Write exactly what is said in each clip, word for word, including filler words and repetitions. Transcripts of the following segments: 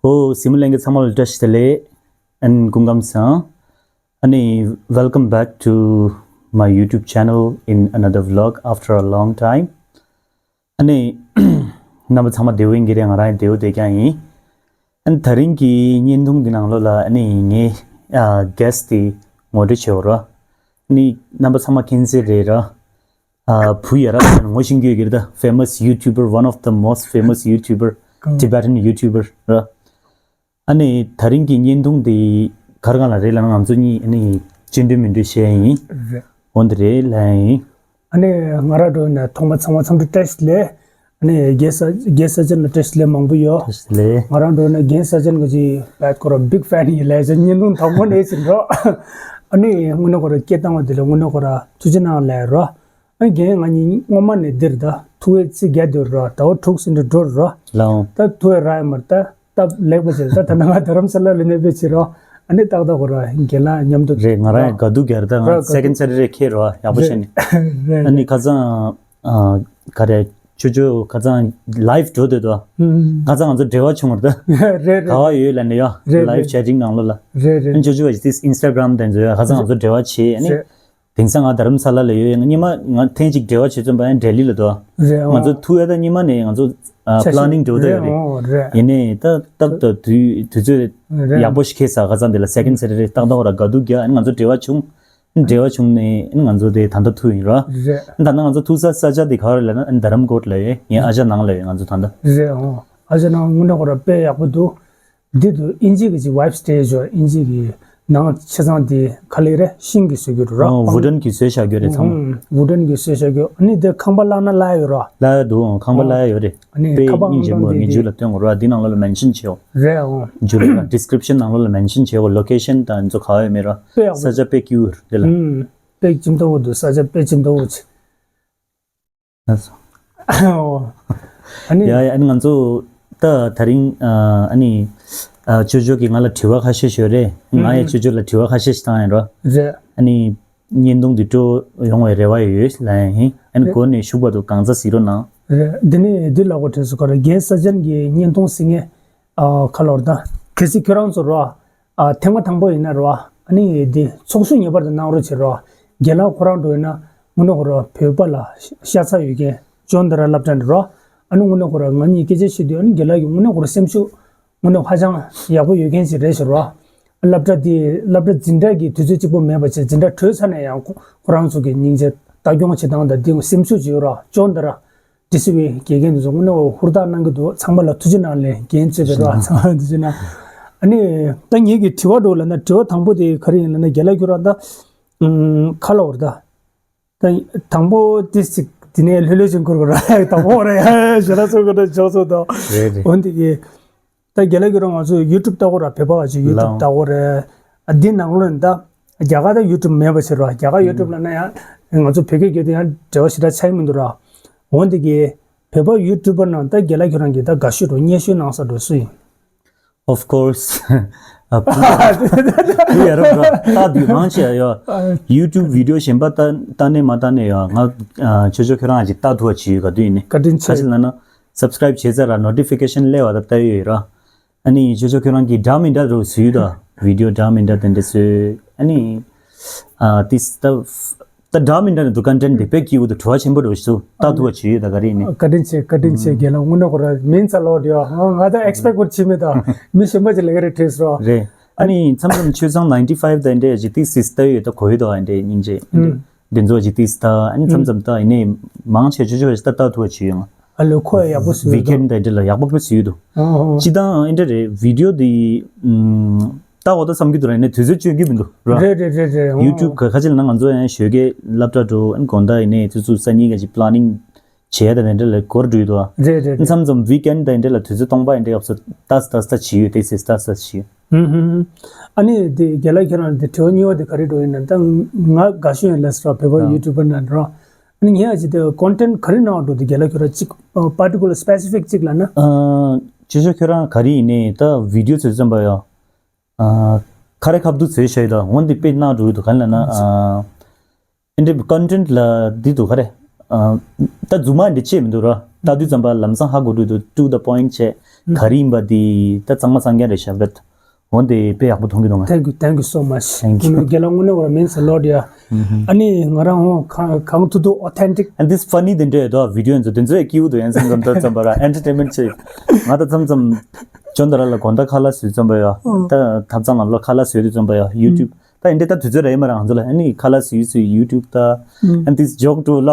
ཨོ། གཟིགས་མོ་ལྷན་རྒྱས་ཚང་མ་ལ་བཀྲ་ཤིས་བདེ་ལེགས། ཨན་སྐུ་ཁམས་བཟང་། ཨ་ནི། Welcome back to my YouTube channel in another vlog after a long time. ཨ་ནི། རྣམ་པ་ཚང་མ་བདེ་པོ་ཡིན་གྱི་རེད། ང་རང་ཡང་བདེ་པོ་བསྡད་ཀྱང་ཡིན། ཨ་ནི་དེ་རིང་གི་བརྙན་ཐུང་འདི་ནང་ལོགས་ལ་ཨ་ནི་ངའི་ཨ་guest དེ་ངོ་སྤྲོད་བྱེད་འོ་ར། ཨ་ནི་རྣམ་པ་ཚང་མ་མཁྱེན་གསལ་རེད་ར། ཨ་བུ་ཡ་རབས་ཅན་ངོ་ཤེས་ཀྱི་ཡོད་ཀྱི་རེད་ད། Famous YouTuber, one of the most famous YouTuber, Tibetan YouTuber ར། ཨ་ནི་དེ་རིང་གི་བརྙན་ཐུང་འདི་ག་རེ་གང་ལ་རེད་ལབ་ན། ང་ཚོ་གཉིས་ཨ་ནི་སྤྱི་འགྲོས་མི་འགྲོས་བཤད་ཡིན། རེད། འོ་འདི་རེད་ལབ་ཡིན། ཨ་ནི་ང་རང་འགྲོ་ན་ཐོག་མ་ཚང་མ་འཚམས་འདྲི་བཀྲ་ཤིས་བདེ་ལེགས། ཨ་ནི་རྒན་ས་རྒན་ས་ཅན་ལ་བཀྲ་ཤིས་བདེ་ལེགས་མང་པོ་ཡོད། བཀྲ་ཤིས་བདེ་ལེགས། ང་རང་འགྲོ་ན་རྒན་ས་ཅན་གྱི་ཅིག་བད་ཁོ་ར་big fan ཡིན་ལབ་ཅིག་བརྙན་ཐུང་དང་པོ་ནས་ཟིན་འགྲོ། ཨ་ནི་དངོས་གནས་ཁོ་ར་སྐད་བཏང་བ་དེ་ལ་དངོས་གནས་ཁོ་ར་ཐུགས་རྗེ་གནང་ལབ་རོ། ཨ་རྒན་ང་གཉིས་སྔོན་མ་ནས་འདིར་ད་ཐུག་པའི་ཚེ་རྒྱ་འདིར་རོ། ཟླ་བ་དྲུག་ཟིན་འདྲ་འགྲོ་རོ། ལའོ། ད་ཐུག་པའི་ར་ཡ་མར་ད་སྟབས་ལེགས་པ་བྱས། ད་ད་ནང་ང་རྡ་རམ་ས་ལ་ལ་གནས་སྤོས་བྱེད་རོ། ཨ་ནི་ཏག་ཏག་གོ་ར་རྒན་ལགས་མཉམ་དུ་རེད། ང་རང་ཡང་དགའ་སྡུག་རྒྱག་རེད། ད་ང་ར་དགའ་སྡུག second Saturday ཁེལ་རོ། ཡག་པོ་བྱས་ནས། རེད་རེད། ཨ་ནི་ཁ་སང་ཨ་ག་རེ་ཅོ་ཅོ་ཁ་སང་live འགྲོ་འདོད་དོ། ཨུམ། ཁ་སང་ང་ཚོ་འབྲེལ་བ་བྱུང་བ་རེད་ད། རེད་རེད། ག་བ་ཡོད་ལབ་ནས་ཡོ། རེད་རེད། Live chatting ནང་ལོགས་ལ། རེད་རེད། ཨ་ནི་ཅོ་ཅོ་བ་ཅིག་དེ་Instagram དེ་ཚོ་ཡོ། ཁ་སང་ང་ཚོ་འབྲེལ་བ་བྱས། ཨ་ནི། རེད། དེང་སང་ང་རྡ་རམ་ས་ལ་ལ་ཡོད། ཡང་སྔོན་མ་ང་ཐེངས་གཅིག་འབྲེལ་བ་བྱེད་ཚུན་པ་ཡང་ལྡི་ལི་ལ་འདུག་རེད། ང་ཚོ་ཨོ། ཐུག་ཡ་ད་སྔོན་མ་ནས་ང་ཚོ་ཨ་འཆར་གཞི་planning འགྲོ་བསྡད་ཡོད་རེད། རེད་ཨོ་རེད། ཡིན་ནའི་ད་སྟབས་ད་དུས་དུས་ཚོད་རེད། ཡག་པོ་ཞིག་ཁེལ་ས། ཁ་སང་དེ་ལ་second Saturday ཏག་ཏག་ར་དགའ་སྡུག་རྒྱག་ཨ་ནི་ང་ཚོ་འབྲེལ་བ་བྱུང་། འབྲེལ་བ་བྱུང་ནས་ཨ་ནི་ང་ཚོ་དེ་ད་ལྟ་ཐུག་ཡིན་ར། རེད། ད་ལྟ་ང་ཚོ་ཐུག་ས་ས་ཆ་དེ་ག་རེ་ལབ་ན་ཨ་ནི་རྡ་རམ་ཀོཊ་ལ་ཡོད། ངའི་ཨ་ཅག་ནང་ལ་ཡོད། ང་ཚོ་ད་ལྟ། རེད་ཨོ། ཨ་ཅག་ནང་དངོས་གནས་ཁོ་ར་དཔེ་ཡག་པོ་འདུག་འདི་དུ་ཨིན་ཇི་གི་ཅིག་vibes སྤྲད་ཡོད། ཨིན་ཇི་གི་ནང་ཆ་ཚང་དེ་ག་ལེ་རེད། ཤིང་གི་བཟོས་རྒྱུ་ར། ཨོ། wooden གི་བཟོས་བཞག་རྒྱུ་རེད་ཚང་མ། ཨུམ། wooden གི་བཟོས་བཞག་རྒྱུ། ཨ་ནི་དེ་ཁང་པ་བརླག་ན་བརླག་ཡོད་ར། བརླག་ཡོད་འདུག་ཁང་པ་ཨོ། བརླག་ཡོད་རེད། ཨ་ནི་དཔེ་ཁ་པར་སྙིང་རྗེ་མོ། ངས་མཇུག་ལ་སྟོན་དགོས་ར། འདི་ནང་ལོགས་ལ་mention བྱེད་འོ། རེད་ཨོ། མཇུག་ལ་description ནང་ལོགས་ལ་mention བྱེད་འོ། location དང་འཛོ་ག་བ་ཡོད་མེད་ར། དཔེ་ཡག་པོ། ས་ཆ་དཔེ་cute རེད་ལ། ཨུམ། དཔེ་ཅིམ་ཏོ་བོ་འདུག་ས་ཆ་དཔེ་ཅིམ་ཏོ་བོ་ཆེ། ཨ་ནི། ཡ་ཡ། ཨ་ནི་ང་ཚོ་ད་དེ་རིང་ཨ་ནི་ཨ་ཅོ་ཅོ་གིས་ང་ལ་དྲི་བ་ཁ་ཤས་ཞུས་རེད། ང་ཡང་ཅོ་ཅོ་ལ་དྲི་བ་ཁ་ཤས་ཤིག་བཏང་ཡིན་རོ། རེད། ཨ་ནི་བརྙན་ཐུང་འདི་སྤྲོ་ཡོང་བའི་རེ་བ་ཡོད་ལབ་ཡིན། ཨ་ནི་རེད། གོ་ནས་ཞུགས་པ་དུ་གང་ཚ་གཟིགས་རོགས་གནང་། རེད། འདི་ནི་འདི་ལ་གོ་དྲན་སུ་ག་རེ་རྒན་ས་ཅན་གྱི་བརྙན་ཐུང་གཟིགས་ངེས་ཨ་ཁ་ལོར་ད་གལ་སྲིད་ཁྱོད་རང་ཚོ་རོ། ཨ་ཐེངས་མ་དང་པོ་ཡིན་ན་རོ། ཨ་ནི་འདི་ཚོགས་ཞུགས་ངེས་པར་དུ་གནང་རོགས་བྱེད་རོ། རྒན་ལགས་ཁོ་རང་འགྲོ་ཡིན་ན་དངོས་གནས་ཁོ་རང་བོད་པ་ལ་ཤ་ཤ་ཚ་ཡོད་མཁན་ཅོན་ཏ་ར་སློབ་གྲྭ་འདི་རོ། ཨ་ནི་དངོས་གནས་ཁོ་རང་ང་གཉིས་སྐད་ཆ་བཤད་དུས་ཨ་ནི་རྒན་ལགས་ཀྱིས་དངོས་གནས་ཁོ་རང་སེམས་ཤུགས་དངོས་གནས་ཧ་ཅང་ཡག་པོ་ཡོད་མཁན་ཞིག་རེད་ཟེར་རོ། སློབ་གྲྭ་འདི་སློབ་གྲྭ་འཛིན་གྲྭ་གི་དུས་ཚོད་གཅིག་པོ་མེད་པ་བྱས་འཛིན་གྲྭ་གྲོལ་ཚར་ནས་ཡང་ཁོ་ཁོ་རང་ཚོ་གི་སྙིང་རྗེ་ལྟ་སྐྱོང་བྱེད་སྟངས་དང་འདི་སེམས་ཤུགས་ཅིག་ཡོད་རོ། ཅོན་ཏ་ར། དེ་སྲིད་པའི་དགེ་རྒན་དེ་ཚོ་དངོས་གནས་ཧུར་ཐག་གནང་གི་འདུག་ཚང་མ་ལ་ཐུགས་རྗེ་གནང་ལས་འགན་རྩོད་པའི་རོགས་ཚང་མ་ལ་ཐུགས་རྗེ་གནང་། ཨ་ནི་ད་ངེད་ཀྱི་དྲི་བ་འགྲོ་ལབ་ན་དྲི་བ་དང་པོ་དེ་ག་རེ་ཡིན་ལབ་ན་རྒན་ལགས་ཁྱོད་རང་ད་ཨུམ་ཁ་ལོ་བར་ད་ད་དང་པོ་དེ་ཅིག་དེ་ནས་ལྷོད་ལྷོད་ཅིག་འཁུར་དགོས་ར། དང་པོ་ར་ཡ་ཞེ་ན་ཚོ་ག་འདྲ་ཆོག་ཚོ་དང་རེད་རེད། འོན་ཏེ་ཀྱི། ད་རྒན་ལགས་ཁྱོད་རང་ང་ཚོ་YouTube ལྟ་གོ་ར། བོད་པ་བ་ཅིག་YouTube ལྟ་གོ་རེད། ཨ་འདི་ནང་ལོགས་ནས་ད་རྒྱ་གར་ད་YouTube མེད་པ་ཕྱིར་ར། རྒྱ་གར་YouTube ལབ་ན་ཡང་ང་ཚོ་བོད་སྐད་སྐད་དུ་ཡང་འབྲེལ་བ་ཞེ་དྲག་ཆགས་ཀྱི་མི་འདུག་ར། འོན་ཏེ་གི་བོད་པ་YouTuber ནང་ད་རྒན་ལགས་ཁྱོད་རང་གི་ད་དགའ་ཤོས་དང་སྙན་ཤོས་གནང་ས་འགྲོ་སུ་ཡིན། Of course ཨ་བུ་བུ་ཡ་རབས་ར། ད་དུས་མང་ཆེ་ཡ་YouTube video གཞན་པ་ལྟ་ལྟ་ནས་མ་ལྟ་ནས་ཡ་ང་ཨ་ཆོས་ཆོས་ཁྱོད་རང་ཅིག་ལྟ་ཐུབ་པ་ཅིག་ཡོད་ག་དུས་ཡིན་ནི། བཀའ་དྲིན་ཆེ། ག་ཅི་ལབ་ན་subscribe བྱས་ཚར་ར་notification སླེབས་པ་ད་ལྟ་ཡོད་ཡོད་ར། ཨ་ནི་ཅོ་ཅོ་ཁྱོད་རང་གིས་འདྲ་མི་འདྲ་རུ་བཟོས་ཡོད་ད། བི་ཌིའོ་འདྲ་མི་འདྲ་དེ་འདྲ་བཟོས། ཨ་ནི་ཨ་ཏིས་ད་ད་འདྲ་མི་འདྲ་ནི་འདུག་ཀོན་ཊེན་ཊི་དེ་དཔེ་སྐྱིད་པོ་འདུག་བྲོ་བ་ཆེན་པོ་འདུག་ཞུ་ལྟ་ཐུབ་པ་བྱས་ཡོད་ད། ག་རེ་ཡིན་ནི། བཀའ་དྲིན་ཆེ། བཀའ་དྲིན་ཆེ། ཨུམ། རྒན་ལགས་དངོས་གནས་ཁོ་ར་མིན་ཚ་ལོ་དེ་ང་ད་ཨེག་སི་པེག་བྱེད་མེད་ད། མི་གཞན་པ་ཅིག་ལས་ཀ་རེ་བྲིས་སོ། རེད། ཨ་ནི་མཚམས་མཚམས་ཆོས་ཚང་ནའིན་ཊི་ཕའིབ་དེ་འདྲ་ཅིག་ཏིས་ཏིས་ལྟ་ཡོད་ད། གོ་ཡོད་ད། ཨ་འདྲ་སྙིང་རྗེ། ཨ་འདྲ་ཨུམ། དེ་ཚོ་ཅིག་ཏིས་ལྟ། ཨ་ནི་མཚམས་མཚམས་ལྟ་ཡིན་ནའི་མང་ཆེ་ཆོས་ཆོས་ཅིག་ལྟ་ལྟ་ཐུབ་པ་བྱས་ཡོད་ང་། ཨ་ལོ་ཁོ་ཡག་པོ་བཟོས་འདུག་ཝིག་ཨེན་ཌི་དེ་འདྲ་ལ་ཡག་པོ་དཔེ་བཟོས་འདུག་ཨོ་ཨོ། སྤྱིར་བཏང་ཨེ་འདྲ་རེད། བི་ཌིའོ་དེ་ཨམ་ལྟ་འོ་ད་བསམ་གྱི་འདུག་ར། ཡིན་ནའི་དུས་ཚོད་སྤྱོད་རྒྱུ་མི་འདུག་ར། རེད་རེད་རེད་རེད། ཨོ། ཡུ་ཊུབ་ག་ཁ་ཅིག་ལ་ན་ང་ཚོ་ཡང་ཞོགས་ཀས་སློབ་གྲྭ་འགྲོ། ཨ་ནི་དགོང་དག་ཡིན་ནའི་དུས་ཚོད་སང་ཉིན་ག་ཅིག་པི་ལེ་ནིང་བྱས་ད་དེ་འདྲ་ལ་འགོར་འགྲོ་ཡི་འདུག་ར། རེད་རེད་རེད། མཚམས་མཚམས་ཝིག་ཨེན་ཌི་དེ་འདྲ་ལ་དུས་ཚོད་སྟོང་པ་ཡིན་འདྲ་སྐབས་སུ་ལྟ་ལྟ་ལྟ་བྱས་ཡོད། དེ་སེ་ལྟ་ལྟ་བྱས་ཡོད། ཧུམ་ཧུམ། ཨ་ནི་དེ་རྒན་ལགས་ཁྱེད་རང་དེ་དྲི་བ་གཉིས་པ་དེ་ག་རེ་འགྲོ་ཡིན་ན། ད་ང་དགའ་ཤོས་ཡིན་ལབ་སོང་བོད་པ་ཨ་ཡུ་ཊུབ་པར་ནང་འགྲོ། ཨ་ནི་ངས་ཨ་ཅི་དེ་ཀོན་ཊེན་ཊི་ག་རེ་གནང་བ་འགྲོ་དེ་རྒན་ལགས་ཁྱོད་རང་གཅིག་པར་ཊི་ཀུ་ལར་སི་པེ་སི་ཕིག་གཅིག་ལབ་ན། ཨ་ཅོ་ཅོ་ཁྱོད་རང་ག་རེ་ཡིན་ནའི་ད་བི་ཌིའོ་བཟོས་ཙམ་པ་ཡོ། ཨ་ཁ་རེ་ཁ་བསྡུ་བཟོས་ཤག་ཡོད་ད། འོན་ཏེ་དཔེ་གནང་འགྲོ་ཡོད་དུ་ག་རེ་ལབ་ན། ཨ་ཨེ་འདྲ་ཀོན་ཊེན་ཊི་ལ་འདི་འདུག་ག་རེ། ཨ། ད་རྫུན་མ་འདི་བྱེད་མི་འདུག་ར། ལྟ་དུས་ཙམ་པ་ལམ་སང་ཧ་གོ་འགྲོ་འདུག to the point བྱས། ག་རེ་ཡིན་པ་འདི་ད་གཙང་མ་གཙང་རྐྱང་རེད་ཤག but འོན་ཏེ་དཔེ་ཡག་པོ་མཐོང་གི་འདུག་ང་། Thank you, thank you so much. Thank you. དངོས་གནས་རྒན་ལགས་དངོས་གནས་ཁོ་རང་means a lot, yeah. ཨ་ནི་ང་རང་ཧོ་གང་གང་ཐུབ་ཐུབ་authentic and this funny དེ་འདྲ་ཡོད་དོ། video འདི་ཚོ་དེ་ཚོ་ཡང་སྐྱིད་པོ་འདུག་ཡང་མཚམས་མཚམས་ད་ཙམ་པ་ར་entertainment བྱེད། ང་ད་མཚམས་མཚམས་ཅོན་ཏ་ར་ལ་དགོང་དག་ཁ་ལག་བཟོས་ཙམ་པ་ཡོད། ད་ཐབ་ཚང་ལམ་ལ་ཁ་ལག་བཟོས་དུས་ཙམ་པ་ཡོད། YouTube ད་ཡིན་དེ་ད་དུས་ཚོད་རེད་མ་ར་ང་ཚོ་ལ། ཨ་ནི་ཁ་ལག་བཟོས་བཟོས་YouTube ད་and this joke to ལ་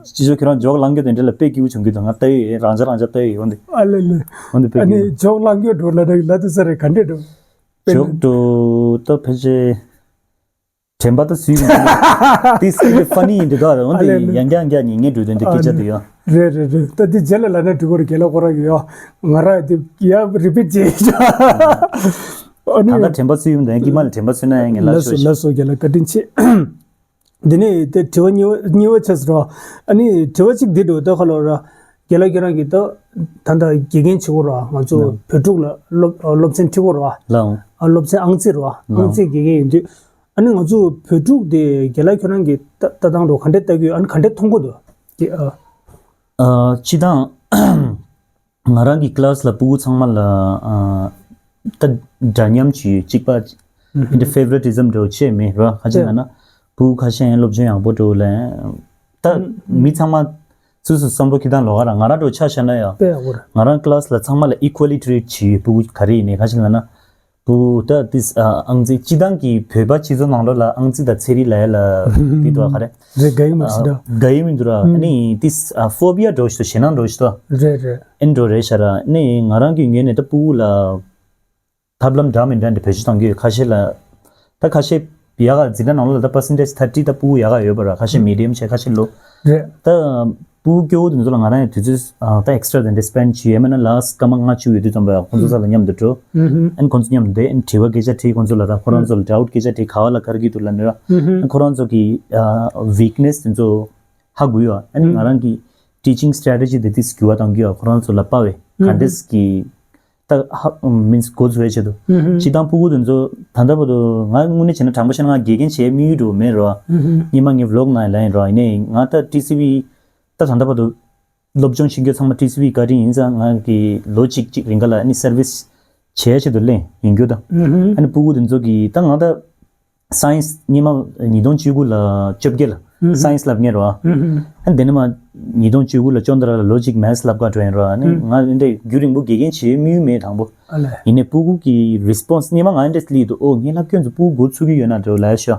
ཅི་ཅོ་ཁྱོད་རང་joke ལང་རྒྱུ་དེ་འདྲ་ལ་དཔེ་སྐྱིད་པོ་བྱུང་གི་འདུག་ང་ལྟ་ཡོད། རང་འཇགས་རང་འཇགས་ལྟ་ཡོད་འོན་ཏེ། ཨ་ལེ་ལེ། འོན་ཏེ་དཔེ་ཨ་ནི་སྐྱིད་པོ། Joke ལང་རྒྱུ་འགྲོ་ལ་ད་ལ་དུས་ཚོད་རེད་ག་འདྲས་འགྲོ། དཔེ་joke ལ་to ད་ཕལ་ཆེར་དྲན་པ་ད་སུས་མི་འདུག་དེ་སྐད་funny ཡིན་དེ་ད་འོན་ཏེ་ཨ་ལེ་ལེ། ཡང་བསྐྱར་ཡང་བསྐྱར་ཉན་ཉན་འགྲོ་དོན་དེ་སྐད་ཆ་དེ་ཡོད། རེད་རེད་རེད། ད་དེ་རྗེས་ལ་ལབ་ན་འགྲིག་གི་རེད། རྒན་ལགས་ཁོ་རང་གིས་ཡོད། ང་རང་དེ་ཡ་repeat བྱེད་ཡ། ཨ་ནི་ད་ལྟ་དྲན་པ་ཚུད་ཡོང་དང་དཀྱིལ་མ་ལ་དྲན་པ་ཚུད་ན་ཡང་ངས་ལབ་ལགས་སོ་ཤོད། ལགས་སོ། རྒན་ལགས་བཀའ་དྲིན་ཆེ། འདི་ནས་དེ་དྲི་བ་གཉིས་པ་གཉིས་པ་ཆགས་སོང་ར། ཨ་ནི་དྲི་བ་གཅིག་འདི་འགྲོ་ད་ཁ་ལོ་ར། རྒན་ལགས་ཁྱེད་རང་གིས་ད་ད་ལྟ་དགེ་རྒན་བྱེད་ཀྱི་ཡོད་ར། ང་ཚོ་ལགས། བོད་ཕྲུག་ལ་སློབ་སློབ་ཚན་ཁྲིད་ཀྱི་ཡོད་ར། ལགས། ཨ་སློབ་ཚན་ཨང་རྩིས་ར། ལགས། ཨང་རྩིས་དགེ་རྒན་ཡིན་དུས། ཨ་ནི་ང་ཚོ་བོད་ཕྲུག་དེ་རྒན་ལགས་ཁྱེད་རང་གིས་ལྟ་ལྟ་སྟངས་འགྲོ་ག་འདྲས་ལྟ་གི་ཡོད། ཨ་ནི་ག་འདྲས་མཐོང་གི་འདུག་དེ་ཨ། ཨ་སྤྱིར་བཏང་ང་རང་གི་class ལ་ཕྲུ་གུ་ཚང་མ་ལ་ཨ་ད་འདྲ་མཉམ་གྱི་གཅིག་པ་ཨིན་ཏེ་favoritism འདྲ་བོ་བྱས་མེད་ར། ག་ཅི་ལབ་ན་ཕྲུ་གུ་ཁ་ཤས་ཡང་སློབ་སྦྱོང་ཡག་པོ་འགྲོ་ལ་ད་མི་ཚང་མ་སོ་སོ་བསམ་བློ་ཁྱེར་སྟངས་ལོགས་ཀ་ར། ང་རང་འདྲ་བོ་ཆ་བཞག་ན་ཡང་དཔེ་ཡག་པོ་རེད། ང་རང་class ལ་ཚང་མ་ལ་equally treat བྱེད་ཕྲུ་གུ་ག་རེ་ཡིན་ནའི་ག་ཅི་ལབ་ན། བུ་ད་ཏིས་ཨ་ཨང་རྩིས་སྤྱི་བཏང་གི་བོད་པ་སྤྱི་ཚོགས་ནང་ལོགས་ལ་ཨང་རྩིས་དང་ཚན་རིག་ལ་ཡ་ལ་འདི་འདུག་ག་རེ། རེད། དགའ་ཡི་མ་རེད་ཟེར་འདྲ། དགའ་ཡི་མི་འདུག་ར། ཨ་ནི་ཏིས་ཨ་ཕོ་བི་ཡ་འདྲ་བོ་ཞིག་འདུག་ཞེད་སྣང་འདྲ་བོ་ཞིག་འདུག་རེད་རེད། ཨེ་འདྲ་བོ་རེད་ཤག་ར། ཨ་ནི་ང་རང་གི་ངོས་ནས་ད་ཕྲུ་གུ་ལ་ཐབས་ལམ་འདྲ་མི་འདྲ་འདི་བེད་སྤྱོད་གཏང་གི་ཡོད། ཁ་ཤས་ལ་ད་ཁ་ཤས་ཡག་ག་འཛིན་གྲྭ་ནང་ལོགས་ལ་ད་percentage thirty ད་ཕྲུ་གུ་ཡག་ག་ཡོད་པ་ར། ཁ་ཤས་medium བྱས་ཁ་ཤས་low། རེད། ད་ཕྲུ་གུ་སྐྱོ་བོ་དེ་ཚོ་ལ་ང་རང་ཡང་དུས་ཚོད་ཨ་ད་extra དེ་འདྲ་spend བྱེད་ཡས་མེད་ན་last སྐར་མ་ལྔ་བཅུ་ཡོད་དུས་ཙམ་པ་ཡང་ཁོང་ཚོ་ས་ལ་མཉམ་དུ་འགྲོ། ཨན་ཁོང་ཚོ་མཉམ་དུ་བསྡད། ཨན་དྲི་བ་སྐད་ཆ་དྲིས་ཁོང་ཚོ་ལ། ད་ཁོ་རང་ཚོ་ལ་doubt སྐད་ཆ་དྲིས་ག་བ་ལ་ག་རེ་གི་འདུག་ལབ་ནས་ར། ཨན་ཁོ་རང་ཚོ་གི་ཨ་weakness དེ་ཚོ་ཧ་གོ་ཡོད། ཨན་ང་རང་གི་teaching strategy དེ་དེ་འགྱུར་བ་གཏང་གི་ཡོད། ཁོ་རང་ཚོ་ལ་དཔའ་བའི་ག་འདྲས་གི་ད་ཧ་means འགོ་ཚུགས་པའི་ཆེད་དུ། སྤྱི་བཏང་ཕྲུ་གུ་དེ་ཚོ་ད་ལྟ་བར་དུ་ང་དངོས་གནས་བྱས་ན་དྲང་པོ་བཤད་ན་ང་དགེ་རྒན་བྱེད་དམིགས་ཡུལ་འདྲ་བོ་མེད་ར། སྔོན་མ་ངའི་vlog ནང་ལ་ཡིན་ར། ཡིན་ནའི་ང་ད་ཊི་སི་ཝི་ད་ད་ལྟ་བར་དུ་སློབ་སྦྱོང་བྱེད་རྒྱུ་ཚང་མ་ཊི་སི་ཝི་བཀའ་དྲིན་ཡིན་ཙང་། ང་གི་ལོ་གཅིག་གཅིག་རིང་ག་ལ་ཨ་ནི་service བྱེད་ཆེད་དུ་ལེན་ཡིན་རྒྱུ་དང་། ཨ་ནི་ཕྲུ་གུ་དེ་ཚོ་གི་ད་ང་ད་science སྔོན་མ་ཉིས་སྟོང་བཅུ་དགུ་ལ་བཅོ་བརྒྱད་ལ་science བསླབ་མཁན་རེད་བ། ཨ་ནི་དེ་ནས་མ་ཉིས་སྟོང་བཅུ་དགུ་ལ་ཅོན་ཏ་ར་ལ་ལོ་གཅིག་maths བསླབ་ག་འགྲོ་ཡིན་རེད་བ། ཨ་ནི་ང་འདི་འདྲ་རྒྱུན་རིང་པོ་དགེ་རྒན་བྱེད་དམིགས་ཡུལ་མེད་དང་པོ། ཨ་ལས། ཡིན་ནའི་ཕྲུ་གུ་གི་response སྔོན་མ་ང་འདི་འདྲ་སླེབས་འདུག་ཨོ་ངའི་ལབ་ཁྱོད་ཚོ་ཕྲུ་གུ་འགོ་ཚུགས་ཀྱི་ཡོད་ན་འགྲོ་ལབ་ཤག་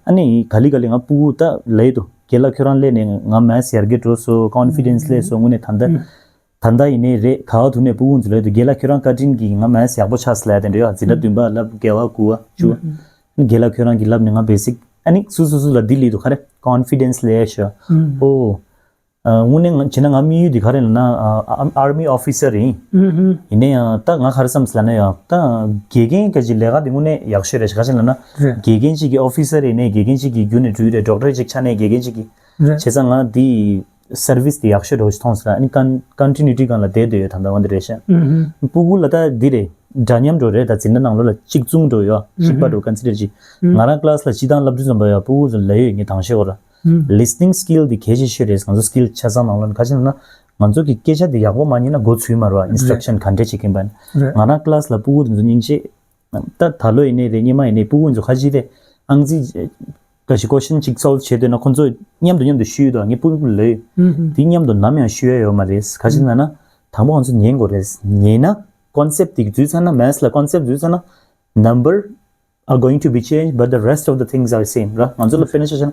ཨ་ནི་ག་ལེ་ག་ལེ་ང་ཕྲུ་གུ་ད་ལབ་འདུག་རྒན་ལགས་ཁྱོད་རང་སླེབས་ནས་ང་maths ཡར་རྒྱས་འགྲོ་སོང་། confidence སླེབས་སོང་། དངོས་གནས་ད་ལྟ། ད་ལྟ་ཡིན་ནའི་རེད། ག་བ་ཐུག་ནས་ཕྲུ་གུ་ཚོ་ལབ་འདུག་རྒན་ལགས་ཁྱོད་རང་བཀའ་དྲིན་གྱིས་ང་maths ཡག་པོ་ཆགས་སོང་ལབ་དེ་འདྲ་ཡོད། འཛིན་གྲྭ་བདུན་པ་ལབ་བརྒྱད་པ་དགུ་པ་བཅུ་པ། རྒན་ལགས་ཁྱོད་རང་གིས་ལབ་ནས་ང་basic ཨ་ནི་སུ་སུ་སུ་ལ་འདི་ལབ་འདུག་ག་རེ་confidence སླེབས་ཤག་ཨོ། ཨ་དངོས་གནས་ང་བྱས་ན་ང་དམིགས་ཡུལ་འདི་ག་རེ་ལབ་ན་ཨ་ཨ་army officer ཡིན། ཡིན་ནའི་ཡང་ད་ང་ག་རེ་བསམ་སོང་ལབ་ན་ཡང་ད་དགེ་རྒན་གྱི་ལས་ཀ་འདི་དངོས་གནས་ཡག་ཤོས་རེད་ཤག་ག་རེ་ལབ་ན་རེད། དགེ་རྒན་གཅིག་གིས་officer ཡིན་ནའི་དགེ་རྒན་གཅིག་གིས་རྒྱུན་ནས་འགྲོ་གི་རེད། doctor གཅིག་ཆགས་ནའི་དགེ་རྒན་གཅིག་གིས། རེད། བྱས་ཙང་ང་འདི་service དེ་ཡག་ཤོས་འདྲ་བོ་ཞིག་མཐོང་སོང་། ཨ་ནི་ཀན་continuity སྒང་ལ་བསྡད་སྡོད་ཡོད། ད་ལྟ་འོ་འདི་རེད་ཤག་ཨུ་ཧུམ། ཕྲུ་གུ་ལ་ད་འདི་རེད། འདྲ་མཉམ་འདྲ་བོ་རེད། ད་འཛིན་གྲྭ་ནང་ལོགས་ལ་གཅིག་མཚུངས་འདྲ་བོ་ཡོད། གཅིག་པ་འདྲ་བོ་consider བྱེད། ང་རང་class ལ་སྤྱིར་བཏང་སློབ་ཕྲུག་ཙམ་པ་ཡོད། ཕྲུ་གུ་ཚོ་ལབ་ཡོད། ངས་དང་ཤོས་གོ་ར། listening skill དེ་གལ་ཆེ་ཤོས་རེད། ང་ཚོ་skill ཆ་ཚང་ནང་ལོགས་ནས་ག་ཅི་ལབ་ན་ང་ཚོ་གི་སྐད་ཆ་དེ་ཡག་པོ་མ་ཉན་ན་མགོ་ཚོས་མ་རེད་བ། instruction ག་འདྲས་བྱེད་ཀྱིན་པ་ཡིན། རེད། ང་རང་class ལ་ཕྲུ་གུ་དེ་ཚོ་སྙིང་རྗེ། ད་ད་ལོ་ཡིན་ནའི་རེད། སྔོན་མ་ཡིན་ནའི་ཕྲུ་གུ་ཚོ་ཁ་ཅིག་དེ་ཨང་རྩིས་ག་ཞིག་question གཅིག་solve བྱེད་འདོད་ན་ཁོ་ཚོ་མཉམ་དུ་མཉམ་དུ་ཞུས་ཡོད་དོ། ངས་ཕྲུ་གུ་ལབ་ཡོད། དེ་མཉམ་དུ་ནམ་ཡང་ཞུ་ཡ་ཡོད་མ་རེད། ག་ཅི་ལབ་ན་དང་པོ་ང་ཚོ་ཉན་དགོས་རེད། ཉན་ན་concept དེ་འཛུལ་ཚར་ན་maths ལ་concept འཛུལ་ཚར་ན་number are going to be changed, but the rest of the things are same ར། ང་ཚོ་ལ་དཔེར་ན་ཆ་བཞག་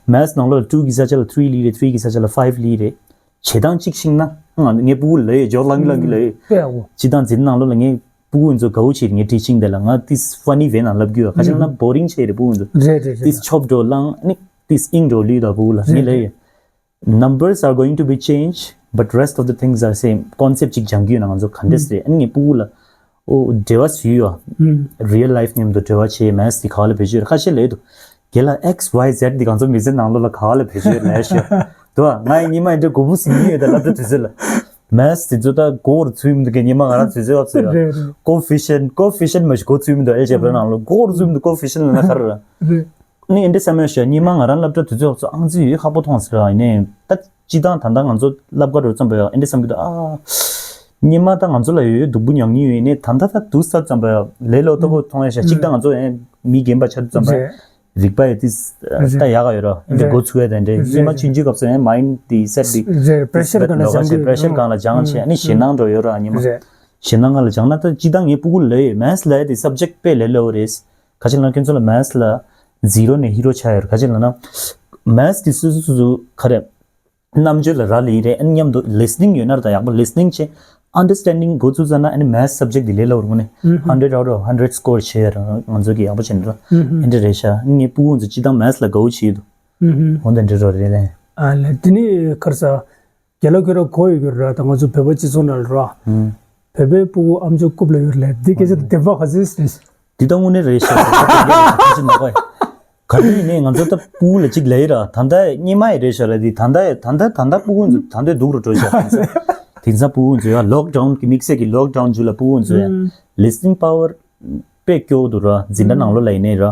ན་maths ནང་ལོགས་ལ་two གི་ས་ཆ་ལ་three ལབ་རེད། three གི་ས་ཆ་ལ་five ལབ་རེད། བྱེད་སྟངས་གཅིག་ཤིག་ན་ང་ངའི་ཕྲུ་གུ་ལབ་ཡོད། ཇོག་ལང་གི་ལང་གི་ལབ་ཡོད། དཔེ་ཡག་པོ། སྤྱིར་བཏང་འཛིན་ནང་ལོགས་ལ་ངའི་ཕྲུ་གུ་ཚོ་དགའ་བོ་བྱེད། ངའི་teaching དེ་ལ་ང་ཏིས་funny way ནང་ལབ་གི་ཡོད། ག་ཅི་ལབ་ན་boring བྱས་རེད་ཕྲུ་གུ་ཚོ། རེད་རེད་རེད། ཏིས་ཆོབ་འགྲོ་ལང་ནི་ཏིས་ཨིང་འགྲོ་ལུས་དང་ཕྲུ་གུ་ལ་ངས་ལབ་ཡོད། Numbers are going to be changed, but rest of the things are same. Concept གཅིག་སྦྱང་གི་ཡོད་ན་ང་ཚོ་ག་འདྲས་རེད། ཨ་ནི་ངའི་ཕྲུ་གུ་ལ་ཨོ་འབྲེལ་བ་བཟོས་ཡོད། real life མཉམ་དུ་འབྲེལ་བ་བྱས། maths དེ་ག་བ་ལ་བེད་སྤྱོད་རེད། ཁ་ཤས་ལབ་ཡོད་དོ། རྒན་ལགས་X Y Z འདི་ང་ཚོ་མི་ཚེ་ནང་ལོགས་ལ་ག་བ་ལ་བེད་སྤྱོད་ཡོད་ལབ་ཤག་འདུག་ཨ། ང་ཡི་ཉི་མ་ཡིན་འདྲ་མགོ་བོ་ཟིང་གི་ཡོད་ད་ལབ་ད་དུས་ཚོད་ལ། maths དེ་ཚོ་ད་མགོ་བོར་ཚུད་མི་འདུག་གས། ཉི་མ་ང་རང་དུས་ཚོད་བབས་ཚོད་ཡོད། རེད་རེད། coefficient coefficient མ་ཞིག་མགོ་ཚུད་མི་འདུག algebra ནང་ལོགས་མགོ་བོར་ཚུད་མི་འདུག coefficient ལབ་ན་ག་རེ་རེད། རེད། ནི་ཨེ་འདྲ་བསམ་ཡོད་ཤག་སྔོན་མ་ང་རང་སློབ་གྲྭ་དུས་ཚོད་ཚོ་ཨང་རྩིས་ཡོད་ཁག་པོ་མཐོང་ཟེར་བ་ཡིན་ནའི་ད་སྤྱི་བཏང་ད་ལྟ་ང་ཚོ་བསླབ་ག་འགྲོ་ཙམ་པ་ཡོད་ཨེ་འདྲ་བསམ་གྱི་འདུག་ཨ། སྔོན་མ་ད་ང་ཚོ་ལ་ཡོད་ཡོད་སྡུག་པོ་མྱོང་མྱོང་ཡོད་ཡིན་ནའི་ད་ལྟ་ད་དུས་ཚོད་ཙམ་པ་ཡོད་ལས་སླ་པོ་ཐོང་ཡོད་ཤག་གཅིག་ད་ང་ཚོ་ཡང་མི་རྒན་པ་ཆགས་དུས་ཙམ་པ་རེད། རིག་པ་ཡོད་དུས་ད་ཡག་ག་ཡོད་ར་ཨེ་འདྲ་རེད། འགོ་ཚུགས་ཡ་དེ་འདྲ་རེད། སྔོན་མ་རེད། ཆུང་ཆུང་སྐབས་སུ་ཡང་མའིན་ཌི་སེ་ཊི་འདི་རེད། པེ་རེ་ཤར་སྒང་ལ་སྦེད་ལོག་པེ་རེ་ཤར་སྦེད་ལོག་སྒང་ལ་སྦྱངས་བྱས་ཨ་ནི་ཞེད་སྣང་འགྲོ་ཡོད་ར་སྔོན་མ་རེད། ཞེད་སྣང་སྒང་ལ་སྦྱངས་ན་ད་སྤྱི་བཏང་ངའི་སྤུ་གུ་ལ་ཡོད་མེ་ཐི་ལ་ཡ་དེ་སབ་ཇེག་དཔེ་ལས་སླ་པོ་རེད། ཁ་ཅིག་ལ་ཁྱོད་ཚོ་ལ་མེ་ཐི་ལ་ཛི་རོ་ནས་ཧི་རོ་ཆགས་ཡོད་རེད། ག་ཅིག་ལ་ན་མེ་ཐི་དེ་སོ་སོ་སོ་སོ་ག་རེ་རྣམ་དཔྱོད་ལ་རག་ལས་རེད། ཨ་ནི་མཉམ་དུ་ལི་སི་ནིང་ཡོད་ན་ར་ད་ཡག་པོ་ལི་སི་ནིང་བྱས་ཨན་ཌར་སི་ཊེན་ཌིང་འགོ་ཚུགས་ཚར་ན་ཨ་ནི་མེ་ཐི་སབ་ཇེག་དེ་ལས་སླ་པོ་རེད་དངོས་གནས། ཧུན་ཌེ་ཌ་ཨའུ་ཊི་ཨོཕ་ཧན་ཌེ་ཌི་སི་ཀོར་བྱས་ཡོད་ར་ང་ཚོ་གི་ཡག་པོ་བྱས་ནས་ར་ཨེ་འདྲ་རེད་ཤག་ངའི་སྤུ་གུ་ཚོ་སྤྱི་བཏང་མེ་ཐི་ལ་དགའ་པོ་བྱས་ཡོད་འདུག་འོ་འདི་འདྲ་རོ་རེད་ལས། ཨ་ལས་དེ་ནི་ཁར་ས། རྒན་ལགས་ཁྱོད་རང་གོ་ཡོད་ཀྱི་རེད་ད་ང་ཚོ་བོད་པ་སྤྱི་ཚོགས་ནང་ལ་ར། ཧུམ། བོད་པའི་སྤུ་གུ་ཨམ་ཅོག་རྐུབ་ལ་ཡོད་རེད་ལས་འདི་སྐད་ཆ་དེ་བདེན་པ་ག་ཚོད་རེད། འདི་ད་དངོས་གནས་རེད་ཤག་ད་དེ་འདྲ་རེད་ཤག་ཁ་ཅིག་མ་གོ་ཡ། ག་རེ་ཡིན་ནའི་ང་ཚོ་ད་སྤུ་གུ་ལ་གཅིག་ལབ་ཡི་ར་ད་ལྟ་སྔོན་མ་ཡི་རེད་ཤག་ར་འདི་ད་ལྟ་ད་ལྟ་ད་ལྟ་སྤུ་གུ་ཚོ་ད་ལྟ་སྡུག་རུ་འགྲོ་ཤག་དེང་སང་སྤུ་གུ་ཚོ་ཡ་ལོག་ཌའུན་གི་དམིགས་བསལ་གྱི་ལོག་ཌའུན་མཇུག་ལ་སྤུ་གུ་ཚོ་ཡ་ལི་སི་ནིང་པ་ཝར་དཔེ་སྐྱོ་བོ་འདུག་ར་འཛིན་གྲྭ་ནང་ལོགས་ལ་ཡིན་ནའི་ར།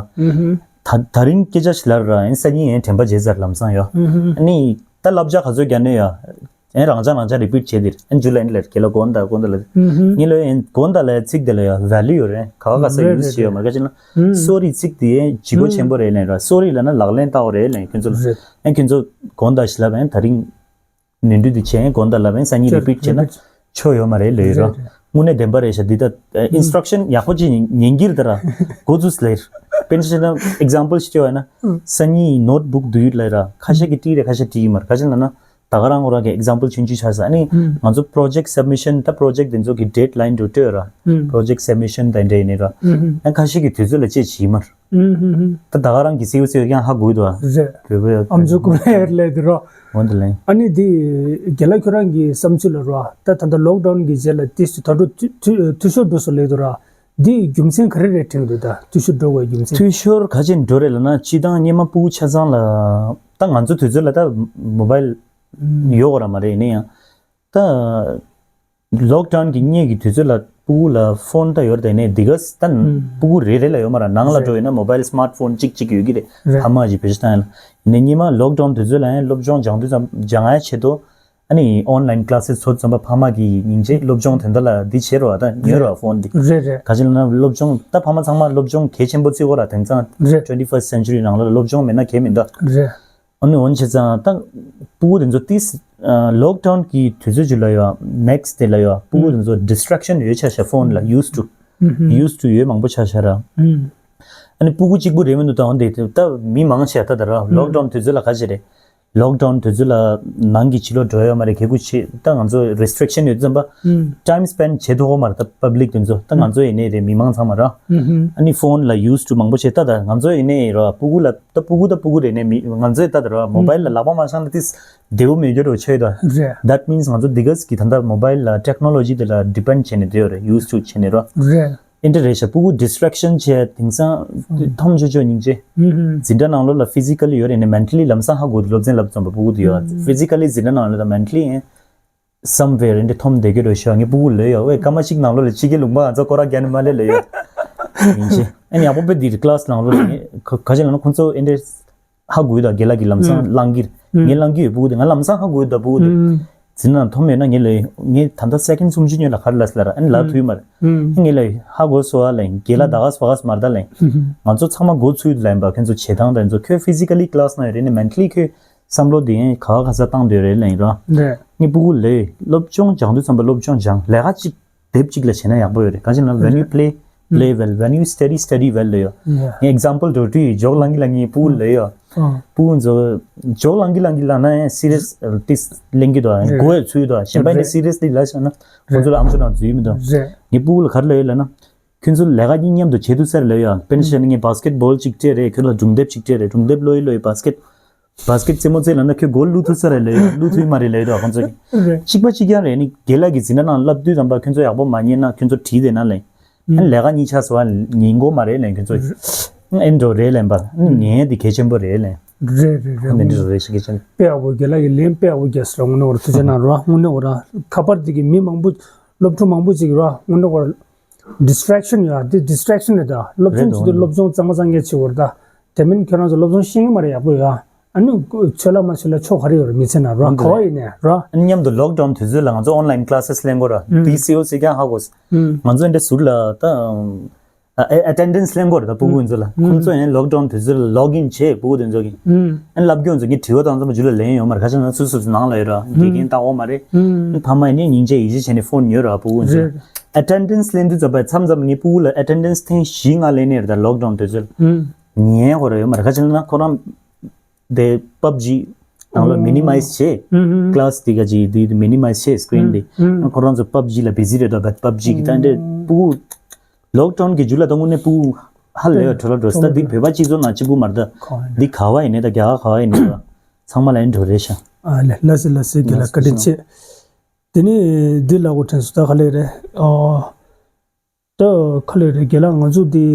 ད་ད་རིང་སྐད་ཆ་ཞིག་ལབ་ར་ཨེ་སང་ཉིན་ཨེ་དྲན་པ་བརྗེད་ཚར་ལམ་སང་ཡ། ཨ་ནི་ད་བསླབ་བྱ་ག་ཚོད་རྒྱག་ནའི་ཡ། ཨེ་རང་ཅག་རང་ཅག་རི་པིཊ་བྱས་ཏེ་ཨེ་མཇུག་ལ་ཨེ་ལབ་རྒན་ལགས་དགོངས་དག་དགོངས་དག་ལབ། ངས་ལབ་ཨེ་དགོངས་དག་ལབ་ཚིག་དེ་ལ་ཡ་ཝེ་ལུ་ཡོད་རེད་ག་བ་ག་ས་རེད་ཡུ་སི་རེད་བྱས་ཡོད་རེད། མ་ག་ཅིག་ན་སོ་རི་ཚིག་དེ་ཨེ་ལྗིད་ཁོག་ཆེན་པོ་རེད་ལབ་ར་སོ་རི་ལབ་ན་ལག་ལེན་བསྟར་བ་རེད་ལབ་ཁྱོད་ཚོ་ལ་རེད། ཨེ་ཁྱོད་ཚོ་དགོངས་དག་ཞིག་ལབ་ཨེ་ད་རིང་ནོར་འཁྲུལ་དེ་བྱས་ཨེ་དགོངས་དག་ལབ་ཨེ་སང་ཉིན་རི་པིཊ་བྱས་ན་ཆོ་ཡོད་མ་རེད་ལབ་ཡོད་ར། རེད་རེད། དངོས་གནས་བདེན་པ་རེད་ཤག་འདི་ད་ཨིན་སི་ཊྲག་ཤན་ཡག་པོ་ཅིག་ཉན་གྱི་རེད་ད་ར་འགོ་ཚུགས་ལབ་ཡི་རེད། དཔེར་ན་ཆ་བཞག་ན་ཨེག་ཛམ་པལ་ཞིག་སྤྲད་པ་ཡིན་ན་སང་ཉིན་ནོཊ་བུག་བསྡུས་ཡོད་ལབ་ཡི་ར་ཁ་ཤས་ཀྱིས་བྲིས་རེད་ཁ་ཤས་བྲིས་ཀྱི་མ་རེད་ག་ཅི་ལབ་ན། ད་ག་རང་ཁོ་རང་གི་ཨེག་ཛམ་པལ་ཆུང་ཆུང་ཆགས་ས་ཨ་ནི་ང་ཚོ་པྲོ་ཇེག་སབ་མི་ཤན་ད་པྲོ་ཇེག་དེ་ཚོ་གི་ཌེཌ་ལའིན་འགྲོ་སྤྲོད་ར་པྲོ་ཇེག་སབ་མི་ཤན་དང་འདྲ་ཡིན་ནི་ར་ཨ་ཁ་ཤས་ཀྱི་དུས་ཚོད་ལ་ཅེས་བྱེད་མར་ད་ད་ག་རང་གི་སིའུ་སིའུ་ཡང་ཧ་གོ་འདུག་ཨ། རེད། བོད་བོད་ཨམ་ཅོག་རྐུབ་ལ་ཡར་སླེབས་འདུག་ར། འོན་ཏེ་ལན། ཨ་ནི་འདི་རྒན་ལགས་ཁྱོད་རང་གི་བསམ་ཚུལ་ལ་ར་ད་ད་ལྟ་ལོག་ཌའུན་གི་རྗེས་ལ་ཏིས་ད་དུང་འཐུས་འཐུས་འཐུས་ཤོར་འགྲོ་སོང་ལབ་འདུག་ར། འདི་རྒྱུ་མཚན་ག་རེ་རེད་དྲན་འདུག་ད་འཐུས་ཤོར་འགྲོ་བའི་རྒྱུ་མཚན། འཐུས་ཤོར་ག་ཅིག་འགྲོ་རེད་ལབ་ན་སྤྱིར་བཏང་སྔོན་མ་སྤུ་གུ་ཆ་ཚང་ལ་ད་ང་ཚོ་དུས་ཚོད་ལ་ད་མོ་བལ་ཡོད་གོ་ར་མ་རེད་ཡིན་ན་ཡང་ད་ལོག་ཌའུན་གི་སྔོན་གི་དུས་ཚོད་ལ་སྤུ་གུ་ལ་ཕོན་ད་ཡོད་རེད་དེ་ནས་འདི་ག་ད་སྤུ་གུ་རེ་རེ་ལ་ཡོད་མ་ར་ནང་ལ་འགྲོ་ཡོད་ན་མོ་བལ་སི་མར་ཕོན་གཅིག་གཅིག་ཡོད་ཀྱི་རེད། རེད། ཕ་མ་གི་བེད་སྤྱོད་བཏང་ཡ་ལ་ཡིན་ན་སྔོན་མ་ལོག་ཌའུན་དུས་ཚོད་ལ་ཡང་སློབ་སྦྱོང་སྦྱང་དུས་ཙམ་སྦྱང་ཡ་ཆེད་དུ། ཨ་ནི་ཨོན་ལའིན་ཀི་ལ་སི་ཚོ་ཙམ་པ་ཕ་མ་གིས་སྙིང་རྗེ་སློབ་སྦྱོང་དེ་འདྲ་ལ་འདི་བྱེད་རོགས་ད་ཉོས་རོགས་ཕོན་འདི། རེད་རེད། ག་ཅི་ལབ་ན་སློབ་སྦྱོང་ད་ཕ་མ་ཚང་མ་སློབ་སྦྱོང་གལ་ཆེན་པོ་བརྩི་གོ་ར་དེང་སང་རེད། ཊུ་ཝེན་ཊི་ཕར་སི་ཊི་སེན་ཅུ་རི་ནང་ལ་སློབ་སྦྱོང་མེད་ན་གལ་མི་འདུག་རེད། ཨ་ནི་འོན་བྱས་ཙང་ད་སྤུ་གུ་དེ་ཚོ་ཏིས་ལོག་ཌའུན་གི་དུས་ཚོད་ཅིག་ལ་ཡོད་ནེག་སི་ཊི་དེ་ལ་ཡོད་སྤུ་གུ་དེ་ཚོ་ཌིས་ཊྲེག་ཤན་ཡོད་ཆ་ཤ་ཕོན་ལ་ཡུ་སི་ཊུ་ཡུ་སི་ཊུ་ཡོད་མང་པོ་ཆ་ཤ་ར། ཨ་ནི་སྤུ་གུ་གཅིག་པུ་རེད་མི་འདུག་ད་འོན་ཏེ་ད་མི་མང་ཆེ་ད་ད་ར་ལོག་ཌའུན་དུས་ཚོད་ལ་ག་ཅི་རེད། ལོག་ཌའུན་དུས་ཚོད་ལ་ནང་གི་ཕྱི་ལོགས་འགྲོ་ཡོད་མ་རེད་གལ་ཁུ་ཆེ་ད་ང་ཚོ་རེ་སི་ཊྲིག་ཤན་ཡོད་ཙམ་པ་ཊའིམ་སི་པེན་ཌི་བྱེད་ཐུབ་ཀྱི་མ་རེད་ད་པབ་ལིག་དེ་ཚོ་ད་ང་ཚོ་ཡིན་ནའི་རེད་མི་མང་ཚང་མ་ར། ཨ་ནི་ཕོན་ལ་ཡུ་སི་ཊུ་མང་པོ་བྱེད་ད་ད་ང་ཚོ་ཡིན་ནའི་ར་སྤུ་གུ་ལ་ད་སྤུ་གུ་ད་སྤུ་གུ་རེད་ནའི་མི་ང་ཚོས་ད་ད་ར་མོ་བལ་ལ་ལག་པ་མ་བཞག་ན་ཏིས་བདེ་པོ་མེད་རྒྱུ་རེད་བྱས་ད། རེད། That means ང་ཚོ་འདི་ག་གི་ད་ད་མོ་བལ་ལ་ཊེག་ནོ་ལོ་ཇི་དེ་ལ་ཌི་པེན་ཌི་བྱས་ནས་བསྡད་ཡོད་རེད་ཡུ་སི་ཊུ་བྱས་ནས་ར། རེད། ཨེ་འདྲ་རེད་ཤག་སྤུ་གུ་ཌིས་ཊྲེག་ཤན་བྱས་དེང་སང་ཨུམ། འཐོམ་ཆོག་ཆོག་སྙིང་རྗེ། ཨུམ་ཧུམ། འཛིན་གྲྭ་ནང་ལོགས་ལ་ཕི་ཟི་ཀ་ལི་ཡོད་རེད་ནས་མེན་ཊ་ལི་ལམ་སང་ཧ་གོ་སློབ་ཚན་བསླབ་ཙམ་པ་སྤུ་གུ་དེ་ཡོད། ཨུམ། ཕི་ཟི་ཀ་ལི་འཛིན་གྲྭ་ནང་ལོགས་ལ་མེན་ཊ་ལི་ཨེ། སམ་ཝེར་ཨེ་འདྲ་འཐོམ་བསྡད་ཀྱི་རེད་ཤག་ངའི་སྤུ་གུ་ལོས་ཡོད་ཝེ་སྐར་མ་གཅིག་ནང་ལོགས་ལ་ཕྱི་རྒྱལ་ལུང་པ་ང་ཚོ་སྐོར་ར་རྒྱག་ནས་མ་སླེབས་ལ་ཡོད། ཡིན་ཆེ། ཨ་ནི་ཡག་པོ་དཔེ་འདིར་ཀི་ལ་སི་ནང་ལོགས་ལ་ངས་ག་ག་ཅི་ལབ་ན་ཁོང་ཚོ་ཨེ་འདྲ། ཧ་གོ་ཡོད་ད་རྒན་ལགས་ཀྱིས་ལམ་སང་ཨུམ། བླང་གིར། ཨུམ། ངས་བླང་གི་ཡོད་སྤུ་གུ་དེ་ང་ལམ་སང་ཧ་གོ་ཡོད་ད་སྤུ་གུ་དེ། ཨུམ། འཛིན་གྲྭ་ནང་འཐོམ་ཡོད་ན་ངས་ལབ་ངས་ད་ལྟ་སེ་ཀེན་སུམ་ཅུ་ཉོས་ལ་ག་རེ་ལབ་སི་ལབ་ར་ཨ་ནི་ལབ་ཐུབ་ཡོད་མ་རེད། ཨུམ། ངས་ལབ་ཧ་གོ་སོང་ཨ་ལབ་རྒན་ལགས་ད་ག་སོ་ག་སི་མ་རེད་ད་ལབ། ང་ཚོ་ཚང་མ་འགོ་ཚུགས་ཡོད་ལབ་ཡིན་པ་ཁྱོད་ཚོ་བྱེད་སྟངས་དང་ཚོ་ཁྱོད་ཕི་ཟི་ཀ་ལི་ཀི་ལ་སི་ནང་ཡོད་རེད་ནས་མེན་ཊ་ལི་ཁྱོད་བསམ་བློ་དེ་ཡང་ག་བ་ག་ས་བཏང་འདོད་རེད་ལབ་ཡིན་ར། རེད། ངས་སྤུ་གུ་ལབ་སློབ་སྦྱོང་སྦྱང་དུས་ཙམ་པ་སློབ་སྦྱོང་སྦྱང་ལས་ཀ་གཅིག་དེབ་གཅིག་ལ་བྱས་ན་ཡག་པོ་ཡོད་རེད་ག་ཅི་ན་when you play play well when you study study well ལབ་ཡོད། ཡ། ངས་ཨེག་ཛམ་པལ་འགྲོ་དུས་ཇོག་ལང་གི་ལང་གི་སྤུ་གུ་ལབ་ཡོད། ཨ། སྤུ་གུ་ཚོ་ཇོག་ལང་གི་ལང་གི་ལང་ན་ཡང་སི་རི་ཡས་ཏིས་ལེན་གི་འདུག་ཨ་རེད། གོ་ཡ་ཚུལ་འདུག་ཨ་གཞན་པ་ནི་རེད། སི་རི་ཡས་ལི་ལབ་བཞག་ན་ཁོང་ཚོ་ལ་ཨམ་ཅོག་ནང་འཛུལ་མི་འདུག་རེད། ངས་སྤུ་གུ་ལ་ག་རེ་ལབ་ཡོད་ལབ་ན། ཁྱོད་ཚོ་ལས་ཀ་གཉིས་མཉམ་དུ་བྱེད་ཐུབ་ས་རེད་ལབ་ཡོད་ཨ། དཔེར་ན་ཆ་བཞག་ན་ངས་བྷ་སི་ཀེ་ཊི་བྷོལ་གཅིག་སྤྲད་རེད་ཁྱོད་ལ་སྒྲུང་དེབ་གཅིག་སྤྲད་རེད་སྒྲུང་དེབ་ཀློག་ཡི་ཀློག་ཡི་བྷ་སི་ཀེ་ཊི། བྷ་སི་ཀེ་ཊི་རྩེད་མོ་རྩེ་ལབ་ན་ཁྱོད་གོལ་བླུག་ཐུབ་ས་རེད་ལབ་ཡོད་བླུག་ཐུབ་ཡི་མ་རེད་ལབ་ཡོད་ཁོང་ཚོ་གིས། རེད། གཅིག་པ་གཅིག་རྐྱང་རེད་ནི་རྒན་ལགས་ཀྱིས་འཛིན་གྲྭ་ནང་བསླབ་དུས་ཙམ་པ་ཁྱོད་ཚོ་ཡག་པོ་མ་ཉན་ན་ཁྱོད་ཚོ་བྲིས་བསྡད་ན་ལེ། ཨ་ནི་ལས་ཀ་གཉིས་ཆགས་སོང་བ་ཉན་དགོས་མ་རེད་ལེ་ཁྱོད་ཚོ། ཨེ་འགྲོ་རེད་ལེ་འབར་ཨ་ནི་ཉན་ཡ་དེ་གལ་ཆེན་པོ་རེད་ལེ། རེད་རེད་རེད། ཨ་ནི་འདི་རེད་ཤི་གལ་ཆེན། དཔེ་ཡག་པོ་རྒན་ལགས་ཀྱིས་ལན་དཔེ་ཡག་པོ་རྒྱག་སོང་དངོས་གནས་འོ་ར་ཐུགས་རྗེ་གནང་ར་དངོས་གནས་འོ་ར་ཁ་པར་དེ་གི་མི་མང་པོ་སློབ་ཕྲུག་མང་པོ་ཅིག་ར་དངོས་གནས་འོ་ར་ཌིས་ཊྲེག་ཤན་ཡོད་ཨ་དེ་ཌིས་ཊྲེག་ཤན་རེད་ད་སློབ་ཚན་བྱེད་དུས་སློབ་སྦྱོང་གཙང་མ་གཙང་རྐྱང་བྱེད་འོ་ར་ད། དེ་མིན་ཁྱོད་རང་ཚོ་སློབ་སྦྱོང་ཤེས་ཀྱི་མ་རེད། ཡག་པོ་ཡོད་ཨ། ཨ་ནི་ཚོད་ལ་མ་ཚོད་ལ་ཆོག་ག་རེ་ཡོད་རེད། མི་ཚེ་ན་རོ་འོན་ཏེ་ག་བ་ཡིན་ནས་རོ། ཨ་ནི་མཉམ་དུ་ལོག་ཌའུན་དུས་ཚོད་ལ་ང་ཚོ་ཨོན་ལན་ཀླ་སེ་ལེན་དགོས་ར། ཨུམ། དེ་སི་ཨོ་སི་ཀྱང་ཧ་གོ། ཨུམ། ང་ཚོ་འདི་ཟུར་ལ་ད་ཨ་ཨེ་ཨེ་ཊེན་ཌེན་སི་ལེན་དགོས་རེད། ད་སྤུ་གུ་ཚོ་ལ་ཁོང་ཚོ་ཡང་ལོག་ཌའུན་དུས་ཚོད་ལ་ལོག་ཨིན་བྱས་སྤུ་གུ་དེ་ཚོ་གི་ཨུམ། ཨ་ནི་ལབ་རྒྱུ་ཚོ་ངས་དྲི་བ་དང་ཚང་མ་རྒྱུད་ལ་ལེན་ཡོད་མ་རེད། ཁ་ཤས་ན་སུ་སུ་སུ་ནང་ལ་ཡོད་ར། དགེ་རྒན་ལྟ་འོ་མ་རེད། ཨུམ། ཕ་མ་ཡིན་ནའི་སྙིང་རྗེ་ཡིད་ཆེས་བྱས་ནས་ཕོན་ཉོས་ར་སྤུ་གུ་ཚོ། ཨེ་ཊེན་ཌེན་སི་ལེན་དུས་ཙམ་པ་མཚམས་མཚམས་ངས་སྤུ་གུ་ལ་ཨེ་ཊེན་ཌེན་སི་ཐེངས་བཞི་ལྔ་ལེན་ནས་རེད། ད་ལོག་ཌའུན་དུས་ཚོད་ལ། ཨུམ། ཉན་དགོས་ར་ཡོད་མ་རེད། ཁ་ཅིག་ན་ཁོ་རང་དེ་པབ་ཇི་ནང་ལ་མི་ནི་མའེ་ཛི་བྱས། ཨུམ། ཀླ་སི་དེ་ག་ཅིག་དེ་མི་ནི་མའེ་ཛི་བྱས་སི་ཀི་རིན་དེ། ཨུམ། ཁོ་རང་ཚོ་པབ་ཇི་ལ་བི་ཛི་རེད་དོ། པབ་ཇི་གི་ད་འདྲས་སྤུ་གུ་ལོག་ཌའུན་གི་མཇུག་ལ་ད་དངོས་གནས་སྤུ་གུ་ཧ་ལས་པ་འཕྲོ་བརླག་འགྲོ་ས། ད་འདི་བོད་པ་སྤྱི་ཚོགས་ནང་གཅིག་པུ་མ་རེད། ད་འདི་ག་བ་ཡིན་ནའི་ད་རྒྱ་གར་ག་བ་ཡིན་ནའི་ད་ཚང་མ་ལ་ཡིན་འགྲོ་རེད་ཤག་ཨ་ལེ་ལ་སི་ལ་སི་རྒན་ལགས་བཀའ་དྲིན་ཆེ། དེ་ནས་འདི་ལ་གོ་དྲན་སོང་། ད་ག་ལེ་རེད། ཨོ། ད་ག་ལེ་རེད། རྒན་ལགས་ང་ཚོ་འདི་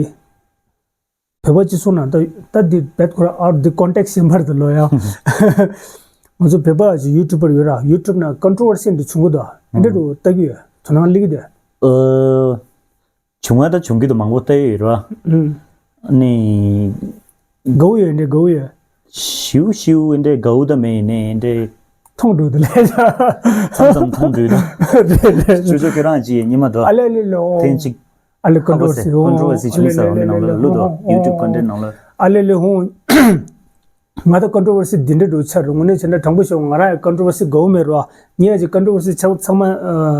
བོད་པ་སྤྱི་ཚོགས་ནང་ད་ད་འདི་བེད་ཁོ་ར་ཨར་འདི་ཀོན་ཊེག་སི་ཡིན་པར་དུ་ལོ་ཡ། ང་ཚོ་བོད་པ་ཞིག་ཡུ་ཊུབ་པར་ཡོད་ར། ཡུ་ཊུབ་ནང་ཀོན་ཊོ་ཝར་སི་འདི་བྱུང་གི་འདུག་འདི་འདྲ་འདུག་ལྟ་གི་ཡོད། དོ་སྣང་སླེབས་ཀྱི་འདུག་ཨ། བྱུང་བ་ད་བྱུང་གི་འདུག་མང་པོ་ལྟ་ཡི་ཡོད་ར། ཨུམ། ནི། དགའ་བོ་ཡོད་འདྲ་དགའ་བོ་ཡོད། ཞིའུ་ཞིའུ་འདྲ་དགའ་བོ་ད་མེད་ནས་འདྲ། མཐོང་འགྲོ་འདུག་ལས་ཤག་མཚམས་མཚམས་མཐོང་འགྲོ་འདུག་རེད་རེད། ཅོ་ཅོ་ཁྱོད་རང་ཅི་ཉི་མ་འགྲོ། ཨ་ལེ་ལེ་ལོ། ཐེངས་གཅིག་ཨ་ལེ་ཀོན་ཊོ་ཝར་སི། ཀོན་ཊོ་ཝར་སི་བྱུང་ས་འོ་མི་ནང་ལ་ལུ་དོ་ཡུ་ཊུབ་ཀོན་ཊེན་ཊི་ནང་ལ། ཨ་ལེ་ལེ་ཧོ། ང་ད་ཀོན་ཊོ་ཝར་སི་འདི་འདྲ་འགྲོ་ཆར་དངོས་གནས་བྱས་ན་དྲང་པོ་ཤོད། ང་རང་ཡང་ཀོན་ཊོ་ཝར་སི་དགའ་བོ་མེད་རོ། ངས་ཀྱི་ཀོན་ཊོ་ཝར་སི་ཚང་ཚང་མ་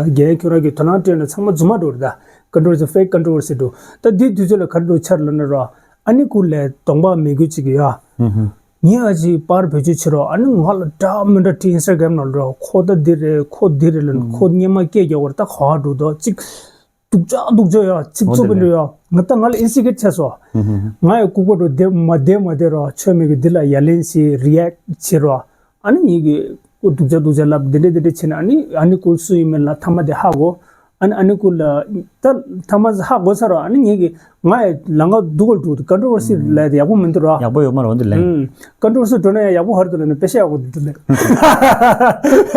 རྒན་ཁྱོད་རང་གི་དོ་སྣང་སྤྲད་ན་ཚང་མ་རྫུན་མ་འགྲོ་རེད། ད་ཀོན་ཊོ་ཝར་སི་ཕེག་ཀོན་ཊོ་ཝར་སི་འགྲོ། ད་འདི་དུས་ཚོད་ལ་ག་རེ་འགྲོ་ཆར་ལབ་ན་རོ། ཨ་ནི་ཀུ་ལས་གདོང་པ་མི་དགོས་ཅིག་ཡ། ངས་ཨ་ཅིག་པར་བེད་སྤྱོད་བྱེད་རོགས། ཨ་ནི་ང་ལ་འདྲ་མི་འདྲ་བྲིས། ཨིན་སི་ཊ་གྷ་རམ་ནང་ལ་རོགས། ཁོ་ད་འདི་རེད། ཁོ་འདི་རེད་ལབ་ནས་ཁོ་སྙན་མ་སྐད་རྒྱག་པར་ད་ག་བ་འགྲོ་འདུག་ཅིག་སྡུག་ཅག་སྡུག་ཅག་ཡ། ཚིག་རྩུབ་པོ་འདྲ་ཡ། ང་ད་ང་ལ་ཨིན་སི་ཊི་གེ་ཊི་བྱས་སོང་། ང་ཡི་ལྐུགས་པ་འགྲོ་བསྡད་མ་བསྡད་མ་བསྡད་རོགས། ཆོ་མེད་གི་འདི་ལ་ཡ་ལན་བྱེད། རི་ཡེག་བྱེད་རོགས། ཨ་ནི་ངེད་ཀྱིས་སྡུག་ཅག་སྡུག་ཅག་ལབ་འདི་འདྲ་འདི་འདྲ་བྱས་ན། ཨ་ནི་ཨ་ནི་ཀུ་སུ་ཡིན་མིན་ལ་མཐའ་མ་དེ་ཧ་གོ། ཨ་ནི་ཨ་ནི་ཀུ་ལ་ད་མཐའ་མ་ཧ་གོ་ཚར་རོ། ཨ་ནི་ངེད་ཀྱིས་ང་ཡི་ལམ་ཁ་སྡུག་ག་འགྲོ་འདུག་ཀོན་ཊོ་ཝར་སི་ལབ་དེ་ཡག་པོ་མི་འདུག་རོ། ཡག་པོ་ཡོད་མ་རེད་འོ་འདི་ལན། ཀོན་ཊོ་ཝར་སི་འགྲོ་ན་ཡང་ཡག་པོ་ཧར་དུ་ལབ་ན་པེ་ཤ་ཡག་པོ་འདུག་ལབ།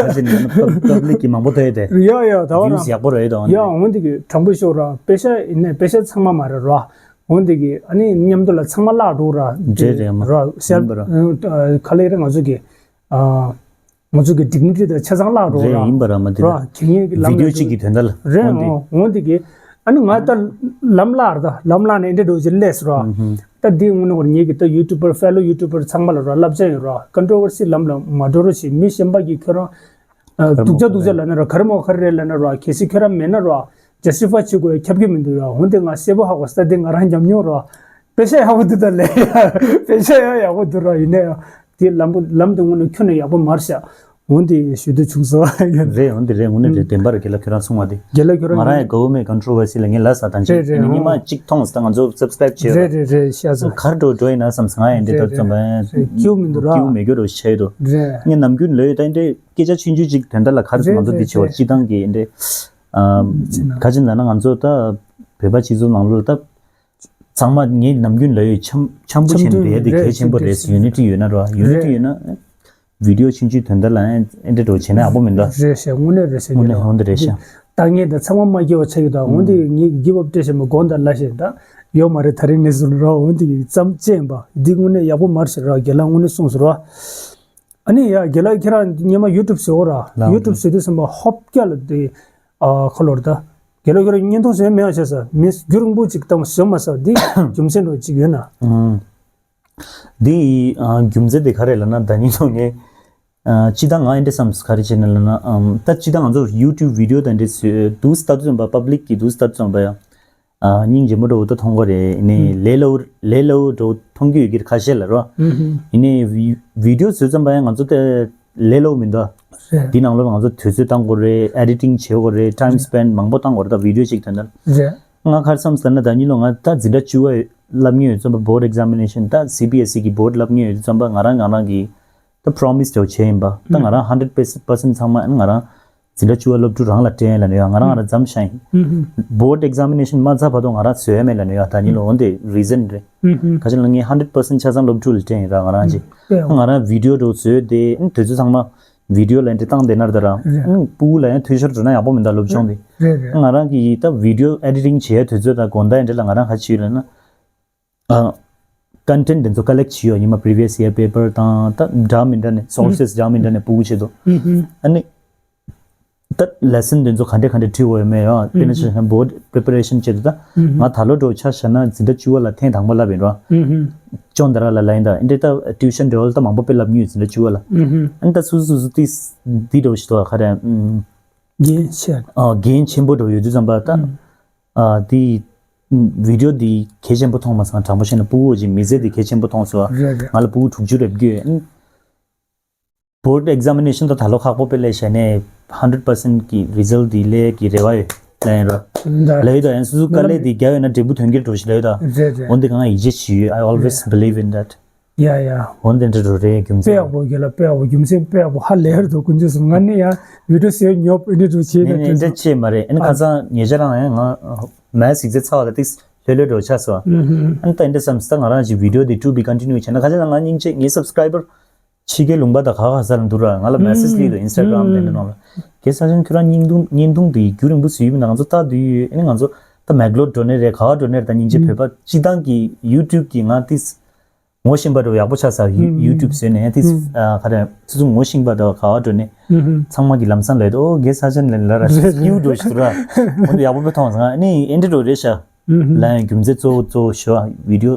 ཨ་ཅེ་ནི་པབ་ལིག་གི་མང་པོ་ཐོས་ཏེ། ཡ་ཡ་ད་བ་ཝིའུ་ཡག་པོ་རེད་དོ། ཡ་འོ་འདི་གི་དྲང་པོ་ཤོད་རོ། པེ་ཤ་ཡིན་ནས་པེ་ཤ་ཚང་མ་མ་རེད་རོ། འོ་འདི་གི་ཨ་ནི་མཉམ་དུ་ལ་ཚང་མ་བརླག་འགྲོ་ར། རེད་རེད་མ་རོ་སེལ་ཡིན་པ་ར། ག་ལེ་རེད། ང་ཚོ་གི་ཨ། ང་ཚོ་གི་ཌིག་ནི་ཊི་དང་ཆ་ཚང་བརླག་འགྲོ་ར། རེད་ཡིན་པ་ར་མ་འདི་ར། ར་དེ་ངེད་ཀྱི་ལམ་བི་ཌི་ཡོ་གཅིག་གི་དོན་དག་ལ་རེད། འོ་འདི་འོ་འོ་འདི་གི་ཨ་ནི་ང་ད་ལམ་བརླག་ར། ད་ལམ་བརླག་ནས་འདྲ་འགྲོ་ཅི་ལས་ར། ད་འདི་དངོས་གནས་ངེད་ཀྱི་ད་ཡུ་ཊུབ་པར་ཕེ་ལོ་ཡུ་ཊུབ་པར་ཚང་མ་ལ་ར་བསླབ་བྱ་ཡོད་ར། ཀོན་ཊོ་ཝར་སི་ལམ་ལ་མ་འགྲོ་རོགས་བྱེད། མི་གཞན་པ་གིས་ཁྱོད་རང་སྡུག་ཅག་སྡུག་ཅག་ལབ་ན་ར། ག་རེ་མོ་ག་རེ་རེད་ལབ་ན་ར། གལ་སྲིད་ཁྱོད་རང་མེད་ན་ར། ཇ་སི་ཕའི་བྱེད་དགོས་ཡ་ཁྱབ་ཀྱི་མི་འདུག་ཡ། འོན་ཏེ་ང་གསལ་པོ་ཧ་གོ་ས་དེ་ང་རང་ཉམས་མྱོང་རོ། པེ་ཤ་ཡག་པོ་འདུག་ད་ལས་ཡ། པེ་ཤ་ཡག་ཡག་པོ་འདུག་རོ། ཡིན་ནའི་ཡ་དེ་ལམ་པོ་ལམ་དེ་དངོས་གནས་ཁྱོན་ནས་ཡག་པོ་མ་རེད་ཤག་འོན་ཏེ་ཞུ་འདོད་བྱུང་སོང་། རེད་འོན་ཏེ་རེད། དངོས་གནས་རེད། བདེན་པ་རེད། རྒན་ལགས་ཁྱོད་རང་གསུངས་པ་དེ། རྒན་ལགས་ཁྱོད་རང་ང་རང་ཡང་དགའ་བོ་མེད། ཀོན་ཊོ་ཝར་སི་ལ་ངས་ལབ་ས་དང་ཅི་རེད་རེད། ཉི་མ་གཅིག་མཐོང་ས་ད་ང་ཚོ་སབ་སི་ཀ་རེབ་བྱས་རེད་རེད་རེད་ཤག་ཚོ། གར་འགྲོ་འགྲོ་ཡིན་ན་བསམ་ས། ང་ཡང་འདི་ལྟར་བརྩམས་པ་ཡང་སྐྱིད་པོ་མི་འདུག་རོ། སྐྱིད་པོ་མེད་རྒྱུ་རོ་ཤ་ཡི་འདུག་ངས་ནམ་རྒྱུན་ལོས་ད་འདྲས་སྐད་ཆ་ཆུང་ཆུང་ཅིག་དོན་དག་ལ་ག་རེ་ཟེར། ང་ཚོ་འདི་བྱེད་པར་སྤྱི་བཏང་གི་འདི་ག་ཅི་ལབ་ན་ང་ཚོ་ད་བོད་པ་སྤྱི་ཚོགས་ནང་ལོགས་ད་ཚང་མ་ངས་ནམ་རྒྱུན་ལོས་འཆམ་འཆམ་པོ་བྱས་ནས་འབད་ཡ་དེ་གལ་ཆེན་པོ་རེད། ཡུ་ནི་ཊི་ཡོད་ན་རོ། ཡུ་ནི་ཊི་ཡོད་ན་བི་ཌི་ཡོ་ཆུང་ཆུང་དོན་དག་ལ་ཨེ་འདྲ་འགྲོ་བྱས་ན་ཡག་པོ་མི་འདུག་རེད་ཤག་དངོས་གནས་རེད་ཤག་དངོས་གནས་ཧོན་དུ་རེད་ཤག་ད་ངས་ད་ཚང་མ་མ་སྐྱེ་བ་ཆགས་ཀྱི་འདུག་འོན་ཏེ་ངས་གིབ་ཨབ་སྤྲད་བཞིན་པ་དགོངས་དག་ལ་བཞིན་ད་ཡོད་མ་རེད། ད་རིང་ནས་བཟུང་རོ། འོན་ཏེ་ཙམ་ཅན་པ་འདི་དངོས་གནས་ཡག་པོ་མ་རེད་ཤག་རོ། རྒན་ལགས་དངོས་གནས་གསུངས་སོང་རོ། ཨ་ནི་ཡ་རྒན་ལགས་ཁྱེད་རང་སྔོན་མ་ཡུ་ཊུབ་བཟོ་གོ་ར། ལགས། ཡུ་ཊུབ་བཟོ་དུས་ཙམ་པ་ཧོབ་སྐྱ་ལ་དེ་ཨ་ཁ་ལོར་ད་རྒན་ལགས་ཁྱེད་རང་བརྙན་ཐུང་བཟོས་མེད་ཨ་བྱས་ས་མི་རྒྱུན་རིང་པོ་ཅིག་བཏང་བཟོས་མ་ས་འདི་རྒྱུ་མཚན་འདྲ་ཅིག་ཡོད་ན། ཨང་། འདི་ཨ་རྒྱུ་མཚན་དེ་ག་རེ་ལབ་ན་ད་ནི་ཐོག་ངས་ཨ་སྤྱི་བཏང་ང་ཨེ་འདྲ་བསམ་ག་རེ་བྱས་ན་ལབ་ན་ཨམ་ད་སྤྱི་བཏང་ང་ཚོ་ཡུ་ཊུབ་བི་ཌི་ཡོ་དང་འདྲ་བཟོས་དུས་ལྟ་དུས་ཙམ་པ་པབ་ལིག་གི་དུས་ལྟ་དུས་ཙམ་པ་ཡང་ཨ་སྙིང་རྗེ་མོ་འདྲ་བོ་ད་མཐོང་གི་རེད། ཡིན་ནའི་ལས་སླ་བོ་ལས་སླ་བོ་འདྲ་བོ་མཐོང་གི་ཡོད་ཀྱི་རེད་ཁ་ཤས་ལ་རོ། ཡིན་ནའི་བི་ཌི་ཡོ་བཟོས་ཙམ་པ་ཡང་ང་ཚོ་དེ་ལས་སླ་བོ་མི་འདུག་རེད། འདི་ནང་ལོགས་ང་ཚོ་དུས་ཚོད་བཏང་དགོས་རེད། ཨེ་ཌི་ཊིང་བྱེད་དགོས་རེད། ཊའིམ་སི་པེན་མང་པོ་བཏང་དགོས་རེད། ད་བི་ཌི་ཡོ་གཅིག་དོན་དག་རེད། ང་ག་རེ་བསམ་ཟེར་ན་ད་ནི་ལོ་ང་ད་འཛིན་གྲྭ་བཅུ་པ་སླེབས་མཁན་ཡོད་ཙམ་པ་བོཌ་ཨེག་ཛམ་མི་ནེ་ཤན་ད་སི་བི་ཨེས་ཨི་གི་བོཌ་སླེབས་མཁན་ཡོད་ཙམ་པ་ང་རང་ང་རང་གི་ད་པྲོ་མི་སི་འདྲ་བོ་བྱས་ཡིན་པ། ད་ང་རང་ཧན་ཌེཌ་པར་སེན་ཊི་ཚང་མ་ང་རང་འཛིན་གྲྭ་བཅུ་པ་སློབ་ཕྲུག་རང་ལ་སྤྲད་ལབ་ནས་ཡོད། ང་རང་ང་རང་མཚམས་བཞག་ཡིན། བོཌ་ཨེག་ཛམ་མི་ནེ་ཤན་མ་ཚར་བར་དུ་ང་རང་བཟོ་ཡ་མེད་ལབ་ནས་ཡོད། ད་ནི་ལོ་འོན་ཏེ་རི་ཛན་རེད། ག་ཅི་ལབ་ངས་ཧན་ཌེཌ་པར་སེན་ཊི་ཆ་ཚང་སློབ་ཕྲུག་ལ་སྤྲད་ཡིན་ར། ང་རང་ཅིག་ང་རང་བི་ཌི་ཡོ་འདྲ་བོ་བཟོས་ཏེ་དུས་ཚོད་ཚང་མ་བི་ཌི་ཡོ་ལ་འདྲ་བཏང་བསྡད་ན་ད་ར་རེད། སྤུ་གུ་ལ་ཡང་འཐུས་ཤོར་འགྲོ་ན་ཡག་པོ་མི་འདུག་སློབ་སྦྱོང་དེ། རེད་རེད། ང་རང་གིས་ད་བི་ཌི་ཡོ་ཨེ་ཌི་ཊིང་བྱེད་ཡ་དུས་ཚོད་དང་དགོང་དག་འདྲ་ལ་ང་རང་ག་ཅི་ཡོད་ལབ་ན། ཨ། content དེ་ཚོ་collect བྱས་ཡོད། ཉི་མ་previous year paper དང་ད་འདྲ་མི་འདྲ་ནས་sources འདྲ་མི་འདྲ་ནས་ཕྲུ་གུ་ཆེད་དུ། ཨ་ནི་ད་lesson དེ་ཚོ་ག་འདྲ་ག་འདྲ་ཁྲིད་འོས་མེད་ཡོད། དཔེར་ན་ཆ་བཞག་board preparation ཆེད་དུ་ད་ང་ད་ལོ་འགྲོ་ཆ་བཞག་ན་འཛིན་གྲྭ་བཅུ་པ་ལ་ཐེངས་དང་པོ་བསླབ་ཡིན་རོ། ཅོང་དར་ལ་ལ་ཡིན་ད་ཨིན་འདྲ་ད་tuition འདྲ་བོ་ད་མང་པོ་དཔེ་བསླབ་མྱོང་ཡོད། འཛིན་གྲྭ་བཅུ་པ་ལ། ཨ་ནི་ད་སུ་སུ་སུ་ཏིས་འདི་འདྲ་བོ་ཞིག་ཐོག་ག་རེ་འགན་ཆེ། འགན་ཆེན་པོ་འདྲ་བོ་ཡོད་དུས་ཙམ་པ་ད། ཨ་དེ་video འདི་གལ་ཆེན་པོ་མཐོང་མ་སོང་། དྲང་པོ་བཤད་ན་ཕྲུ་གུ་ཅིག་མི་ཚེ་འདི་གལ་ཆེན་པོ་མཐོང་སོང་། རེད་རེད། ང་ལ་ཕྲུ་གུ་དྲུག་ཅུ་རེ་བརྒྱུད། board examination ད་ད་ལོ་ཁག་པོ་དཔེ་ལས་བྱས་ནས་hundred percent གི་result འདི་ལས་ཀྱི་རེ་བ་ཡོད་ལབ་ཡིན་རོ། ལབ་ཡོད་ད། ཡང་སོ་སོ་དཀའ་ལས་འདི་རྒྱག་ཡོད་ན་འབྲས་བུ་དོན་འཁྱོལ་འགྲོ་ཞིག་ལབ་ཡོད་ད། རེད་རེད། འོན་ཏེ་ང་ཡིད་ཆེས་བྱེད་ཡོད། I always believe in that. ཡ་ཡ། འོན་ཏེ་འདྲ་འགྲོ་རེད་རྒྱུ་དཔེ་མཚན། ཡག་པོ་རྒན་ལགས། དཔེ་ཡག་པོ། རྒྱུ་མཚན་དཔེ་ཡག་པོ་ཧ་ལས་རེད་འདུག་དཀོན་མཆོག་གསུམ། ང་ནི་ཡང་video བཟོས་ཉོབ་ཨེ་འདྲ་འགྲོ་བྱས་ནས་ནས་དེ་ཚོ་འདྲ་བྱས་མ་རེད། ཨ་ནི་ཁ་སང་ཉེ་ཆར་རང་ཡང་ང་maths exam ཚར་བ་ལ་ཏིག་ལྷོད་ལྷོད་འགྲོ་ཆགས་སོང་། ཨ་ནི་ད་འདྲ་བསམ་སོང་། ད་ང་རང་གི་video འདི་to be continue བྱས་ན་ཁ་ཆེ་ན་ང་སྙིང་རྗེ། ངའི་subscriber ཕྱི་རྒྱལ་ལུང་པ་དང་ག་ག་ས་ལ་འདུག་ར། ང་ལ་message སླེབས་འདུག Instagram དེ་འདྲ་ནང་ལ། རྒན་ས་ཆེན་ཁྱོད་རང་བརྙན་ཐུང་བརྙན་ཐུང་འདི་རྒྱུན་རིང་པོ་བཟོས་ཡོད་མིན་ན། ང་ཚོ་ལྟ་འདོད་ཡོད། ཨ་ནི་ང་ཚོ་ད་མེག་ལོར་འགྲོ་ནས་རེད། ག་བ་འགྲོ་ནས་རེད། ད་སྙིང་རྗེ། བོད་པ་སྤྱི་བཏང་གི་YouTube གི་ང་ཏིས་ངོ་ཤེས་པ་འདྲ་བོ་ཡག་པོ་ཆགས་ས། ཡུ་YouTube བཟོས་ནས་ཏིས་ག་རེ་སོ་སོ་ངོ་ཤེས་པ་འདྲ་བོ་ག་བ་འགྲོ་ནས་ཚང་མ་གི་ལམ་སང་ལབ་འདུག་ཨོ་རྒན་ས་ཆེན་ལ་ལ་ར་སྐྱིད་འགྲོ་ཞིག་འདུག་ར། འོ་འདི་ཡག་པོ་དཔེ་མཐོང་སོང་། ཨ་ནི་ཨེ་འདྲ་འགྲོ་རེད་ཤག་ལ་ཡང་རྒྱུ་མཚན་གཙོ་བོ་གཙོ་བོ་ཞུ་བ་video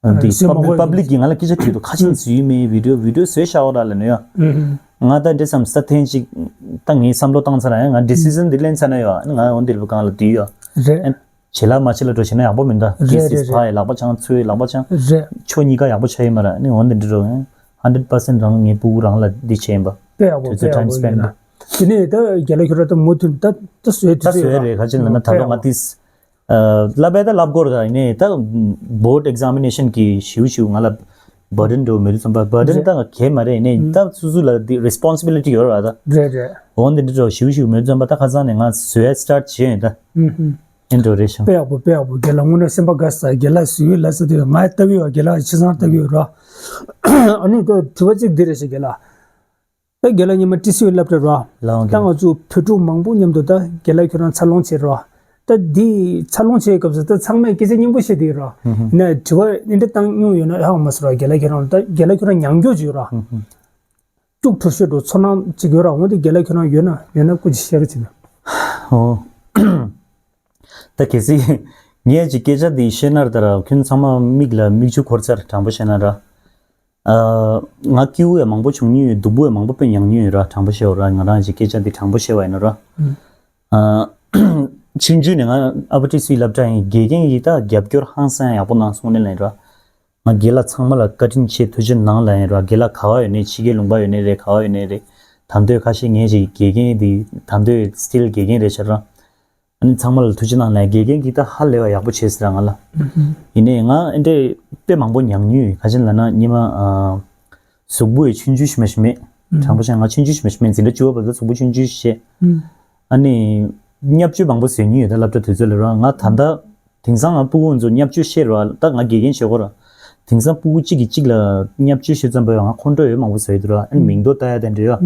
འདི་སེམས་པ་public ཁོ་public གིས་ང་ལ་སྐད་ཆ་དྲིས་འདུག་ཁ་ཆེ་བཟོས་མེད། video video བཟོས་བཞག་འོ་ར་ལབ་ནས་ཡོད། ང་ད་འདྲ་བསམ་ས་ཐེངས་ཅིག་ད་ངས་བསམ་བློ་བཏང་ཚར་ཡང་ང་decision འདི་ལེན་ཚར་ན་ཡོད། ང་འོ་འདིར་བུ་གང་ལ་དྲིས་ཡོད། རེད། བྱེད་ལ་མ་བྱེད་ལ་འགྲོ་བྱེད་ན་ཡག་པོ་མིན་ད། རེད་རེད། ཕ་ཡི་ལག་པ་འཆང་། ཚུའི་ལག་པ་འཆང་། རེད། ཕྱོགས་གཉིས་ཀ་ཡག་པོ་ཆགས་ཡོད་མ་ར། ནི་འོ་འདི་འདྲ་རོ། hundred percent རང་ངའི་ཕྲུ་གུ་རང་ལ་འདི་བྱས་ཡིན་པ། དཔེ་ཡག་པོ། དུས་ཚོད་time spend དེ་ནས་ད་རྒན་ལགས་ཁྱོད་རང་ད་མུ་མཐུད་ད་ད་བཟོས་ད་བཟོས་རེད། ག་ཅི་ལབ་ན་ད་ལོ་ང་ཏིས་བསླབ་པའི་ད་བསླབ་སྐོར་ད་ཡིན་ནས་ད་board examination གི་ཞིའུ་ཞིའུ་ང་ལ་burden འགྲོ་མེད་དུས་ཙམ་པ། burden ད་ང་གས་མ་རེད། ནས་ད་སུ་སུ་ལ་འདི་responsibility ཡོད་ར་ད། རེད་རེད། འོ་འདི་འདྲ་རོ་ཞིའུ་ཞིའུ་མེད་དུས་ཙམ་པ་ད་ཁ་སང་ནས་ང་བཟོས་start བྱས་ཡོད་ད། ཨེ་འགྲོ་རེད་ཤག་དཔེ་ཡག་པོ། དཔེ་ཡག་པོ། རྒན་ལགས་དངོས་གནས་སེམས་པ་དགའ་ས། རྒན་ལགས་བཟོས་ཡོད་ལབ་ས་དེ་ང་ལྟ་གི་ཡོད། རྒན་ལགས་ཆ་ཚང་ལྟ་གི་ཡོད་ར། ཨ་ནི་ད་དྲི་བ་གཅིག་འདི་རེད་ཤག་རྒན་ལགས། ད་རྒན་ལགས་སྔོན་མ་ཏི་སི་ཡུ་སློབ་གྲྭ་ར། ལའང་ད་ང་ཚོ་བོད་ཕྲུག་མང་པོ་མཉམ་དུ་ད་རྒན་ལགས་ཁྱོད་རང་འཚར་ལོངས་བྱས་ར། ད་འདི་འཚར་ལོངས་བྱས་སྐབས་སུ་ད་ཚང་མས་སྐད་ཆ་སྙན་པོ་བཤད་དེ་ར། ན་དྲི་བ་འདི་འདྲ་བཏང་མྱོང་ཡོད་ན་ཧ་གོ་མ་སོང་ར། རྒན་ལགས་ཁྱོད་རང་ད་རྒན་ལགས་ཁྱོད་རང་མྱོང་རྒྱུ་ཅིག་ཡོད་ར། སྐྱུག་བྲོ་ཤོས་འགྲོ་ཚོར་སྣང་ཅིག་ཡོད་ར། འོ་དེ་རྒན་ལགས་ཁྱོད་རང་ཡོད་ན་ཡོད་ན་སྐུ་མཁྱེན་ཤེར་བྱེད་ན། ཨོ། ད་གལ་སྲིད་ངས་ཅིག་སྐད་ཆ་འདི་བཤད་ན་ད་ར་ཁྱོད་ཚང་མ་མིག་ལ་མིག་ཆུ་འཁོར་ཚར། དྲང་པོ་བཤད་ན་ར། ཨ། ང་སྐྱིད་པོ་ཡང་མང་པོ་བྱུང་མྱོང་ཡོད། སྡུག་པོ་ཡང་མང་པོ་དཔེ་མྱངས་མྱོང་ཡོད་ར། དྲང་པོ་བཤད་པ་ར། ང་རང་ཅིག་སྐད་ཆ་འདི་དྲང་པོ་བཤད་པ་ཡིན་ན་ར། ཨ། ཆུང་ཆུང་ནས་ང་ཨ་ཕ་ཏི་སི་སློབ་གྲྭ་ཡིན། དགེ་རྒན་གྱིས་ད་རྒྱབ་སྐྱོར་ཧང་སང་ཡག་པོ་གནང་སོང་ནས་ལན་ར། ང་རྒན་ལགས་ཚང་མ་ལ་བཀའ་དྲིན་ཆེ། ཐུགས་རྗེ་གནང་ལབ་ཡིན་ར། རྒན་ལགས་ག་བ་ཡོད་ནའི་ཕྱི་རྒྱལ་ལུང་པ་ཡོད་ནའི་རེད། ག་བ་ཡོད་ནའི་རེད། དམ་དོད་ཁ་ཤས་ངས་ཅིག་དགེ་རྒན་འདི་དམ་དོད་still དགེ་རྒན་རེད་ཤག་ར། ཨ་ནི་ཚང་མ་ལ་ཐུགས་རྗེ་གནང་ལབ། དགེ་རྒན་གྱིས་ད་ཧ་ལས་པ་ཡག་པོ་བྱས་ཟེར་ར་ང་ལ། ཡིན་ནའི་ང་ཨེ་འདྲས་དཔེ་མང་པོ་མྱངས་མྱོང་ཡོད། ག་ཅི་ལབ་ན་སྔོན་མ་ཨ། གཟུགས་པོ་ཡི་ཆུང་ཆུང་ཞིག་མ་ཞིག་མེད། དྲང་པོ་བཤད་ང་ཆུང་ཆུང་ཞིག་མ་ཞིག་མེད། འཛིན་གྲྭ་བཅུ་པ་བར་དུ་གཟུགས་པོ་ཆུང་ཆུང་ཞིག་བྱས། ཨ་ནི་བརྙས་བཅོས་མང་པོ་བཟོས་མྱོང་ཡོད་ད་སློབ་གྲྭ་དུས་ཚོད་ལ་ར། ང་ད་ལྟ་དེང་སང་ང་ཕྲུ་གུ་ཚོ་བརྙས་བཅོས་བཤད་ར་བ་ད་ང་དགེ་རྒན་བྱེད་དགོས་ར། དེང་སང་ཕྲུ་གུ་གཅིག་གིས་གཅིག་ལ་བརྙས་བཅོས་བྱེད་ཙམ་པ་ཡང་ང་ཁོང་ཁྲོ་ཡོད་མང་པོ་བཟོ་ཡི་འདུག་ར། ཨ་ནི་མིང་འདོགས་ལྟ་ཡ་དེ་འདྲ་ཡོད།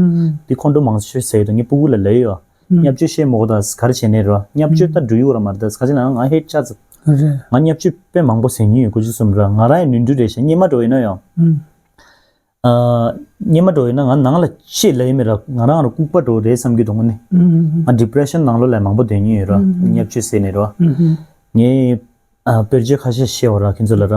འདི་ཁོང་ཁྲོ་མང་ཤོས་བཟོ་ཡི་འདུག་ངས་ཕྲུ་གུ་ལ་ལབ་ཡོད། བརྙས་བཅོས་བཤད་མ་དགོས་ད་ག་རེ་བྱས་ནས་ར། བརྙས་བཅོས་ད་འགྲོ་ཡི་ཡོད་ར་མ་རེད་ད་ག་ཅི་ལབ་ན་ང་ཧེད་ཆགས་ཚར། ང་བརྙས་བཅོས་དཔེ་མང་པོ་བཟོ་མྱོང་ཡོད། དགུ་བཅུ་གསུམ་ར། ང་རང་ཡང་ནོར་འཁྲུལ་རེད་ཤག་སྔོན་མ་འགྲོ་ཡིན་ན་ཡང་། ཨ། སྔོན་མ་འགྲོ་ཡིན་ན་ང་ནང་ལ་ཆེས་ལབ་ཡ་མེད་ར། ང་རང་ལ་ལྐུགས་པ་འགྲོ་རེད་བསམ་གྱི་འདུག་ངོ་ནི། ང་depression ནང་ལོགས་ལ་མང་པོ་སྡོད་མྱོང་ཡོད་ར། བརྙས་བཅོས་ཟེར་ནས་ར། ངས་ཨ། དཔེར་བརྗོད་ཁ་ཤས་བཤད་པ་ར་ཁྱེད་ཚོ་ལ་ར།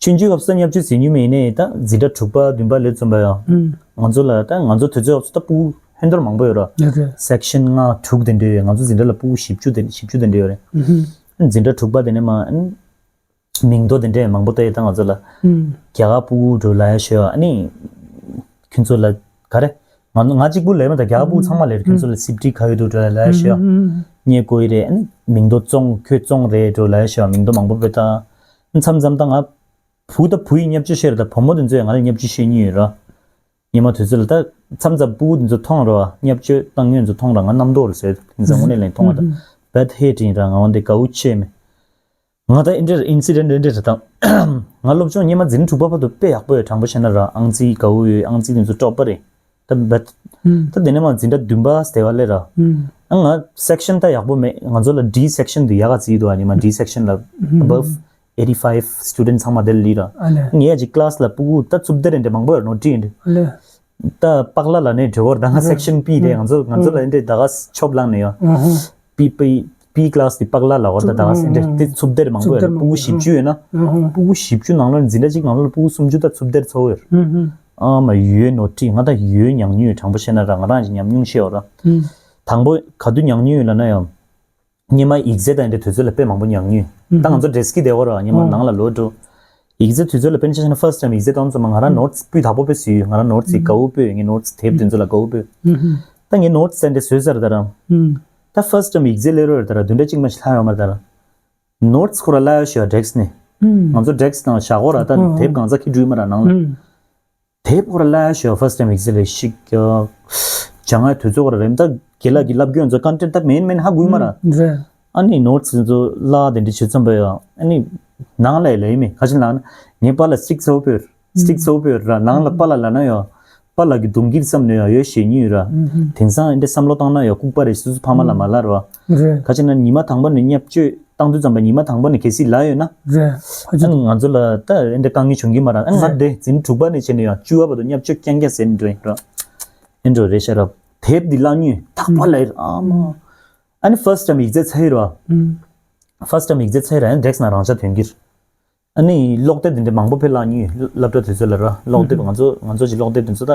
ཆུང་ཆུང་སྐབས་སུ་བརྙས་བཅོས་ཟེར་མྱོང་མེད་ནས་ད་འཛིན་གྲྭ་དྲུག་པ་བདུན་པ་ལས་བརྩོན་པ་ཡང་། ང་ཚོ་ལ་ད་ང་ཚོ་དུས་ཚོད་སྐབས་སུ་ད་ཕྲུ་གུ་ཧོན་འདོར་མང་པོ་ཡོད་ར། section ལྔ་དྲུག་དེ་འདྲ་ཡོད། ང་ཚོ་འཛིན་གྲྭ་ལ་ཕྲུ་གུ་བཞི་བཅུ་དེ་བཞི་བཅུ་དེ་འདྲ་ཡོད་རེད། འཛིན་གྲྭ་དྲུག་པ་དེ་ནས་མ། མིང་ཐོ་དེ་འདྲས་མང་པོ་བལྟས་ཡོད་ད་ང་ཚོ་ལ། རྒྱ་གར་ཕྲུ་གུ་འགྲོ་ལབ་ཡ་ཤོད། ཨ་ནི། ཁྱོད་ཚོ་ལ་ག་རེ། ང་ང་གཅིག་པུ་ལབ་མ་ད་རྒྱ་གར་ཕྲུ་གུ་ཚང་མ་ལབ་རེད། ཁྱོད་ཚོ་ལ་སིབ་ཏི་ག་ཡོད་འདུག་འགྲོ་ལབ་ཡ་ཤོད། རྙེད་དགོས་ཡི་རེད། ཨ་ནི་མིང་ཐོ་བཙོང་ཁྱོད་བཙོང་རེད་འགྲོ་ལབ་ཡ་ཤོད། མིང་ཐོ་མང་པོ་བལྟས་ད། མཚམས་མཚམས་ད་ང་བུ་ད་བུ་ཡི་བརྙས་བཅོས་བཤད་རེད་ད་བུ་མོ་དེ་ཚོས་ང་ལ་བརྙས་བཅོས་བཤད་མྱོང་ཡོད་ར། ཉི་མ་དུས་ཚོད་ལ་ད་མཚམས་མཚམས་ཕྲུ་གུ་དེ་ཚོ་མཐོང་རོ། བརྙས་བཅོས་བཏང་ཉོན་ཚོ་མཐོང་ར་ང་རྣམ་རྟོག་རུ་ཟེར་དེ་ཚོ་དངོས་གནས་ལན་མཐོང་བ་ད་bad hit ཡིན་ར་ང་འོན་ཏེ་དགའ་བོ་ཆེ་མེད། ང་ད་ཨིན་འདྲེར་incident ཨིན་འདྲེ་རེད་དང་། ང་སློབ་སྦྱོང་སྔོན་མ་འཛིན་དྲུག་པ་བར་དུ་དཔེ་ཡག་པོ་ཡོད་དྲང་པོ་བཤད་ན་ར་ཨང་རྩིས་དགའ་བོ་ཡོད། ཨང་རྩིས་དེ་ཚོ་topper རེད་ད་bad ད་དེ་ནས་མ་འཛིན་གྲྭ་བདུན་པ་ཟེར་བ་ལས་ར། ཨ་ང་section ད་ཡག་པོ་མེད། ང་ཚོ་ལ་D section དུ་ཡག་ག་རྩིས་འདུག་ཨ་ཉི་མ་D section ལ་above eighty five student ཚང་མ་དེར་ལི་ར། ཨ་ལེ། ངས་ཡ་ཅིག་class ལ་ཕྲུ་གུ་ད་ཚུབ་སྡེར་འདྲ་མང་པོ་ཡོད་ནོ་ཊི་འདྲ། ཨ་ལེ། ད་པག་ལ་ལ་ནས་འབྲི་བར་ད་ང་section B དེ་ང་ཚོ་ང་ཚོ་ལ་འདྲ་ད་ག་ཆོབ་ལང་ནས་ཡ། ཨ་ཧ། B B B class དེ་པག་ལ་ལ་བར་ད་ད་ག་འདྲ་དེ་ཚུབ་སྡེར་མང་པོ་ཡོད། ཚུབ་སྡེར་ཕྲུ་གུ་བཞི་བཅུ་ཡོད་ན། ཨ་ཧ། ཕྲུ་གུ་བཞི་བཅུ་ནང་ལ་འཛིན་གྲྭ་གཅིག་ནང་ལ་ཕྲུ་གུ་སུམ་ཅུ་ད་ཚུབ་སྡེར་ཚོ་ཡོད། ཨ་ཧ། ཨ་མ་ཡོད་ནོ་ཊི་ང་ད་ཡོད་མྱངས་མྱོང་ཡོད། དྲང་པོ་བཤད་ན་ར་ང་རང་གི་ཉམས་མྱོང་བཤད་འོ་ར། ཨུམ། དང་པོ་ག་དུས་མྱངས་མྱོང་ཡོད་ལབ་ན་ཡང་། སྔོན་མ་ཡིག་ཚད་དང་འདྲ་དུས་ཚོད་ལ་དཔེ་མང་པོ་མྱངས་མྱོང་ཡོད། ད་ང་ཚོ་ཌེ་སི་ཀི་བསྡད་ཡོད་ར་སྔོན་མ་ཨོ། ནང་ལ་ལོག་འགྲོ། ཡིག་ཚད་དུས་ཚོད་ལ་དཔེར་ན་ཆ་བཞག་ན་first time ཡིག་ཚད་བཏང་ཙམ་པ་ང་རང་ནོ་ཊི་སི་སྤུས་དག་པོ་དཔེ་བཟོས་ཡོད། ང་རང་ནོ་ཊི་སི་ཡི་དགའ་བོ་དཔེ་ཡོད། ངའི་ནོ་ཊི་སི་དེབ་དེ་ཚོ་ལ་དགའ་བོ་དཔེ་ཡོད། ད་ངའི་ནོ་ཊི་སི་དེ་འདྲ་བཟོས་ཚར་ད་ར། ད་first time ཡིག་ཚད་སླེབས་རོགས་ད་ར་བདུན་ཕྲག་གཅིག་མ་ཞིག་ལྷག་ཡོད་མ་རེད་ད་ར། ནོ་ཊི་སི་ཁོ་ར་བརླག་ཡ་ཞུ་ཡ་ཌེསི་ནས། ང་ཚོ་ཌེསི་ནང་བཞག་གོ་ར་ད་དེབ་གང་ཚ་ཁྱི་འགྲུལ་མ་ར་ནང་ལ། དེབ་ཁོ་ར་བརླག་ཡ་ཞུ་ཡ་first time exam ལ་ཞིག་ཡ། སྦྱང་ཡ་དུས་ཚོད་ཁོ་ར་རེམ་ད་རྒན་ལགས་ཀྱི་བསླབ་རྒྱུ་ཡང་ཚོ་ཀོན་ཊེན་ཊི་ད་མེན་མེན་ཧ་གོ་ཡི་མ་ར། རེད། ཨ་ནི་ནོ་ཊི་སི་ཚོ་བརླག་དེ་འདྲ་བྱེད་ཙམ་པ་ཡ་ཨ་ནི་ནང་ལ་ཡ་ལ་ཡི་མེད་ག་ཅི་ལ་ན་ངའི་པཱ་ལགས་སི་ཊིག་ཚ་བོ་དཔེ་ཡོད། སི་ཊིག་ཚ་བོ་དཔེ་ཡོད་ར་ནང་ལ་པཱ་ལགས་ལ་ན་ཡ། པཱ་ལགས་ཀྱི་གདོང་འགྱིར་བསམ་ནས་ཡ་ཡོད་ཞེས་ཉུལ་ཡོད་ར། དེང་སང་འདི་བསམ་བློ་བཏང་ན་ཡ་ལྐུགས་པ་རེད། སོ་སོ་ཕ་མ་ལ་མ་ལབ་ར། རེད། ག་ཅི་ན་ཉི་མ་དང་པོ་ནས་བརྙས་བཅོས་བཏང་དུས་ཙམ་པ་ཉི་མ་དང་པོ་ནས་གལ་སྲིད་ལབ་ཡོད་ན། རེད། ཨ་ནི་ང་ཚོ་ལ་ད་འདི་དཀའ་ངལ་བྱུང་གི་མ་རེད། ཨ་ང་རེད། དེ་འཛིན་དྲུག་པ་ནས་བྱས་ནས་ཡང་བཅུ་པ་བར་དུ་བརྙས་བཅོས་རྐྱང་རྐྱང་ཟེར་ནས་འགྲོ་ཡིན་ར། ཨེ་འགྲོ་རེད་ཤག་ར། དེབ་འདི་བརླག་ཉུལ་དག་པ་ལ་ཡིན་ཨ་མ། ཨ་ནི་first time ཡིག་ཚད་ཚ་ཡི་ར། ཨུམ། first time ཡིག་ཚད་ཚ་ཡི་ར་ཡང་ཌེསི་ནང་རང་འཇགས་དོན་གྱིར། ཨ་ནི་ཀློག་དེབ་འདི་འདྲ་མང་པོ་ཕེབས་ལ་ཉུལ་སློབ་གྲྭ་དུས་ཚོད་ལ་ར་ཀློག་དེབ་ང་ཚོ་ང་ཚོ་ཅིག་ཀློག་དེབ་དེ་ཚོ་ད་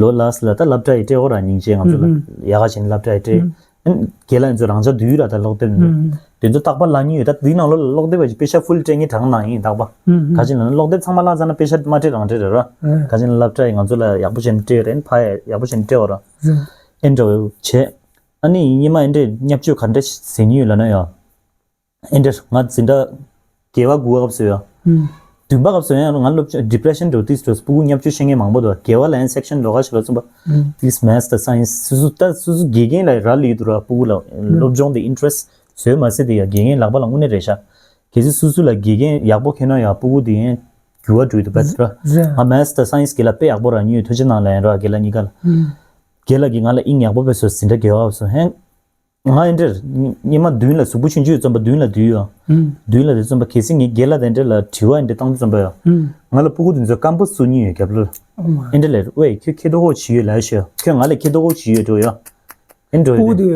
ལོ་ལ་སི་ལ་ད་སློབ་གྲྭ་ཡི་སྤྲད་འོ་ར་སྙིང་རྗེ་ང་ཚོ་ལ་ཡག་ག་བྱས་ནས་སློབ་གྲྭ་ཡི་སྤྲད། ཨ་ནི་རྒན་ལགས་ཡིན་ཚོ་རང་ཅག་འདུས་ར་ད་ཀློག་དེབ་འདི་དེ་ཚོ་རྟག་པར་ལ་ཉུལ་ཡོད། ད་འདིའི་ནང་ལོགས་ལ་ཀློག་དེབ་པ་ཅིག་པེ་ཤ་ཕུལ་སྤྲད་ངེས་དྲང་ནང་ཡིན་རྟག་པ་ག་ཅི་ན་ཀློག་དེབ་ཚང་མ་བརླག་ཚར་ན་པེ་ཤ་མ་སྤྲད་རང་སྤྲད་རེད་ར། ག་ཅི་ན་སློབ་གྲྭ་ཡི་ང་ཚོ་ལ་ཡག་པོ་བྱས་ནས་སྤྲད་ཡོད་རེད། ཨ་ནི་ཕ་ཡ་ཡག་པོ་བྱས་ནས་སྤྲད་འོ་ར། ཨེ་འདྲ་བྱས། ཨ་ནི་སྔོན་མ་ཨེ་འདྲས་བརྙས་བཅོས་ག་འདྲ་ཟེར་ཉུལ་ཡོད་ལབ་ན་ཡ། ཨེ་འདྲ་ང་འཛིན་གྲྭ་བརྒྱད་པ་དགུ་པ་སྐབས་སུ་ཡ། ཨུམ། བདུན་པ་སྐབས་སུ་ཡང་ང་སློབ་སྦྱོང་depression འགྲོ་དུས་སུ་ཕྲུ་གུ་བརྙས་བཅོས་བཤད་མཁན་མང་པོ་འདུག་བརྒྱད་པ་ལ་ཡང་section འགྲོ་ཁ་ཞིག་ལ་ཚུགས་པ། ཨུམ། དེས་maths དང་science སོ་སོ་ད་སོ་སོ་དགེ་རྒན་ལ་རག་ལས་འདུག་ར་ཕྲུ་གུ་ལ་སློབ་སྦྱོང་དེ་interest བཟོས་མ་ཟེར་དེ་ཡ་དགེ་རྒན་ལག་པ་ལ་དངོས་གནས་རེད་ཤག་གལ་སྲིད་སོ་སོ་ལ་དགེ་རྒན་ཡག་པོ་ཁེལ་ན་ཡ་ཕྲུ་གུ་དེ་ཡང་འགྱུར་བ་འགྲོ་ཡི་འདུག་པ་ར། རེད། ང་maths དང་science དགེ་ལ་དཔེ་ཡག་པོ་རག་ཉུལ་ཐུགས་རྗེ་གནང་ལ་ཡང་ར་དགེ་ལ་གཉིས་ཀ་ལ། ཨུམ། དགེ་ལ་གིས་ང་ལ་དབྱིངས་ཡག་པོ་དཔེ་བཟོས་འཛིན་གྲྭ་བརྒྱད་པ་སོང་ཧེང་། ང་ཨེ་འདྲར་སྔོན་མ་མདུན་ལ་གཟུགས་པོ་ཆུང་ཆུང་ཡོད་ཙམ་པ་མདུན་ལ་འདུས་ཡོད། ཨུམ། མདུན་ལ་འདུས་ཙམ་པ་གལ་སྲིད་ངས་རྒན་ལགས་དང་འདྲ་ལ་དྲི་བ་ཨེ་འདྲ་བཏང་དུས་ཙམ་པ་ཡ། ཨུམ། ང་ལ་སྤུ་གུ་དེ་ཚོས་ཀམ་པོ་སུ་གཉིས་ཡོད་རྒྱབ་ལོ། ཨོ་མ། ཨེ་འདྲ་ལས་ཝེ་ཁྱོད་ཁེ་ཏོ་ཧོ་བྱི་ཡོད་ལ་ཤོད་ཁྱོད་ང་ལས་ཁེ་ཏོ་ཧོ་བྱི་ཡོད་འགྲོ་ཡ། ཨེ་འགྲོ་སྤུ་གུ་དེ་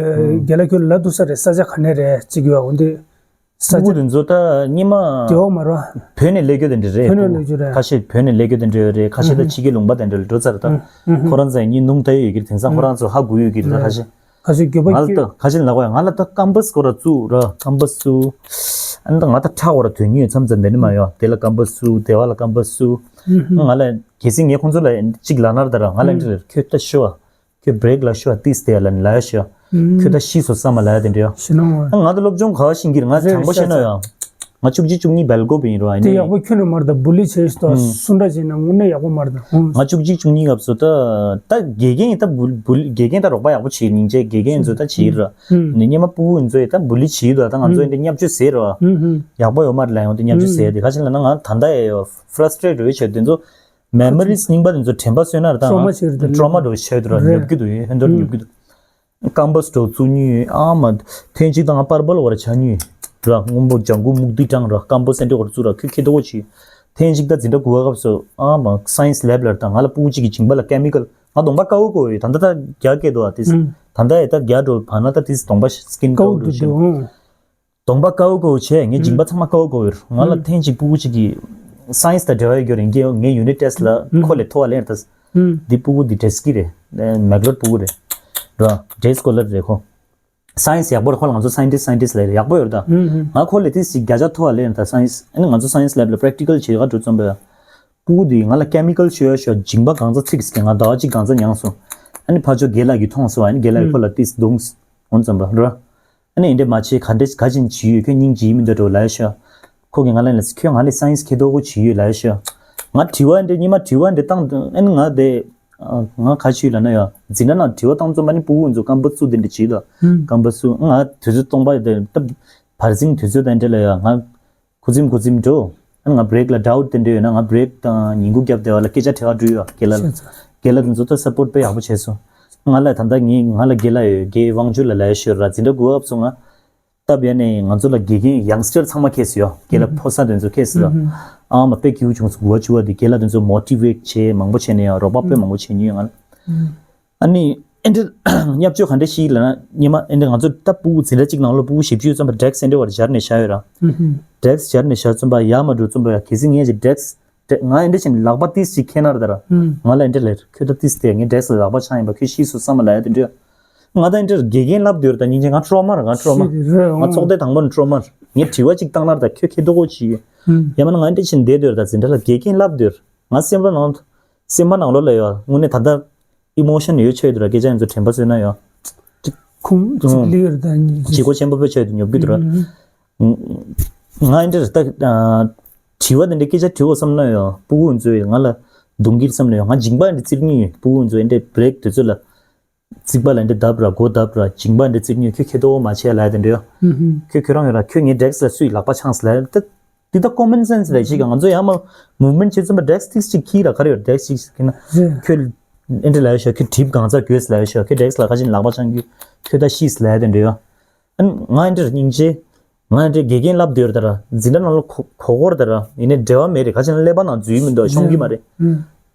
རྒན་ལགས་ཁྱོད་ལ་འདུག་ས་རེད། ས་ཆ་ག་ནས་རེད་ཅིག་ཡོད་འོན་ཏེ། ས་སྤུ་གུ་ཆ་དེ་ཚོ་ད་སྔོན་མ་དེ་འོ་མ་རོ། བོད་ནས་སླེབས་རྒྱུ་དེ་འདྲ་རེད། བོད་ནས་སླེབས་རྒྱུ་རེད། ཁ་ཤས་བོད་ནས་སླེབས་རྒྱུ་དེ་འདྲ་ཡོད་རེད། ཁ་ཤས་ད་ཕྱི་རྒྱལ་ལུང་པ་དེ་འདྲ་ལ་འགྲོ་ཚར་ད། ཁོ་རང་ཚོ་ཡང་སྙིང་རྡུང་ད་ཡོད་ཀྱི་རེད། དེང་སང་ཁོ་རང་ཚོ་ཧ་གོ་ཡོད་ཀྱི་རེད་ད་ཁ་ཤས། ཁ་ཤས་འགྱོད་པ་ང་ལ་སྐྱོ། ད་ཁ་ཤས་ལ་གོ་ཡ་ང་ལ་ད་ཀམ་པ་སི་ཁོ་ར་བཙུགས་ར་ཀམ་པ་སི་བཙུགས། ཨ་ནི་ད་ང་ད་ཁྲག་ཁོ་ར་དོན་ཉུལ་མཚམས་མཚམས་དེ་ནི་མ་ཡོང་དེ་ལ་ཀམ་པ་སི་བཙུགས་དེ་བ་ལ་ཀམ་པ་སི་བཙུགས། ང་ལ་གལ་སྲིད་ངས་ཁོང་ཚོ་ལ་གཅིག་ལབ་ན་ར་ད་ར་ང་ལ་འདི་རེད་ཁྱོད་ད་ཤི་བ། ཁྱོད་བྷི་རེག་ལ་ཤོག་ཏིས་དེ་ལ་ལ་ཤོག་ཁྱོད་ད་ཤི་སོ་ས་མ་ལ་ཡ་དེ་འདྲ་ཡོད། ཤི་ན་འོ། ང་ད་སློབ་སྦྱོང་ག་བ་ཤིང་གིར་ང་རེད་དྲང་པོ་བཤད་ན་ཡང་། ང་བཅུ་གཅིག་བཅུ་གཉིས་སྦེལ་ཀོབ་ཡིན་རོ་ཨ་དེ་ནི། ཡག་པོ་ཁྱོད་ནས་མར་ད་བུ་ལི་བྱས་ཤི་ཏོ་སུ་འདྲ་བྱས་ན་དངོས་གནས་ཡག་པོ་མར་ད་ཧུང་། ང་བཅུ་གཅིག་བཅུ་གཉིས་སྐབས་སུ་ད་ད་དགེ་རྒན་ཡིན་ད་བུ་བུ་དགེ་རྒན་ད་རོགས་པ་ཡག་པོ་བྱེད་སྙིང་རྗེ་དགེ་རྒན་ཡིན་ཚོ་ད་བྱེད་ར། ནི་སྙེ་མ་ཕྲུ་གུ་ཡིན་ཚོ་ཡིན་ད་བུ་ལི་བྱེད་ད་ད་ང་ཚོ་ཡིན་ད་བརྙས་བཅོས་ཟེར་ར། ཡག་པོ་ཡོད་མ་རེད་ལ་ཡང་ད་བརྙས་བཅོས་ཟེར་དེ་ཁ་ཅིག་ལ་ན་ང་ད་ད་ཡ་ཡོད་ཕ་ར་སི་ཊི་རེ་ཊི་རེད་བྱས་དེ་ཚོ། མེ་མོ་རིས་རྙིང་པ་དེ་ཚོ་དྲན་པ་གསོས་ན་ར་ད་ཊོ་མ་ཆེ་རེད་དེ། ཊོ་མ་འགྲོ་ཆེ་དུ་ར་རེད། ཉོབ་ཀྱི་འདུག་ཧན་ཏོར་ཉོབ་ཀྱི་འདུག་ཀམ་པོ་སི་འགྲོ་བཙུགས་ཉུལ་ཨ་མ། ཐེངས་གཅིག་དང་པར་པལ་བར་ཆ་ཉུལ་ར་སྔོན་པོ་ལྗང་གུ་སྨུག་རྡུལ་གྲང་ར་ཀམ་པོ་སི་འདྲ་བར་བཙུགས་ར་ཁྱོད་ཁེ་ཏོ་གོ་ཆི། ཐེངས་གཅིག་ད་འཛིན་གྲྭ་དགུ་པ་སྐབས་སུ་ཨ་མ་སའེན་སི་ལེབ་ལ་ར་ད་ང་ལ་སྤུ་གུ་གཅིག་གི་མཇིང་པ་ལ་ཀེ་མི་ཀལ་ང་གདོང་པ་དཀར་པོ་གོ་ཡོད་ད་ད་ད་རྒྱ་སྐད་དུ་ཨ་ཏིས། ད་ད་ཡ་ད་རྒྱ་འགྲོ་བ་ན་ད་ཏིས་གདོང་པ་སི་ཀིན་དཀར་པོ་འགྲོ་ཤི། གདོང་པ་དཀར་པོ་དཀར་པོ་བྱས་ངའི་མཇིང་པ་ཚང་མ་དཀར་པོ་དཀར་པོ་ཡོད། ང་ལ་ཐེངས་གཅིག་སྤུ་གུ་གཅིག་གིས་སའེན་སི་དང་འབྲེལ་བ་ཡོད་རྒྱུ་རེད། ངས་ངའི་ཡུ་ནིཊ་ཊེ་སི་ལ་ཁོ་ལས་མཐོ་བ་ལེན་ད། འདི་སྤུ་གུ་འདི་ཌེ་སི་ཀི་རེད། མེག་ལོར་སྤུ་གུ་རེད། ར་ཌེ་སི་ཀོ་ལར་རེད་ཁོ། སའེན་སི་ཡག་པོ་རེད། ཁོ་ལ་ང་ཚོ་སའེན་ཊིསི་སའེན་ཊིསི་ལབ་ཡག་པོ་ཡོད་རེད་ད། ང་ཁོ་ལས་ཏིས་ཅིག་བརྒྱ་ཆ་མཐོ་བ་ལེན་ད་སའེན་སི། ཨ་ནི་ང་ཚོ་སའེན་སི་ལེབ་ལ་པེ་རེག་ཊི་ཀལ་བྱེད་ག་འགྲོ་ཙམ་པ་ཡ། སྤུ་གུ་འདི་ང་ལ་ཀེ་མི་ཀལ་ཤོད་ཡ་ཤོད་མཇིང་པ་གང་ཚ་ཚིག་ཟེར་ང་ཟླ་བ་གཅིག་གང་ཚ་མྱངས་སོང་། ཨ་ནི་ཕར་ཕྱོགས་རྒན་ལགས་ཀྱིས་མཐོང་སོང་། ཨ་ནི་རྒན་ལགས་ཀྱིས་ཁོ་ལ་ཏིས་རྡུང་འོང་ཙམ་པ་ར། ཨ་ནི་འདི་མ་བྱེད་ག་འདྲས་ག་ཅིན་བྱེད་ཡོད་ཁྱོད་སྙིང་རྗེ་ཡིན་མི་འདུག་འགྲོ་ལབ་ཡ་ཤོད། ཁོ་གིས་ང་ལ་ལབ་ཁྱོད་ང་ལས་སའེན་སི་ཁེ་ཏོ་གོ་བྱེད་ཡོད་ལབ་ཡ་ཤོད། ང་དྲི་བ་འདི་སྙེ་མ་དྲི་བ་འདི་བཏང་ཨ་ནི་ང་དེ་ང་ག་བྱེད་ལབ་ན་ཡ་འཛིན་གྲྭ་ནང་དྲི་བ་བཏང་ཙམ་པ་ནི་སྤུ་གུ་ཚོ་ཀམ་པོ་སུ་འདི་འདྲ་བྱེད་དོ། ཀམ་པོ་སུ་ང་དུས་ཚོད་སྟོང་པ་དེ་ད་བར་ཟིང་དུས་ཚོད་དང་འདྲ་ལ་ཡ་ང་། ཁུ་ཚིམ་ཁུ་ཚིམ་འགྲོ། ཨ་ང་བྷི་རེག་ལ་ཌའུཊ་དེ་འདྲ་ཡོད་ན་ང་བྷི་རེག་དང་ཉིན་གུང་རྒྱབ་བསྡད་པ་ལ་སྐད་ཆ་དྲི་བ་འགྲོ་ཡོད་རྒན་ལགས་ལ། རྒན་ལགས་དེ་ཚོ་ད་སབ་པོརཊ་དཔེ་ཡག་པོ་བྱས་སོང་། ང་ལ་ད་ལྟ་ངའི་ང་ལ་རྒན་ལགས་ཡོད་རྒན་དབང་ཕྱུག་ལ་ལབ་ཡ་ཤོད་ར་འཛིན་གྲྭ་དགུ་པ་སོང་ང་། ད་ སྐབས་ཡ་ནས་ང་ཚོ་ལ་དགེ་རྒན་ཡང་སི་ཊར་ཚང་མ་ཁེལ་སོང་ཡ། དགེ་ལགས་ཕོ་གསར་དེ་ཚོ་ཁེལ་སོང་ཡ། ཨ་མ་དཔེ་སྐྱིད་པོ་བྱུང་སོང་། དགུ་པ་བཅུ་པ་དེ་དགེ་ལགས་དེ་ཚོ་མོ་ཊི་ཝེ་ཊི་བྱས་མང་པོ་བྱས་ནས་ཡ། རོགས་པ་དཔེ་མང་པོ་བྱས་མྱོང་ཡ་ང་ལ། ཨ་ནི་ཨེ་འདྲ་བརྙས་བཅོས་ག་འདྲ་ཞིག་ལབ་ན། སྔོན་མ་ཨེ་འདྲ་ང་ཚོ་ད་ཕྲུ་གུ་འཛིན་གྲྭ་གཅིག་ནང་ལོགས་ཕྲུ་གུ་བཞི་བཅུ་ཙམ་པ་ཌེ་སི་ཀི་ཨེ་འདྲ་བར་སྦྱར་ནས་བཞག་ཡོད་ར། ཌེ་སི་ཀི་སྦྱར་ནས་བཞག་ཙམ་པ་ཡར་མར་འགྲོ་ཙམ་པ་ཡ། གལ་སྲིད་ངས་ཅིག་ཌེ་སི་ཀི་ཌེ་ང་ཨེ་འདྲ་བྱས་ནས་ལག་པ་ཏིས་ཅིག་ཁེལ་ན་ར་ད་ར། ང་ལ་ཨེ་འདྲ་ལབ། ཁྱོད་ད་ཏིས་དེ་ངས་ཌེ་སི་ཀི་ལ་ལག་པ་འཆང་ཡིན་པ་ཁྱོད་ཤེས་སོང་བསམ་པ་ལབ་ཡ་དེ་འདྲ། ང་ད་ཨེ་འདྲ་དགེ་རྒན་ལབ་སྡོད་ར། ད་སྙིང་རྗེ་ང་ཊོ་མ་ར། ང་ཊོ་མ། ཤི་རེད། ང་ཚོགས་ཐེངས་དང་པོ་ནས་ཊོ་མ་ར། ངས་དྲི་བ་ཅིག་བཏང་ན་ར་ད་ཁྱོད་ཁེ་ཏོ་གོ་ཅི་ཡོད། ཡང་མིན་ན་ང་ཨེ་འདྲ་བྱས་ནས་བསྡད་སྡོད་ར། ད་འཛིན་གྲྭ་ལ་དགེ་རྒན་ལབ་སྡོད་ར། ང་སེམས་པ་ནང་སེམས་པ་ནང་ལོགས་ལ་ཡོད། དངོས་གནས་ད་ལྟ་ཨི་མོ་ཤན་ཡོད་ཆོད་དུ་ར། སྐད་ཆ་ཡིན་ཚོ་དྲན་པ་གསོས་ན་ཡོད། ཁུངས་གཅིག་ལ་ཡོད་རེད་ད་ཉིད་ཀྱི། ལྗིད་ཁོག་ཆེན་པོ་དཔེ་ཆོད་དུ་ཉོབ་ཀྱི་འདུག་ར། ང་ཨེ་འདྲ་རེད་ད། དྲི་བ་དེ་འདྲའི་སྐད་ཆ་དྲི་འོ་བསམ་ན་ཡོད། ཕྲུ་གུ་ཚོས་ང་ལ་རྡུང་གི་རེད་བསམ་ན་ཡོད། ང་མཇིང་པ་ཨེ་འདྲ་བཙིར་མྱོང་ཡོད། ཕྲུ་གུ་ཚོས་ཨེ་འདྲ་བྷི་རེག་དེ་ཚོ་ལ་རྩིག་པ་ལ་ཨེ་འདྲ་བརྡབ་ར། སྒོ་བརྡབ་ར། མཇིང་པ་ཨེ་འདྲ་བཙིར་མྱོང་། ཁྱོད་ཁེ་ཏོ་མ་བྱེད་ལབ་དེ་འདྲ་ཡོད། ཁྱོད་ཁྱོད་རང་ཡོད་ར། ཁྱོད་ངའི་ཌེ་སི་ཀི་ལ་སུས་ལག་པ་འཆང་ཟེར་ལབ་ད། འདི་ད་ཀོ་མན་སེན་སི་རེད་ཤག་ང་ཚོ་ཡང་མ་མུབ་མེན་ཊི་བྱེད་ཙམ་པ་ཌེ་སི་ཀི་ཏིག་ཅིག་ཁྱེར་ར། ག་རེ་ཡོད་ཌེ་སི་ཀི་ཅིག་ཁྱེར་ན། ཁྱོད་ཨེ་འདྲ་ལབ་ཤག་ཁྱོད་གྲིབ་གང་ཚ་གྱོས་ལབ་ཤག་ཁྱོད་ཌེ་སི་ཀི་ལ་ཁ་ཅིག་ལག་པ་འཆང་རྒྱུ། ཁྱོད་ད་ཤི་ལབ་དེ་འདྲ་ཡོད། ཨ་ནི་ང་ཨེ་འདྲ་སྙིང་རྗེ། ང་ཨེ་འདྲ་དགེ་རྒན་ལབ་སྡོད་ར་ད་ར། འཛིན་གྲྭ་ནང་ལ་གོ་གོ་གོ་ར་ད་ར། ཡིན་ནའི་འབྲེལ་བ་མེད་རེད། ག་ཅིག་ན་ཀླད་པ་ནང་འཛུལ་མི་འདུག་ཤོང་གི་མ་རེད།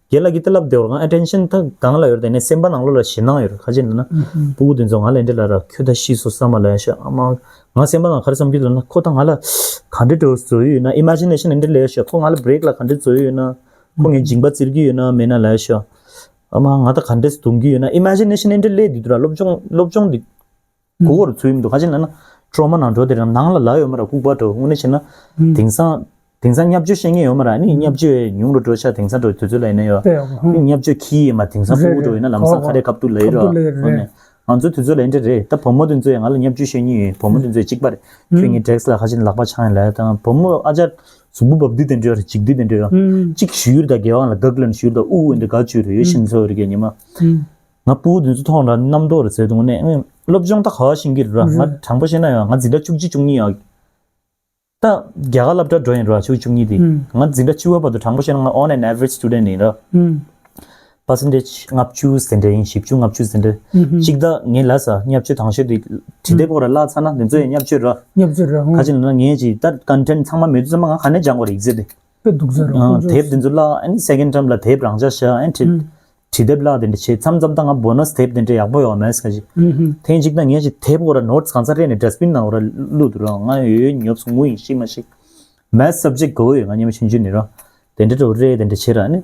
རྒན་ལགས་ཀྱིས་ད་ལབ་བདེ་བར་ང་ཨེ་ཊེན་ཤན་ད་གང་ལ་ཡོད་རེད། དེ་ནས་སེམས་པ་ནང་ལོགས་ལ་ཞེད་སྣང་ཡོད་རེད། ཁ་ཅིག་ན་ན་ཕྲུ་གུ་དེ་ཚོ་ང་ལ་འདྲ་ལབ་ར། ཁྱོད་ད་ཤི་སོང་བསམ་པ་ལབ་ཤག་ཨ་མ་ང་སེམས་པ་ནང་ག་རེ་བསམ་གྱི་འདུག་ན། ཁོ་ད་ང་ལ་ག་འདྲ་འདྲ་བཟོ་ཡི་ཡོད་ན། ཨི་མེ་ཇི་ནེ་ཤན་འདྲ་ལབ་ཤག་ཁོ་ང་ལ་བྷི་རེག་ལ་ག་འདྲ་བཟོ་ཡི་ཡོད་ན། ཁོ་ངའི་མཇིང་པ་བཙིར་གྱི་ཡོད་ན་མེད་ན་ལབ་ཤག་ཨ་མ་ང་ད་ག་འདྲ་གཏོང་གི་ཡོད་ན། ཨི་མེ་ཇི་ནེ་ཤན་འདྲ་ལབ་དེ་འདུག་ར། སློབ་སྦྱོང་སློབ་སྦྱོང་དེ། གོ་བོར་ཚུད་མི་འདུག་ཁ་ཅིག་ན་ན་ཊོ་མ་ནང་འགྲོ་དེ་རང་ནང་ལ་ལབ་ཡོད་མ་ར། ལྐུགས་པ་འགྲོ། དངོས་གནས་བྱས་ན་དེང་སང་དེང་སང་བརྙས་བཅོས་བཤད་མཁན་ཡོད་མ་ར། ཨ་ནི་བརྙས་བཅོས་ཉུང་རུ་འགྲོ་ཤག་དེང་སང་འགྲོ་དུས་ཚོད་ལ་ཡིན་ན་ཡོད། ཨ་ནི་བརྙས་བཅོས་ཁྱི་ཡིན་མ། དེང་སང་ཕྲུ་གུ་འགྲོ་ཡིན་ན་ལམ་སང་ཁ་རས་ཁ་ཐུག་ལབ་ཡོད་ར། ཨ་ནི་ང་ཚོ་དུས་ཚོད་ལ་ཡིན་འདྲ་རེད། ད་བུ་མོ་དེ་ཚོས་ང་ལ་བརྙས་བཅོས་བཤད་མཁན་ཡོད། བུ་མོ་དེ་ཚོས་གཅིག་པ་རེད། ཁྱོད་ངའི་ཌེ་སི་ཀི་ལ་ཁ་ཅིག་ལག་པ་འཆང་ཡིན་ལབ་དང་། བུ་མོ་ཨ་ཅག་གཟུགས་པོ་འབབ་དུས་དེ་འདྲ་ཡོད་ར། འཇིགས་དུས་དེ་འདྲ་ཡོད། གཅིག་ཞུས་ར། ད་དགེ་བ་ལ་དགག་ལན་ཞུས་ར། ད་ཨུ་ཨུ་འདི་དགའ་བཅུག་ར། ཡོད་ཤིན་ཚོ་རེ་གས་ཉི་མ། ང་ཕྲུ་གུ་དེ་ཚོ་མཐོང་ར་རྣམ་རྟོག་རེད་ཟེར་དུས་ནས། ཨེ་སློབ་སྦྱོང་ད་ག་བ་ཤེས་ཀྱི་རེད་ར། ང་དྲང་པོ་བཤད་ན་ཡང་ང་འཛིན་གྲྭ་བཅུ་གཅིག་བཅུ་གཉིས་ཡང་། ད་རྒྱ་གར་སློབ་གྲྭ་འགྲོ་ཡིན་ར། བཅུ་བཅུ་གཉིས་དེ། ང་འཛིན་གྲྭ་བཅུ་པ་བར་དུ་དྲང་པོ་བཤད་ན་ང་on an average student ཡིན་ར། པར་སེན་ཊེཇ་ལྔ་བཅུ་ཟིན་འདྲ་ཡིན། བཞི་བཅུ་ལྔ་བཅུ་ཟིན་འདྲ། གཅིག་ད་ངས་ལབ་ས་བརྙས་བཅོས་དང་ཤོས་དེ་བྲིས་དེབ་སྐོར་ལ་བཀླགས་ཚར་ན་དེ་ཚོ་ཡང་བརྙས་བཅོས་ར། བརྙས་བཅོས་ར། ཁ་ཅིག་ལབ་ན་ངས་ཅིག་ད་ཀོན་ཊེན་ཊི་ཚང་མ་མེད་དུས་ཙམ་པ་ང་ག་ནས་སྦྱང་དགོས་རེད་ཨེག་ཛེམ་དེ། དཔེ་སྡུག་ས་རེད། ཨང་། དེབ་དེ་ཚོ་བཀླགས། ཨ་ནི་སེ་ཀེན་ཌི་ཊརམ་ལ་དེབ་རང་འཇགས་བཞག་ཨ་ནི་བྲིས་བྲིས་དེབ་བཀླགས་དེ་འདྲ་བྱས། མཚམས་མཚམས་ད་ང་བོ་ནས་དེབ་དེ་འདྲ་ཡག་པོ་ཡོད་མེད་ཟེར་གྱི། ཐེངས་གཅིག་ད་ངས་ཅིག་དེབ་སྐོར་ལ་ནོ་ཊི་སི་གང་ས་རེད་ནས་ཌ་སི་བིན་ནང་སྐོར་ལ་བླུགས་འདུག་ར། ང་ཡོད་ཡོད་ཉོབ་སོང་། ངུ་ཡིན་ཤི་མ་ཤི། མེ་ཐི་སབ་ཇེག་དགའ་བོ་ཡོད། ང་སྔོན་མ་ཆུང་ཆུང་ནས་ར། དེ་འདྲ་འགྲོ་རེད། དེ་འདྲ་བྱས་ར། ཨ་ནི་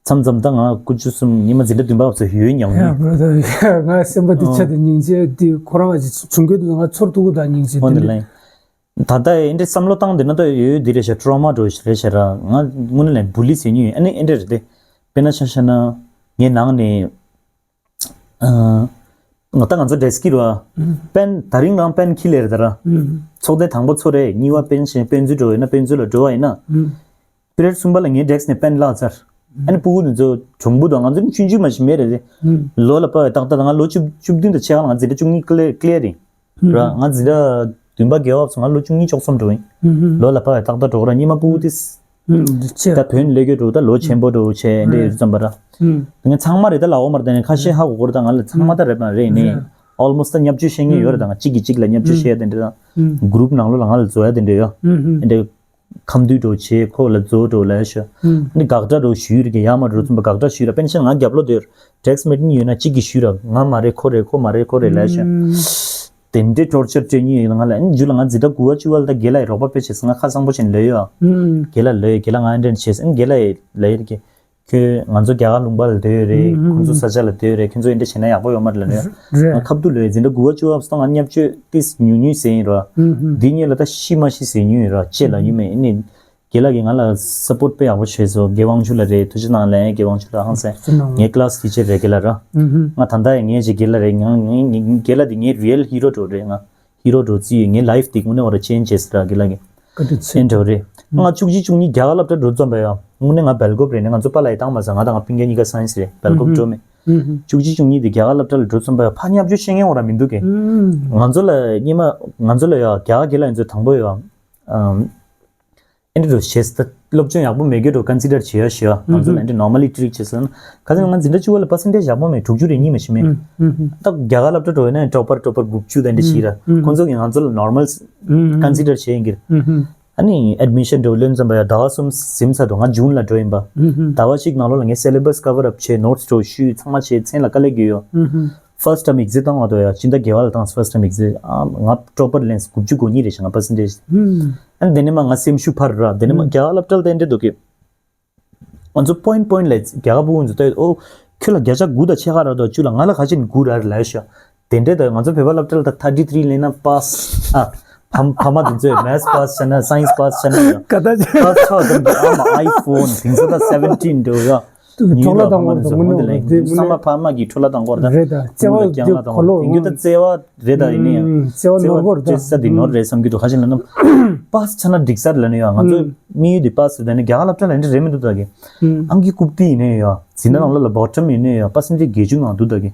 མཚམས་མཚམས་ད་ང་དགུ་བཅུ་གསུམ་ཉི་མ་འཛིན་གྲྭ་བདུན་པ་བབས་ཚེ་ཡོད་ཡོད་ཉམས་ཡ་ཡོད། ང་སེམས་པ་འདི་ཆ་དེ་སྙིང་རྗེ་འདི་ཁོ་རང་ཅིག་བྱུང་གི་འདུག་ང་ཚོར་ཐུག་གི་ད་སྙིང་རྗེ་འོ་འདི་ལ་ཡིན། ད་ལྟ་ཨེ་འདྲའི་བསམ་བློ་བཏང་བསྡད་ན་ད་ཡོད་ཡོད་འདི་རེད་ཤག་ཊོ་མ་འདྲ་བོ་ཞིག་རེད་ཤག་ར། ང་དངོས་གནས་ལ་བུ་ལི་ཟེར་མྱོང་ཡོད། ཨ་ནི་ཨེ་འདྲ་རེད་དེ། དཔེར་ན་ཆ་བཞག་ན་ངའི་ནང་ནས་ཨ་ང་ད་ང་ཚོ་ཌེ་སི་ཀི་ར། པེན་ད་རིང་རང་པེན་འཁྱེར་སླེབས་རེད་ད་ར། ཚོགས་ཐེངས་དང་པོ་ཚོ་རེད། གཉིས་པ་པེན་ཞིག་དཔེ་མཛོད་འགྲོ་ཡོད་ན་དཔེ་མཛོད་ལ་འགྲོ་བ་ཡིན་ན། པི་རེཌ་གསུམ་པ་ལ་ངའི་ཌེ་སི་ནས་པེན་བརླག་ཚར། ཨ་ནི་ཕྲུ་གུ་དེ་ཚོ་གྲུང་པོ་དང་ང་ཚོ་ནི་ཆུང་ཆུང་མ་ཞིག་མེད་རེད་དེ། ལོ་ལ་དཔག་པའི་ཏག་ཏག་ང་ལོ་བཅུ་བཅུ་བདུན་དང་ཕྱེད་ཀ་ལ་ང་འཛིན་གྲྭ་བཅུ་གཉིས་ཀླེ་ཀླེ་རེད། ར་ང་འཛིན་གྲྭ་བདུན་པ་བརྒྱད་པ་སོང་ང་ལོ་བཅུ་གཉིས་བཅུ་གསུམ་འགྲོ་ཡིན། ལོ་ལ་དཔག་པའི་ཏག་ཏག་འགྲོ་གི་ར། སྔོན་མ་ཕྲུ་གུ་དེ། ད་བོད་ནས་སླེབས་ཀྱི་འགྲོ་ད་ལོ་ཆེན་པོ་འགྲོ་བྱས་འདྲ་ཡོད་ཙམ་པ་ར། ངས་ཚང་མ་རེད་ད་ལབ་འོ་མ་རེད། ད་ནི་ཁ་ཤས་ཧ་གོ་གོ་ར། ད་ང་ལ་ཚང་མ་ད་རེད་མ་རེད་ནི། ཨོལ་མོ་སི་ཊི་ད་བརྙས་བཅོས་བཤད་མཁན་ཡོད་རེད། ད་ང་གཅིག་གིས་གཅིག་ལ་བརྙས་བཅོས་བཤད་ཡ་དེ་འདྲ་དང་། གུ་རུབ་ནང་ལོགས་ལ་ང་ལ་བཟོ་ཡ་དེ་འདྲ་ཡོད། འདྲ། ཁམས་འདུས་འགྲོ་བྱས་ཁོ་ལ་རྫོགས་འགྲོ་ལབ་ཤོག་འདི་དགག་སྒྲ་འགྲོ་ཞུས་རེད་ཀྱི་ཡར་མར་འགྲོ་ཙམ་པ་དགག་སྒྲ་ཞུས་ར། པེན་ཤན་ང་རྒྱབ་ལོགས་དེར་ཌེ་སི་ཀི་མེཊ་གཉིས་ཡོད་ན་གཅིག་གིས་ཞུས་ར། ང་མ་རེད་ཁོ་རེད། ཁོ་མ་རེད་ཁོ་རེད་ལབ་ཤོག་དེ་འདྲའི་ཊོར་ཅར་སྤྲད་མྱོང་ཡོད། ང་ལ་ཨ་ནི་མཇུག་ལ་ང་འཛིན་གྲྭ་དགུ་པ་བཅུ་པ་ལ་ད་རྒན་ལགས་ཡི་རོགས་པ་དཔེ་བྱས་སོང་། ང་ཁ་གཙང་པོ་བྱས་ནས་ལབ་ཡོད། རྒན་ལགས་ལབ་ཡོད། རྒན་ལགས་ང་འདྲ་བྱས་སོང་། རྒན་ལགས་ཡི་ལབ་ཡོད་ཀྱི། ཁྱོད་ང་ཚོ་རྒྱ་གར་ལུང་པ་ལ་སྡོད་ཡོད་རེད། ཁོང་ཚོ་ས་ཆ་ལ་སྡོད་ཡོད་རེད། ཁྱོད་ཚོ་འདི་འདྲ་བྱས་ན་ཡག་པོ་ཡོད་མ་རེད་ལབ་ནས། ང་ཁ་བསྡུ་ལོས་འཛིན་གྲྭ་དགུ་པ་བཅུ་པ་སོང་ང་བརྙས་བཅོས་ཏིས་ཉུང་ཉུང་ཟེར་ཡིན་ར། འདི་གཉིས་ལ་ད་ཤི་མ་ཤི་ཟེར་ཉུང་ཡིན་ར། ཅེས་ལབ་ཡིན་མེད་ནི། རྒན་ལགས་ཀྱིས་ང་ལ་སབ་པོརཊ་དཔེ་ཡག་པོ་བྱས་སོང་། རྒན་དབང་ཕྱུག་ལགས་རེད། ཐུགས་རྗེ་གནང་ལགས། རྒན་དབང་ཕྱུག་ལགས་ཧང་སང་ངའི་ཀི་ལ་སི་ཊི་ཅར་རེད་རྒན་ལགས་ར། ང་ད་ལྟ་ཡང་ངས་ཅིག་རྒན་ལགས་རེད། ང་ངས་རྒན་ལགས་འདི་ངའི་རི་ཡལ་ཧི་རོ་འདྲ་རེད། ང་ཧི་རོ་འདྲ་བརྩི་ཡོད། ངའི་ལའིཕ་འདི་དངོས་གནས་འོ་ར་ཅེན་ཇི་བྱས་སོང་ར་རྒན་ལགས་ཀྱིས། བཀའ་དྲིན་ཆེ། ཨེ་འདྲ་རེད། ང་བཅུ་གཅིག་བཅུ་གཉིས་རྒྱ་གར་སློབ་གྲྭ་འགྲོ་ཙམ་པ་ཡང་དངོས་གནས་ང་སྦེལ་ཀོབ་རེད་ནས། ང་ཚོ་པཱ་ལགས་ཡིས་བཏང་མ་ཟ། ང་དང་ང་སྤུན་ཀྱག་གཉིས་ཀ་སའེན་སི་རེད། སྦེལ་ཀོབ་འགྲོ་མེད། བཅུ་གཅིག་བཅུ་གཉིས་དེ་རྒྱ་གར་སློབ་གྲྭ་ལ་འགྲོ་ཙམ་པ་ཡང་ཕར་བརྙས་བཅོས་བཤད་མཁན་འོ་ར་མི་འདུག་གས། ང་ཚོ་ལ་སྔོན་མ་ང་ཚོ་ལ་ཡང་རྒྱ་གར་རྒན་ལགས་ཡིན་ཚོ་དང་པོ་ཡང་། ཨེ་འདྲ་རུ་བྱས་ད་སློབ་སྦྱོང་ཡག་པོ་མེད་གི་འགྲོ་consider་བྱེད་ཡ་ཞེས་ང་ཚོ་ལ་ཨེ་འདྲ་normally treat་བྱེད་སོང་ན་ག་ཚོད་ང་འཛིན་གྲྭ་བཅུ་པ་ལ་percentage་ཡག་པོ་མེད་དྲུག་ཅུ་རེ་གཉིས་མ་ཞིག་མེད། ད་རྒྱ་གར་སློབ་གྲྭ་འགྲོ་ཡིན་ན་topper topper དགུ་བཅུ་དེ་འདྲ་ཞིག་ར་ཁོང་ཚོ་གིས་ང་ཚོ་ལ་normal consider་བྱེད་ཡིན་གི། ཨ་ནི་admission་འགྲོ་ལོན་ཙམ་པ་ཡ་ཟླ་བ་གསུམ་ཟིན་ཚར་འགྲོ་ང་June་ལ་འགྲོ་ཡིན་པ། ཟླ་བ་གཅིག་ནང་ལོགས་ལ་ངས་syllabus cover up་བྱས་notes་འགྲོ་ཞུས་ཚང་མ་བྱས་མཚན་ལ་དཀའ་ལས་བརྒྱབ་ཡོད། First time exit་བཏང་བ་དོ་ཡ་ཕྱི་ཟླ་བརྒྱད་པ་ལ་བཏང་first time exit་ཨ་ང་topper་ལེན་དགུ་བཅུ་གོ་གཉིས་རེད་ཤག་ང་percentage། ཨ་ནི་དེ་ནས་མ་ང་སེམས་ཤུགས་འཕར་ར་དེ་ནས་མ་རྒྱ་གར་སློབ་གྲྭ་ལ་དེ་འདྲ་འདུག་གི། ང་ཚོ་point point་ལ་རྒྱ་གར་ཕྲུ་གུ་ཚོ་ལྟ་ཡོད་ཨོ། ཁྱོད་ལ་བརྒྱ་ཆ་དགུ་དང་ཕྱེད་ཀ་རག་འདུག་བཅུ་ལ་ང་ལ་ག་ཅིག་ནས་དགུ་རག་རེད་ལབ་ཤག་དེ་འདྲས་ད་ང་ཚོ་བོད་པ་སློབ་གྲྭ་ལ་ད་thirty three་ལེན་ན་pass ཨ། ཕ་ཕ་མ་དེ་ཚོས་maths pass་བྱས་ན་science pass་བྱས་ན་ཡང་ག་ད་ཅི་pass་ཆོག་དང་གི་ཨ་མ་iPhone་དེང་སང་ད་seventeen་འདྲ་ཡོད་ཡ། ཉིན་ལ་ཕ་མ་དང་ཚོ་མི་ནོར་དེ་ལ་ཡིན་དུས་བསམ་པ་ཕ་མ་གི་འཕྲོ་བརླག་བཏང་སྐོར་ད་རེད་ད་བཙལ་བ་རྒྱང་ལ་བཏང་སྐོར་དེང་དུས་ད་བཙལ་བ་རེད་ད་ཡིན་ནའི་ཡང་བཙལ་བ་ནོར་སྐོར་ད་བཙལ་ས་དེ་ནོར་རེད་བསམ་གྱི་འདུག་ཁ་ཤས་ལ་ན་pass་ཆགས་ན་འགྲིག་ས་རེད་ལབ་ནས་ཡང་ང་ཚོ་དམིགས་ཡུལ་དེ་pass་རེད་ད་ནི་རྒྱ་གར་སློབ་གྲྭ་ལ་འདི་རེད་མི་འདུག་ད་གི་ཨང་ཀི་རྐུབ་སྟེགས་ཡིན་ནའི་ཡང་འཛིན་གྲྭ་ནང་ལོགས་ལ་bottom་ཡིན་ནའི་ཡང་percentage་བརྒྱད་ཅུ་ནང་འདུག་ད་གི་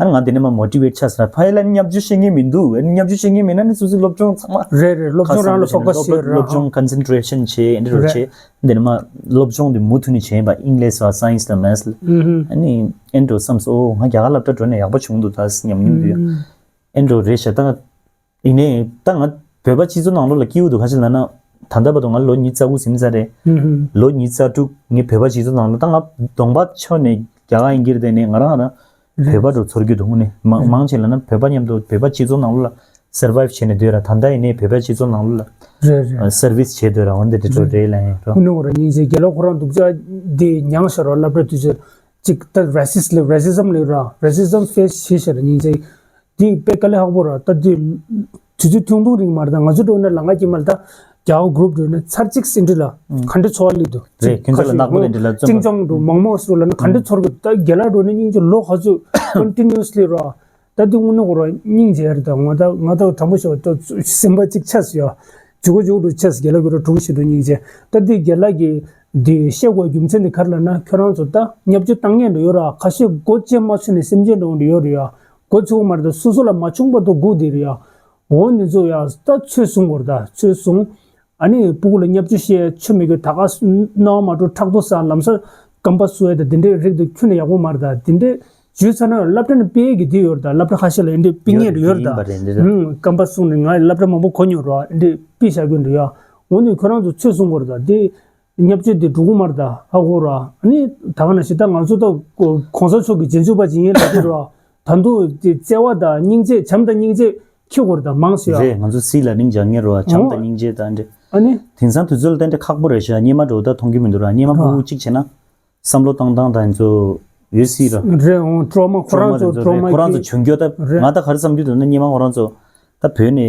ཨ་ང་དེ་ནས་མ་motivate་ཆགས་ས་ཕ་ཡུལ་ལ་བརྙས་བཅོས་བཤད་མཁན་མི་འདུག་བརྙས་བཅོས་བཤད་མཁན་མེད་ན་ནི་སོ་སོའི་སློབ་སྦྱོང་ཚང་མ་རེད་རེད་སློབ་སྦྱོང་རང་ལ་focus་བྱེད་ར་སློབ་སྦྱོང་concentration་བྱེད་འདི་རུ་བྱེད། འདི་ནས་མ་སློབ་སྦྱོང་འདི་མུ་མཐུད་ནས་བྱས་པ་English་ལ་science་ལ་maths་ལ། ཨ་ནི་ཨེ་འགྲོ་བསམ་སོ་ང་རྒྱ་གར་སློབ་གྲྭ་འགྲོ་ནས་ཡག་པོ་བྱུང་འདུག་ད་ཉམས་མྱོང་འདུག་ཨེ་འགྲོ་རེད་ཤག་ད་ཡིན་ནའི་ད་ང་བོད་པ་སྤྱི་ཚོགས་ནང་ལོགས་ལ་སྐྱིད་པོ་འདུག་ག་ཅི་ལབ་ན་ད་ལྟ་བར་དུ་ང་ལོ་ཉི་ཤུ་རྩ་དགུ་ཟིན་ཚར་རེད། ལོ་ཉི་ཤུ་རྩ་དྲུག་ངས་བོད་པ་སྤྱི་ཚོགས་ནང་ལ་ད་ང་གདོང་པ་ཆོད་ནས་རྒྱ་གར་ཡིན་གྱི་རེད་དེ་ནས་ང་རང་རང་བོད་པ་འགྲོ་ཚོར་རྒྱུ་འདུག་ནས་མང་མང་ཆེ་ལབ་ན་བོད་པ་མཉམ་དུ་བོད་པ་སྤྱི་ཚོགས་ནང་ལོགས་ལ་survive་བྱས་ནས་སྡོད་ར་ད་ལྟ་ཡིན་ནའི་བོད་པའི་སྤྱི་ཚོགས་ནང་ལོགས་ལ་རེད་རེད། service་བྱས་སྡོད་ར་འོན་ཏེ་དེ་ཚོ་རེད་ལ་ཡིན་རོ། ཁོ་ནི་འོ་ར་སྙིང་རྗེ་རྒན་ལགས་ཁོ་རང་སྡུག་ཅག་འདི་མྱངས་ཤག་རོ་སློབ་གྲྭ་དུས་ཚོད་ཅིག་ད་racist་ལ་racism་ལ་ར་racism face་བྱས་ཤག་ར་སྙིང་རྗེ་འདི་དཔེ་དཀའ་ལས་ཁག་པོ་ར་ད་འདི་དུས་ཚོད་ཐུང་ཐུང་རིང་མ་རེད་ད་ང་ཚོ་འགྲོ་ན་ལ་ང་ཀྱི་མ་རེད་ད་རྒྱ་གར་group་འགྲོ་ན་ཚར་གཅིག་ཟིན་འདྲི་ལ་ག་འདྲ་ཚོར་བ་ལི་འདུག་རེད་ཁྱོད་ཚོ་ལ་ནག་པོ་ལས་འདྲི་ལ་བཙུན་ཅིང་ཅང་འགྲོ་མང་མང་སུ་ལ་ན་ག་འདྲ་ཚོར་གི་ད་རྒན་ལགས་འགྲོ་ན་སྙིང་རྗེ་ལོ་ག་ཚོད་continuously་ར། ད་འདི་དངོས་གནས་ཁོ་རང་སྙིང་རྗེ་རེད་ད་ང་ད་ང་ད་དྲང་པོ་ཞུ་བ་ད་སེམས་པ་གཅིག་ཆགས་སུ་ཡ། ཇུ་གུ་ཇུ་གུ་ཆགས་སུ་རྒན་ལགས་ཁོ་རང་དྲུང་ཞིག་ཏུ་སྙིང་རྗེ། ད་འདི་རྒན་ལགས་ཀྱིས་འདི་བཤད་དགོས་རྒྱུ་མཚན་འདི་ག་རེ་ལབ་ན་ཁྱོད་རང་ཚོ་ད་བརྙས་བཅོས་བཏང་མཁན་འདྲ་ཡོད་ར་ཁ་ཤས་སྒོ་ཕྱེ་མ་ཚུགས་ནས་སེམས་ཅན་འདྲ་འདྲ་ཡོད་རེད་ཡ། སྒོ་ཚུགས་མ་རེད་ད་སོ་སོ་ལ་མ་བྱུང་བར་དུ་སྒུག་བསྡད་རེད་ཡ། འོ་འདི་ཚོ་ཡ་ད་ཚོད་བཟུང་དགོས་རེད་ད་ཚོད་བཟུང་། ཨ་ནི་སྤུ་གུ་ལ་བརྙས་བཅོས་བཤད་ཆོ་མི་དགོས་ད་ག་སྣང་བ་མ་འགྲོ་ཕྲག་དོག་ཟ་ལམ་སང་རྐང་པ་སུ་ཡ་ད་དེ་འདྲའི་རིགས་དེ་ཁྱོན་ནས་ཡག་པོ་མ་རེད་ད་དེ་འདྲའི་བརྗོད་ཚར་ན་སློབ་གྲྭ་ནས་སྤེལ་གི་དེ་ཡོད་རེད་ད་སློབ་གྲྭ་ཁ་ཤས་ལ་ཡིན་འདྲའི་སྤེལ་མཁན་རེ་ཡོད་རེད་ད་ཡིན་པ་རེད་འདི་ད། རྐང་པ་སྲུང་ནས་ང་སློབ་གྲྭ་མང་པོ་གོ་མྱོང་རེད་འདྲའི་སྤེལ་བཞག་གི་འདྲ་ཡ། འོ་ནི་ཁྱོད་རང་ཚོ་ཚོད་བཟུང་དགོས་རེད་ད་དེ་བརྙས་བཅོས་དེ་འགྲོ་གི་མ་རེད་ད་ཧ་གོ་ར་ཨ་ནི་ད་ག་ན་ཞེ་ད་ང་ཚོ་ད་གོང་ས་མཆོག་གི་རྗེས་འཇུག་པ་ཅིག་ཡིན་ལབ་ཀྱི་རེད་ད་དུང་དེ་བརྩེ་བ་དང་སྙིང་རྗེ་བྱམས་དང་སྙིང་རྗེ། ཁྱི་སྐོར་དང་མང་སུ་ཡ། རེད་ང་ཚོ་སྲིད་ལ་སྙིང་རྗེ་ངེར་བ་བྱམས་དང་སྙིང་རྗེ་དང་འདྲེ། ཨ་ནི། དེང་སང་དུས་ཚོད་ལ་བརྟེན་ཏེ་ཁག་པོ་རེད་ཤག་སྙེ་མ་འགྲོ་ད་མཐོང་གི་མི་འདུག་ར་སྙེ་མ་སྤུ་གུ་གཅིག་བྱས་ན། བསམ་བློ་བཏང་སྟངས་དང་ཚོ་ཡོད་སྲིད་ར། རེད་འོང་trauma་ཁོ་རང་ཚོ་trauma་ཁོ་རང་ཚོ་གི་བྱུང་རྒྱུ་ད་རེད། ང་ད་ག་རེ་བསམ་རྒྱུ་འདུག་ན་སྙེ་མ་ཁོ་རང་ཚོ་ད་བོད་ནས་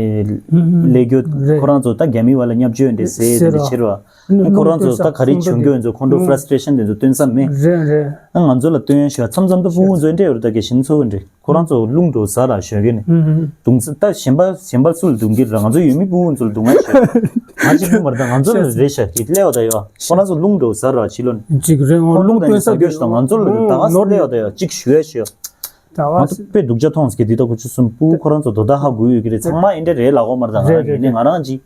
སླེབས་རྒྱུ་རེད། ཁོ་རང་ཚོ་ད་རྒྱ་མི་བ་ལ་བརྙས་བཅོས་འདྲེ་ཟེར་ཟེར་འདྲེ་ར་བྱེད་ར། ཨ་ནི་ཁོ་རང་ཚོ་ད་ག་རེ་བྱུང་རྒྱུ་ཡིན་ཚོ་ཁོང་ཚོ་frustration་དེ་ཚོ་སྟོན་ས་མེད། རེད་རེད། ཨ་ང་ཚོ་ལ་སྟོན་ཡ་ཞིག་མཚམས་མཚམས་ད་སྤུ་གུ་ཚོ་འདྲེ་ཡོད་ར་ད་གལ་ཤིན་ཚོ་འདྲེ། ཁོ་རང་ཚོ་རླུང་འགྲོ་ཟ་ར་ཞོན་གི་ནི། ཨུ་ཧུ། དུང་ད་གཞན་པ་གཞན་པ་སུ་ལ་དུང་གི་ར་ང་ཚོ་ཡུལ་མི་སྤུ་གུ་ཚོ་ལ་དུང་ང་ཞིག་ང་གཅིག་པུ་མ་རེད་ད་ང་ཚོ་ལ་རེད་ཤག་གི་སླེ་བ་ད་ཡོད། ཁོ་རང་ཚོ་རླུང་འགྲོ་ཟ་ར་ཕྱི་ལོ་ནི། གཅིག་རེད་ང་ཁོ་རླུང་རླུང་ད་སྟོན་ས་ཡོད་ཤག་ང་ཚོ་ལ་ད་ག་སླེ་བ་ད་ཡོད་གཅིག་ཞུ་ཡ་ཞུ་ཡ། ད་ང་ཚོ་དཔེ་སྡུག་ཅག་མཐོང་ཟེར་གི་འདི་ད་ཁོ་ཆུ་གསུམ་སྤུ་གུ་ཁོ་རང་ཚོ་དོ་ད་ཧ་གོ་ཡོད་གི་རེད་ཚང་མ་ཨེ་འདྲ་རེད་ལ་གོ་མ་རེད་ད་ང་རང་གི་ནི་ང་རང་གཅིག་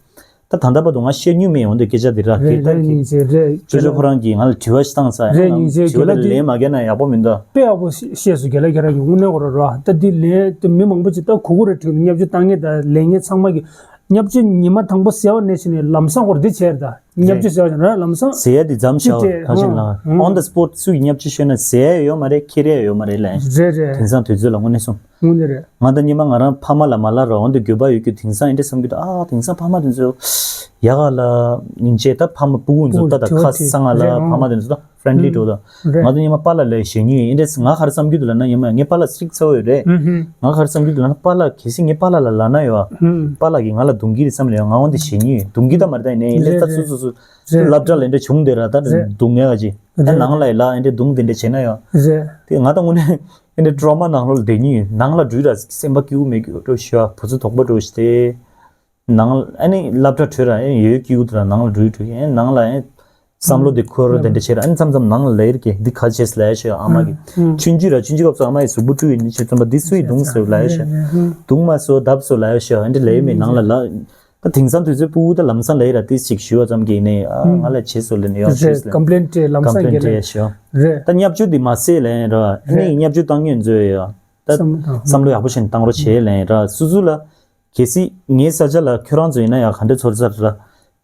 ད་ད་ལྟ་བར་དུ་ང་བཤད་མྱོང་མེད་འོན་ཏེ་སྐད་ཆ་འདི་ར་རེད་སྐད་རེད་ད་སྙིང་རྗེ་རེད། ཅོ་ཅོ་ཁོ་རང་གིས་ང་ལ་དྲི་བ་ཞིག་བཏང་ས་རེད་ཡང་སྙིང་རྗེ་དྲི་བ་རྒན་ལགས་ལ་ལན་མ་རྒྱག་ན་ཡག་པོ་མི་འདུག་དཔེ་ཡག་པོ་བཤད་སོང་རྒན་ལགས་ཁྱེད་རང་གིས་དངོས་གནས་ཁོ་ར་ར་ད་འདི་ལན་དེ་མི་མང་པོ་ཅིག་ད་གུ་གུ་རེ་བྲིས་བརྙས་བཅོས་བཏང་མཁན་ད་ལས་ངན་ཚང་མ་གིས་བརྙས་བཅོས་ཉི་མ་དང་པོ་ཟེར་བ་ནས་བྱས་ནས་ལམ་སང་ཁོ་ར་འདི་བྱས་རེད་ད་བརྙས་བཅོས་ཟེར་བ་ཞིག་ར་ལམ་སང་ཟེར་ཡ་འདི་མཚམས་བཞག་ཅི་སྟེ་ག་ཞིག་ལ་ཧང་on the spot་སུ་ཡིས་བརྙས་བཅོས་ཤོད་ན་ཟེར་ཡ་ཡོད་མ་རེད་ཁྱེར་ཡ་ཡོད་མ་རེད་ལ་རེད་རེད་དེང་སང་དུས་ཚོད་ལ་དངོས་གནས་སོང་། དངོས་གནས་རེད། ང་ད་སྙེ་མ་ང་རང་ཕ་མ་ལ་མ་ལབ་ར་འོན་ཏེ་འགྱོད་པ་ཡོད་རྒྱུ་དེང་སང་ཨེ་འདྲ་བསམ་རྒྱུ་ད་ཨ་དེང་སང་ཕ་མ་དེ་ཚོ་ཡག་ག་ལ་སྙིང་རྗེ་ད་ཕ་མ་སྤུ་གུ་ཚོ་ད་ད་ཁ་སང་ང་ལ་ཕ་མ་དེ་ཚོ་ད་friendly་འགྲོ་ད་ང་ད་སྙེ་མ་པཱ་ལགས་ལ་ཞེ་ཉུལ་ཨེ་འདྲ་ང་ག་རེ་བསམ་རྒྱུ་འདུག་ལབ་ན་སྙེ་མ་ངའི་པཱ་ལགས་strict་ཚ་བོ་ཡོད་རེད། ང་ག་རེ་བསམ་རྒྱུ་འདུག་ལབ་ན་པཱ་ལགས་གལ་སྲིད་ངའི་པཱ་ལགས་ལ་ལབ་ན་ཡོད་པཱ་ལགས་ཀྱིས་ང་ལ་རྡུང་གི་རེད་བསམ་ལ་ཡོད་ང་འོན་ཏེ་ཞེ་ཉུལ་རྡུང་གི་ད་མ་རེད་ད་ཡིན་ནའི་ཨེ་འདྲ་ད་སུ་སུ་སུ་སློབ་གྲྭ་ལ་ཨེ་འདྲ་བྱུང་བསྡད་ར་ད་རྡུང་ཡ་ག་ཅི་ཨེ་ནང་ལ་ཡི་ལ་ཨེ་འདྲ་རྡུང་དེ་འདྲ་བྱས་ན་ཡོད་དེ་ང་ད་དངོས་གནས། ཨེ་འདྲ་trauma་ནང་ལོགས་ལ་བསྡད་ཉིན་ནང་ལ་འགྲུལ་ར་སེམས་པ་སྐྱིད་པོ་མེད་རྒྱུ་འགྲོ་ཤི་བ་བུ་ཚོ་དོག་པོ་འགྲོ་ཤི་སྟེ། ནང་ཨ་ནི་སློབ་གྲྭ་གྲོལ་ར་ཨེ་ཡོད་སྐྱིད་པོ་དུ་ར་ནང་ལ་འགྲུལ་འགྲོ་ཨེ་ནང་ལ་ཨེ་བསམ་བློ་དེ་འཁོར་ར་དེ་འདྲ་བྱེད་ར་ཨེ་མཚམས་མཚམས་ནང་ལ་ལེར་གི་འདི་ག་བྱེད་ལ་ཤི་ཨ་མ་གི་ཆུན་ཆུ་ར་ཆུན་ཆུ་སྐབས་སུ་ཨ་མ་ཡི་གཟུགས་པོ་བཀྲུས་ཡིན་ནི་ཆེ་བཙོན་པ་འདི་སུ་ཡི་རྡུང་ཟེར་ལ་ཤི་རྡུང་མ་སོ་བརྡབ་སོ་ལ་ཤི་ཨེ་འདྲ་ལས་མེད་ནང་ལ་ལ། ད་དེང་སང་དུས་ཚོད་སྤུ་གུ་ད་ལམ་སང་ལ་ཡི་ར་ཏིས་ཅིག་ཞུ་བ་ཙམ་གྱིས་ནི་ཨ་ང་ལ་བྱེད་སོ་ལེ་ནི་ཡོ་ཞུས་ལེ། ཀམ་པི་ལེན་སྤྲད་ལམ་སང་གི་ལེ། ཞུ། རེད། ད་བརྙས་བཅོས་འདི་མ་སེ་ལེ་ར་ནི་བརྙས་བཅོས་བཏང་ཉོན་མཛོད་ཡོ། ད་བསམ་བློ་ཡག་པོ་ཞིག་བཏང་རོགས་བྱེད་ལེ་ར་སུ་སུ་ལ། གལ་སྲིད་ངའི་ས་ཆ་ལ་ཁྱོད་རང་ཚོ་ཡིན་ན་ཡང་ག་འདྲ་ཚོར་ས་ར།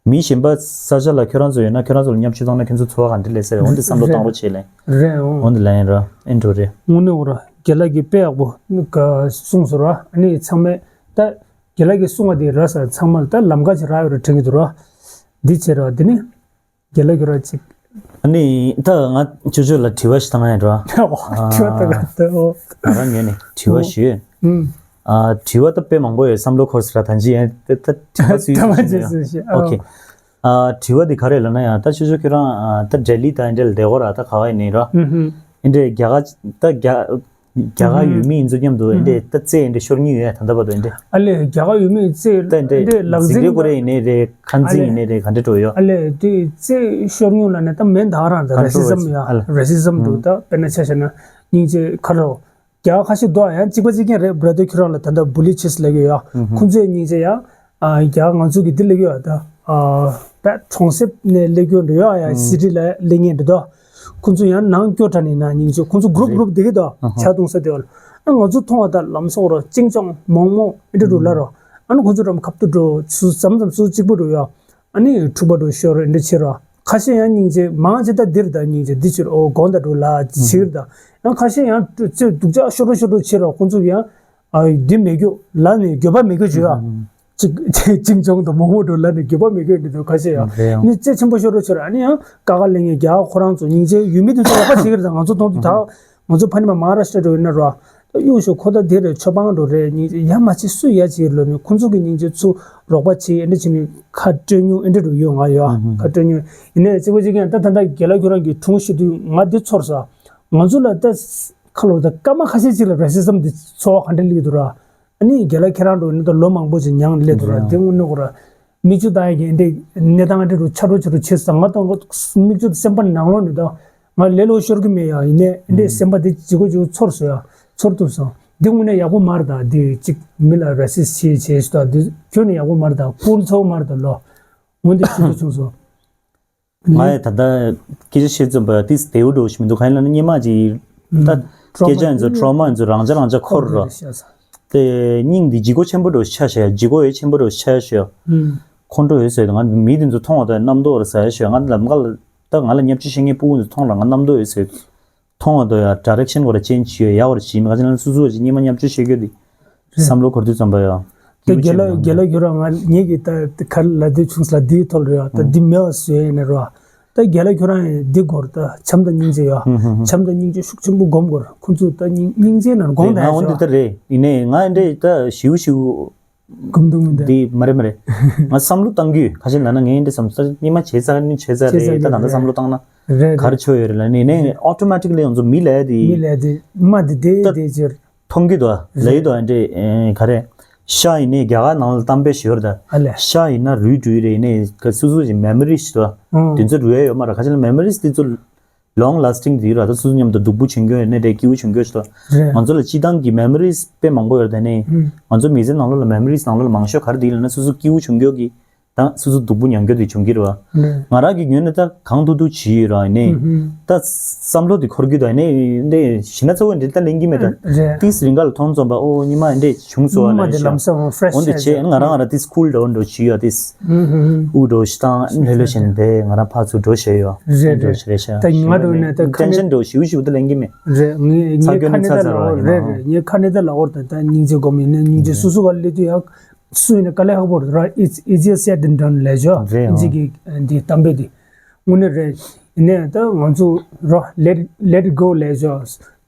མི་གཞན་པ་ས་ཆ་ལ་ཁྱོད་རང་ཚོ་ཡོད་ན་ཁྱོད་རང་ཚོ་ལ་བརྙས་བཅོས་བཏང་ན་ཁྱོད་ཚོ་ཚོར་བ་ག་འདྲ་ལས་ཟེར་འོན་ཏེ་བསམ་བློ་བཏང་རོགས་བྱེད་ལེ། རེད་འོ། འོན་ཏེ་ལེ་ར་ཨེ་འགྲོ་རེད། དངོས་གནས་འོ་ར་རྒན་ལགས་ཀྱིས་དཔེ་ཡག་པོ་གསུངས་སོང་ར་ཨ་ནི་ཚང་མས་ད། རྒན་ལགས་ཀྱིས་གསུངས་པ་དེ་ར་ས་ཚང་མ་ལ་ད་ལམ་ཁ་ཅིག་རག་ཡོད་རེད་དྲན་གྱི་འདུག་ར། འདི་བྱས་ར་འདི་ནི་རྒན་ལགས་ཀྱིས་ར་ཅིག་ཨ་ནི་ད་ང་ཅོ་ཅོ་ལ་དྲི་བ་ཞིག་བཏང་ཡ་འགྲོ། ཨོ་དྲི་བ་ད་ག་ད་ཨོ། ང་རང་ངོས་ནས་དྲི་བ་ཞུ། ཨུམ། ཨ་དྲི་བ་ད་དཔེ་མང་པོ་ཡོད་བསམ་བློ་འཁོར་སི་ར་ད་ཅི་ཡན་ད་ད་དྲི་བ་སུས་ད་ཞུ་ཞུ་ཞུ་ཞུ་ཨོ་ཨོ་ཁེ། ཨ་དྲི་བ་འདི་ག་རེ་ལབ་ན་ཡང་ད་ཅོ་ཅོ་ཁྱོད་རང་ཨ་ད་ལྡི་ལི་ད་འདྲ་ལ་བསྡད་གོ་ར་ད་ག་བ་ཡིན་ནི་ར། ཨུམ་ཧུམ། ཨེ་འདྲས་རྒྱ་གར་ད་རྒྱ་རྒྱ་གར་ཡུལ་མི་ཡིན་ཚུལ་མཉམ་དུ་ཨེ་འདྲས་ད་རྩེད་ཨེ་འདྲས་ཤོར་མྱོང་ཡོད་ད་ལྟ་བར་དུ་ཨེ་འདྲས། ཨ་ལས་རྒྱ་གར་ཡུལ་མི་རྩེད་ད་ཨེ་ཨེ་འདྲས་འདྲས་ལག་འཛིང་རེད་འཛིང་ཀོ་རེ་ཡིན་ནའི་རེད་ཁ་ཨ་འཛིང་ལས་ཡིན་ནའི་རེད་ག་འདྲས་འགྲོ་ཡོད། ཨ་ལས་དེ་རྩེད་ཤོར་མྱོང་ལ་ནས་ད་མེད་ད་ག་རང་ད་རེ་སི་ཛམ་ཡ་ཨ་ལས་རེ་སི་ཛམ་འདུག་ད་དཔེར་ན་ཆ་བཞག་ན་སྙིང་རྗེ་ཁ་རོ་རྒྱ་གར་ཁ་ཤས་འདུག་ཡང་གཅིག་པ་གཅིག་རྐྱང་རེད་བྷ་ར་དར་ཁྱོད་རང་ལ་ད་ལྟ་བུ་ལི་ཆེས་ལབ་ཀྱི་ཡོད་ཁོང་ཚོས་སྙིང་རྗེ་ཡ། རྒྱ་ང་ཚོ་གི་འདི་སླེབས་ཡོད་ད། ད་གྲོང་གསེབ་ནས་སླེབས་ཡོད་འགྲོ་ཡོད་ཡ་སི་ཊི་ལ་སླེབས་ངེས་འགྲོ་ད། ཁོང་ཚོ་ཡང་ནང་སྐྱོ་དྲ་ནས་ན་སྙིང་རྗེ་ཁོང་ཚོ་གུ་རུབ་གུ་རུབ་བསྡད་ཀྱི་ད་ཇ་འཐུང་ས་དེ་བ་ལ། ང་ཚོ་མཐོང་བ་ད་ལམ་སོགས་རོ་ཅིང་ཅང་མོག་མོག་ཨེ་འདྲ་འགྲོ་ལ་རོ། ཨ་ནི་ཁོང་ཚོ་རམ་ཁབ་ཏུ་འགྲོ་ཚུ་ཙམ་ཙམ་ཚུ་གཅིག་པུ་འགྲོ་ཡོད། ཨ་ནི་འཁྲུག་པ་འགྲོ་ཤོར་ཨེ་འདྲ་བྱེད་རོ། ཁ་ཤས་ཡང་སྙིང་རྗེ་མང་ཆེ་ད་འདིར་ད་སྙིང་རྗེ་འདི་ཕྱིར་ཨོ་དགོང་ད་འགྲོ་ལ་ཕྱིར་ད། ཡང་ཁ་ཤས་ཡང་ཚེ་སྡུག་ཅག་ཤོར་རོ་ཤོར་རོ་བྱེད་རོ་ཁོང་ཚོ་ཡང་། ཨ་འདི་མེད་རྒྱུ་ལ་ནི་འགྱོད་པ་མེད་རྒྱུ་བྱོས་ཨ། ཅིག་ཅིང་ཅོང་དང་མོག་མོག་འགྲོ་ལ་ནི་འགྱོད་པ་མེད་རྒྱུ་འདི་ཚོ་ཁ་ཤས་ཡང་རེད་ཡང་ནི་རྩེ་ཆེན་པོ་ཤོར་རོ་ཤོར་ཨ་ནི་ཡང་ཀ་ཀ་ལེ་ངེ་རྒྱ་ཁོ་རང་ཚོ་སྙིང་རྗེ་ཡུལ་མི་འདི་ཚོ་རོགས་པ་བྱེད་ཀྱི་རེད་ད་ང་ཚོ་མཐོང་དུས་ད་ང་ཚོ་ཕ་ནི་མ་མ་ཧ་ར་ཤ་འགྲོ་ཡིན་ན་རོ། གཡུག་ཞོག་ཁོ་ད་དེ་རེད་ཆོ་པང་འགྲོ་རེད་སྙིང་རྗེ་ཡ་མ་ཅི་སུ་ཡ་ཅིག་ལོ་ནི་ཁོ་ཚོ་གི་སྙིང་རྗེ་ཚུ་རོགས་པ་བྱེད་ཨེ་འདྲ་བྱེད་ནི་ཁ་སྤྲོད་མྱོང་ཨེ་འདྲ་རུ་ཡོད་ང་ཡོད་ཁ་སྤྲོད་མྱོང་ཡིན་ནའི་རྩེ་པོ་ཅིག་ཡང་ད་ད་ད་རྒྱ་ལ་ཁྱོད་རང་གི་འཁྲུངས་ཤི་དུས་ང་འདི་ཚོར་ས་ང་ཚོ་ལ་ད་ཁ་ལོ་ད་སྐར་མ་ཁ་ཤས་ཅིག་ལ་རེ་སི་ཛམ་འདི་ཚོར་བ་ག་འདྲ་སླེབས་འདུག་ར། ཨ་ནི་རྒན་ལགས་ཁྱེད་རང་འགྲོ་ནི་ད་ལོ་མང་པོ་ཅིག་མྱངས་སླེབས་འདུག་ར། དེ་དངོས་གནས་ཁོ་ར་མིག་ཆུ་ད་ཡ་གི་འདི་གནས་སྟངས་འདི་རུ་ཆ་རུ་ཆ་རུ་བྱེད་ས་ང་དང་མིག་ཆུ་ད་སེམས་པ་ནང་ལོགས་ནས་ད་ང་ལེ་ལོ་ཤོར་གི་མེད་ཡ་ཡིན་ནའི་འདི་སེམས་པ་འདི་ལྗིད་ཁོག་ལྗིད་ཁོག་ཚོར་སོང་ཡ་ཚོར་ཐུབ་སོང་། འདི་དངོས་གནས་ཡག་པོ་མ་རེད་ད་འདི་གཅིག་མི་ལ་ར་སི་སི་བྱེད་བྱེད་ཞུ་ད་འདི་ཁྱོད་ནི་ཡག་པོ་མ་རེད་ད་ཀུལ་ཚོགས་མ་རེད་ད་ལོ་འོན་ཏེ་ཤུགས་ཆུང་སོང་། ང་ཡི་ད་ལྟ་སྐད་ཆ་བཤད་ཙམ་པ་ཏིས་དེའུ་འགྲོ་ཞིག་མི་འདུག་གང་ཡིན་ལབ་ན་སྙེ་མ་ཅིག་ད་སྐད་ཆ་ཡིན་ཚོ་ཊོ་མ་ཡིན་ཚོ་རང་ཅག་རང་ཅག་འཁོར་རོ། དེ་སྙིང་འདི་ལྗིད་ཁོག་ཆེན་པོ་འགྲོ་ཤ་ཤ་ལྗིད་ཁོག་ཡོད་ཆེན་པོ་འགྲོ་ཤ་ཤ་ཁོང་ཁྲོ་ཡོད་ཟེར་ང་མི་དེ་ཚོ་མཐོང་བ་ད་རྣམ་རྟོག་ར་ཟ་ཡ་ཤ་ང་ལམ་ཁ་ལ་ད་ང་ལ་བརྙས་བཅོས་བཤད་མཁན་སྤུ་གུ་ཚོ་མཐོང་ར་ང་རྣམ་རྟོག་ཡོད་ཟེར། མཐོང་བ་དང་ཡང་ཌའི་རེག་ཤན་སྐོར་ཅན་བྱེད་ཡོད་ཡག་བར་བྱེད་མི་ག་ཅི་ན་སོ་སོ་བ་ཅིག་སྙེ་མ་ཉམས་བཅོས་བྱེད་རྒྱུ་དེ་བསམ་བློ་འཁོར་དུས་ཙམ་པ་ཡང་དེ་རྒྱ་ལ་རྒྱ་ལ་ཁྱོད་རང་ང་ངེད་ཀྱི་ད་ག་ལ་དུས་ཆུང་ས་ལ་དེའི་ཐོག་རེད་ཡ་ད་འདི་མེད་བ་བཟོས་ཡིན་ན་རོ། ད་རྒྱ་ལ་ཁྱོད་རང་ཡང་འདི་སྐོར་ད་བྱམས་དང་སྙིང་རྗེ་ཡ་བྱམས་དང་སྙིང་རྗེ་ཤུགས་ཆེན་པོ་སྒོམ་སྐོར་ཁོང་ཚོ་ད་སྙིང་སྙིང་རྗེ་ནང་དགོངས་དག་ཡ་ང་འོན་ཏེ་ད་རེད་ཡིན་ནའི་ང་འདྲེ་ད་ཞིའུ་ཞིའུ། གུམ་དུ་མི་འདུག་འདི་མ་རེད་མ་རེད། ང་བསམ་བློ་བཏང་རྒྱུ་ཁ་ཤས་ལ་ན་ངས་འདི་བསམ་ས་སྙེ་མ་བྱས་ཚར་ནི་བྱས་ཚར་བྱས་ཚར་རེད་ད་ད་ལྟ་རེད་བསམ་བློ་བཏང་ན་རེད་ག་རེ་ཆོ་ཡོད་རེད་ལ་ནི་ནས་ཨོ་ཊོ་མ་ཊིག་ལི་ང་ཚོ་མི་ལ་ཡ་དེ་མི་ལ་ཡ་དེ་མ་དེ་དེ་ད་དེ་ཅེར་མཐོང་རྒྱུ་དོ་ལ་ཡི་དོ་འདྲེ་ག་རེ་ཤ་ཡིན་ནས་རྒྱ་གར་ནང་ལ་གཏམ་དཔེ་ཞོར་ད་ཨ་ལས་ཤ་ཡིན་ན་རུས་འདྲུས་རེད་ནས་སུ་སུ་ཅིག་མེ་མོ་རི་ཞིག་དོ་དེ་ཚོ་རུས་ཡ་ཡོད་མ་རེད་ཁ་ཤས་ལ་མེ་མོ་རི་དེ་ཚོ། ལོང་ལ་སི་ཊིང་དེ་ཡོད་ར་ད་སོ་སོ་མཉམ་དུ་སྡུག་པོ་བྱུང་རྒྱུ་ཡོད་ནས་རེད་སྐྱིད་པོ་བྱུང་རྒྱུ་ཞིག་ལ་རེད། ང་ཚོ་ལ་སྤྱི་བཏང་གི་མེ་མོ་རིས་དཔེ་མང་པོ་ཡོད་རེད་དེ་ནས་ང་ཚོ་མི་ཚེ་ནང་ལོགས་ལ་མེ་མོ་རིས་ནང་ལོགས་ལ་མང་ཤོས་ག་རེ་འདུག་ལབ་ན་སོ་སོ་སྐྱིད་པོ་བྱུང་རྒྱུ་གི་དང་སོ་སོ་སྡུག་པོ་མྱོང་རྒྱུ་དེ་བྱུང་གི་རེད་བ། ང་རང་གི་ངོས་ནས་ད་གང་ཐུབ་ཐུབ་བྱས་ཡོད་ར་ཡིན་ནས་ད་བསམ་བློ་དེ་འཁོར་རྒྱུ་དང་ཡིན་ནས་འདི་ཞི་ན་ཚ་བོ་འདི་ད་ལེན་གི་མེད་ད་ཏིས་རིང་ག་ལ་མཐོང་ཙམ་པ་ཨོ་ཉི་མ་འདི་བྱུང་སོང་བ་ལ་ཤ་འོན་ཏེ་བྱས་ང་རང་ང་རང་ཏིས་ཁུལ་ཌའུན་འགྲོ་བྱས་ཡོད་ཏིས། ཨུ་འགྲོ་ཞིག་དང་ལྷོད་ལྷོད་བཞིན་དེ་ང་རང་ཕར་ཚུར་འགྲོ་བྱས་ཡོད། རེད་འགྲོ་རེད། ཞིག་རེད་ཤག་ད་ང་འགྲོ་ནས་ད་ཁ་ནས་ཊེན་ཤན་འགྲོ་ཞིའུ་ཞིའུ་ད་ལེན་གི་མེད། རེད་ངས་ངས་ཚ་ཁ་ནས་ད་ལའོ་རེད་རེད་ངས་ཁ་ནས་ད་ལའོ་ད་ད་སྙིང་རྗེ་སྒོམ་ཡིན་ན་སྙིང་རྗེ་སུ་སུ་ག་ལས་དུས་ཡག་སུ་ཡིན་ན་དཀའ་ལས་ཁག་པོ་རེད་ར། It's easier said than done ལས་ཇོ་རེད་ཨིན་ཇི་གི་འདི་གཏམ་དཔེ་འདི་དངོས་གནས་རེད། ཡིན་ནས་ད་ང་ཚོ་རོ་let let it go ལས་ཇོ།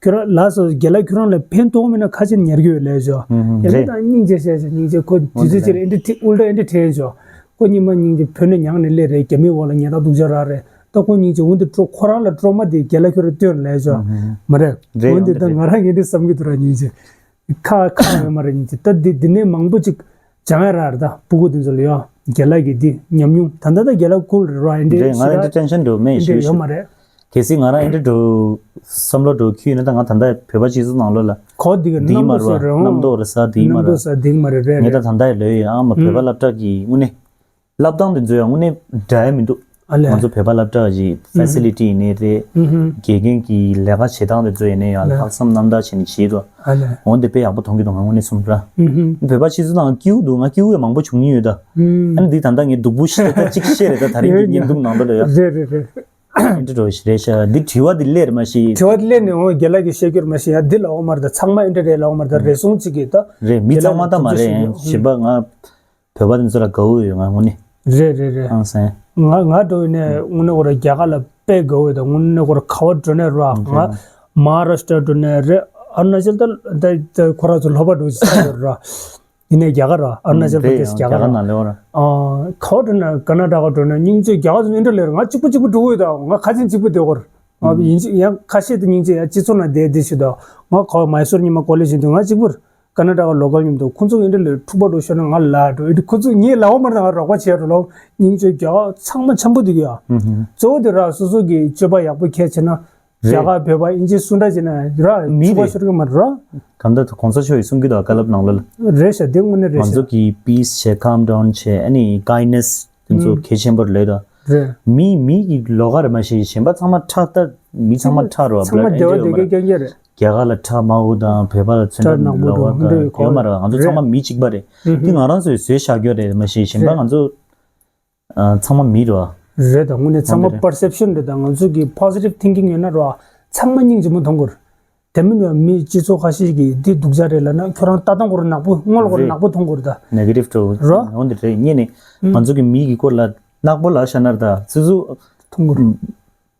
ཁྱོད་རང་ལགས་སོ་རྒན་ལགས་ཁྱོད་རང་ལ་ཕན་ཐོགས་མེད་ན་ཁ་ཆེ་ཉར་གྱི་ཡོད་ལས་ཞོ། ཡང་མི་དང་སྙིང་རྗེ་བཤད་ཞོ་སྙིང་རྗེ་ཁོ་དུས་ཚོད་ཅིག་ཨེ་འདྲ་ཐེ་ཨུལ་ཏྲ་ཨེ་འདྲ་དྲན་ཞོ། ཁོ་སྙིང་མ་སྙིང་རྗེ་བོད་ནས་མྱངས་ནས་སླེབས་རེད་རྒྱ་མིའི་འོག་ལ་ཉལ་ཐ་སྡུག་ཅག་རག་རེད་ད་ཁོ་སྙིང་རྗེ་འོན་ཏེ་ཁོ་རང་ལ་ཀྲོ་མ་དེ་རྒན་ལགས་ཁྱོད་རང་སྟོན་ལས་ཞོ། མ་རེད་འོན་ཏེ་ད་ང་རང་ངས་འདི་བསམ་གྱི་འདུག་ར་སྙིང་རྗེ། ཁ་ཁ་ཡོད་མ་རེད་སྙིང་རྗེ་ད་འདི་འདི་ནས་མང་པོ་ཅིག་སྦྱང་ཡ་རག་རེད་ད་སྤུ་གུ་དེ་ཚོ་ལ་ཡོ། རྒན་ལགས་ཀྱི་འདི་ཉམས་མྱོང་ད་ལྟ་ད་རྒན་ལགས་ཁུལ་རེད་ར་ཨེ་འདྲ་འདྲེ་ང་ཞེ་ཨེ་འདྲ་དྲག་ཊེན་ཤན་འགྲོ་མེད་ཨེ་འདྲ་ཞུ་ཡོད་ཞུ། མ་རེད། གལ་སྲིད་ང་རང་ཨེ་འདྲ་འགྲོ་བསམ་བློ་འགྲོ་ཁྱུ་ཡིན་ན། ད་ང་ད་ལྟ་བོད་པ་སྤྱི་ཚོགས་ནང་ལོགས་ལ་གོ་འདི་གི་འདི་རྣམ་མ་རུ་རྟོག་ཟེར་རོ། རྣམ་རྟོག་རེད་ས་འདི་མ་རུ། རྣམ་རྟོག་ས་འདི་མ་རེད་རེད་ངས་ད་རེད། ད་ལྟ་ལོས་ཡོད། ཨ་མ་བོད་པ་སློབ་གྲྭ་གི་དངོས་གནས་བསླབ་སྟངས་དེ་ཚོ་ཡང་དངོས་གནས་འདྲ་ཡ་མི་འདུག་ཨ་ལས། ང་ཚོ་བོད་པ་སློབ་གྲྭ་གི་ཕེ་སི་ལི་ཊི་ཡིན་ནའི་རེད། ཨུ་ཧུམ། དགེ་རྒན་གྱི་ལས་ཀ་བྱེད་སྟངས་དེ་ཚོ་ཡིན་ནའི་ཡང་ལྷག་བསམ་རྣམ་དག་བྱས་ནས་བྱེད་འདུག་ཨ་ལས། འོན་ཏེ་དཔེ་ཡག་པོ་མཐོང་གི་འདུག་ང་དངོས་གནས་གསུངས་ར། ཨུ་ཧུམ། བོད་པ་སྤྱི་ཚོགས་ནང་སྐྱིད་པོ་འདུག་ང་སྐྱིད་པོ་ཡང་མང་པོ་བྱུང་མྱོང་ཡོད་ད། ཨུམ། ཨ་ནི་འདི་ད་ལྟ་ངས་སྡུག་པོ་ཞིག་ད་གཅིག་བཤད་རེད། ད་ད་རིང་གི་ཡོད་ཡོད་བརྙན་ཐུང་ནང་ལོགས་ལ་ཡ། རེད་རེད་རེད། འདི་འགྲོ་ཞིག་རེད་ཤག་འདི་དྲི་བ་འདི་སླེབས་རེད་མ་གཞི། དྲི་བ་འདི་སླེབས་ནས་འོ་རྒན་ལགས་ཀྱིས་བཤད་རྒྱུར་མ་གཞི་ཡ་འདི་ལ་འོ་མར་ད་ཚང་མ་ཨེ་འདྲ་རེད་ལ་འོ་མར་ད་རེ་ཟུང་གཅིག་གིས་ད། རེད། མི་ཚང་མ་ད་མ་རེད། གཞན་པ་ང་བོད་པ་འདི་ཚོ་ལ་དགའ་བོ་ཡོད་ང་དངོས་གནས། རེད་རེད་རེད། ཨང་སེ། ང་ང་འགྲོ་ཡིན་ནས་དངོས་གནས་ཁོ་ར་རྒྱ་གར་ལ་དཔེ་དགའ་བོ་ཡོད་ད། དངོས་གནས་ཁོ་ར་ག་བ་འགྲོ་ནས་ར་ང་མ་ཧཱ་རཱ་ཤི་ཏྲ་འགྲོ་ནས་རེད། ཨ་རུ་ན་ཅལ་ད་ད་ཁོ་ར་ཚོ་ལྷོ་པ་འགྲོ་ཅི་ས་ཡོད་ར། ཡིན་ནའི་རྒྱ་གར་ར་ཨ་རུ་ན་ཅལ་པྲ་དེཤ་རྒྱ་གར་ར། ནང་ལེ་བ་ར། ཨ་ག་བ་འགྲོ་ན་ཀར་ན་ཊ་ཀ་འགྲོ་ན་སྙིང་རྗེ་རྒྱ་གར་ཚོ་ཨེ་འདྲ་ལེ་ར། ང་གཅིག་པུ་གཅིག་པུ་འགྲོ་གི་ཡོད་ད། ང་ཁ་ཆེམས་གཅིག་པུ་བསྡད་ཀོ་ར། ང་ཡིན་གཅིག་ཡང་ཁ་ཤས་དེ་སྙིང་རྗེ་ཡང་སྤྱི་ཚོགས་ནང་བསྡད་བསྡད་ཞིག་ད། ང་ག་བ་མའི་སོར་ཉི་མ་ཀོ་ལེ་ཇི་ཡིན་དུས་ང་གཅིག་པུར། ཀར་ན་ཊ་ཀ་ལོ་ཀལ་མཉམ་དུ་ཁོང་ཚོ་ཨེ་འདྲ་ལོས་འཁྲུག་པ་འགྲོ་ཤོར་ན་ང་ལ་འགྲོ་ཨེ་འདྲ་ཁོང་ཚོ་ངའི་ལ་འོ་མར་དང་རོགས་པ་བྱས་རོ་ལོ། སྙིང་རྗེ་རྒྱ་གར་ཚང་མ་འཆམ་པོ་འདུག་ཡ། ཨུ་ཧུམ། གཙོ་བོ་དེ་ར་སོ་སོ་གི་སྤྱོད་པ་ཡག་པོ་ཁྱེར་བྱས་ན། རེད། རྒྱ་གར་བོད་པ་ཨིན་ཇི་སུ་འདྲ་བྱས་ན་ར་མི་འཁྲུག་པ་རེད། ཤོར་གི་མ་རེད་ར། གང་ལྟར་གོང་ས་མཆོག་ཡིས་གསུང་གི་འདུག་བཀའ་སློབ་ནང་ལོགས་ལ། རེད་ཤག་དེ་དངོས་གནས་རེད་ང་ཤག་ཚོ་གི་པིས་བྱས་ཁམ་ཌའུན་བྱས་ཨ་ནི་ཀའིན་ནེས་དེ་ཚོ་ཨུམ། གལ་ཆེན་པོ་རེད་ད། རེད། མི་མི་གི་ལོགས་ཀ་རེད་མ་གཞི་གཞན་པ་ཚང་མ་ཁྲག་ད་མི་ཚང་མ་ཁྲག་རོ་ཚང་མ་བདེ་བ་བདེ་སྐྱིད་རྐྱང་རྐྱང་རེད། རྒྱ་གར་ལ་ཁྲག་དམར་པོ་དང་བོད་པ་ལ་ཚོན་ཁྲག་ཁྲག་ནག་པོ་ལོགས་ཀ་དང་དེ་ཡོད་མ་རེད། ང་ཚོ་ཚང་མ་མི་གཅིག་པ་རེད། ཨུ་ཧུམ། དེ་ང་རང་ཚོའི་བཟོས་བཞག་རྒྱུ་རེད་མ་གཞི་གཞན་པ་རེད། ང་ཚོ་ཨ་ཚང་མ་མི་རེད་བ། རེད་ད། དངོས་གནས་ཚང་མ་འོན་ཏེ་རེད། པར་སེབ་ཤན་རེད་ད། ང་ཚོ་གི་པོ་ཟི་ཊིབ་ཐིང་ཀིང་ཡོད་ན་རེད་བ། ཚང་མ་སྙིང་རྗེ་མོ་མཐོང་དགོས་རེད། དེ་མིན་ཡང་མི་སྤྱི་ཚོགས་ཁ་ཤས་ཀྱིས་འདི་སྡུག་ཅག་རེད་ལབ་ན་ཁྱོད་རང་ལྟ་སྟངས་སྐོར་ནག་པོ་སྔོན་ལ་སྐོར་རེད། ནག་པོ་མཐོང་དགོས་རེད་ད། ནེ་གེ་ཊིབ་འགྲོ་རོ། འོན་ཏེ་རེད་ངས་ནི་ཨུམ། ང་ཚོ་གི་མི་གི་སྐོར་ལ་ནག་པོ་ལབ་བཞག་ན་རེད་ད་སོ་སོ་མཐོང་དགོས་རེད།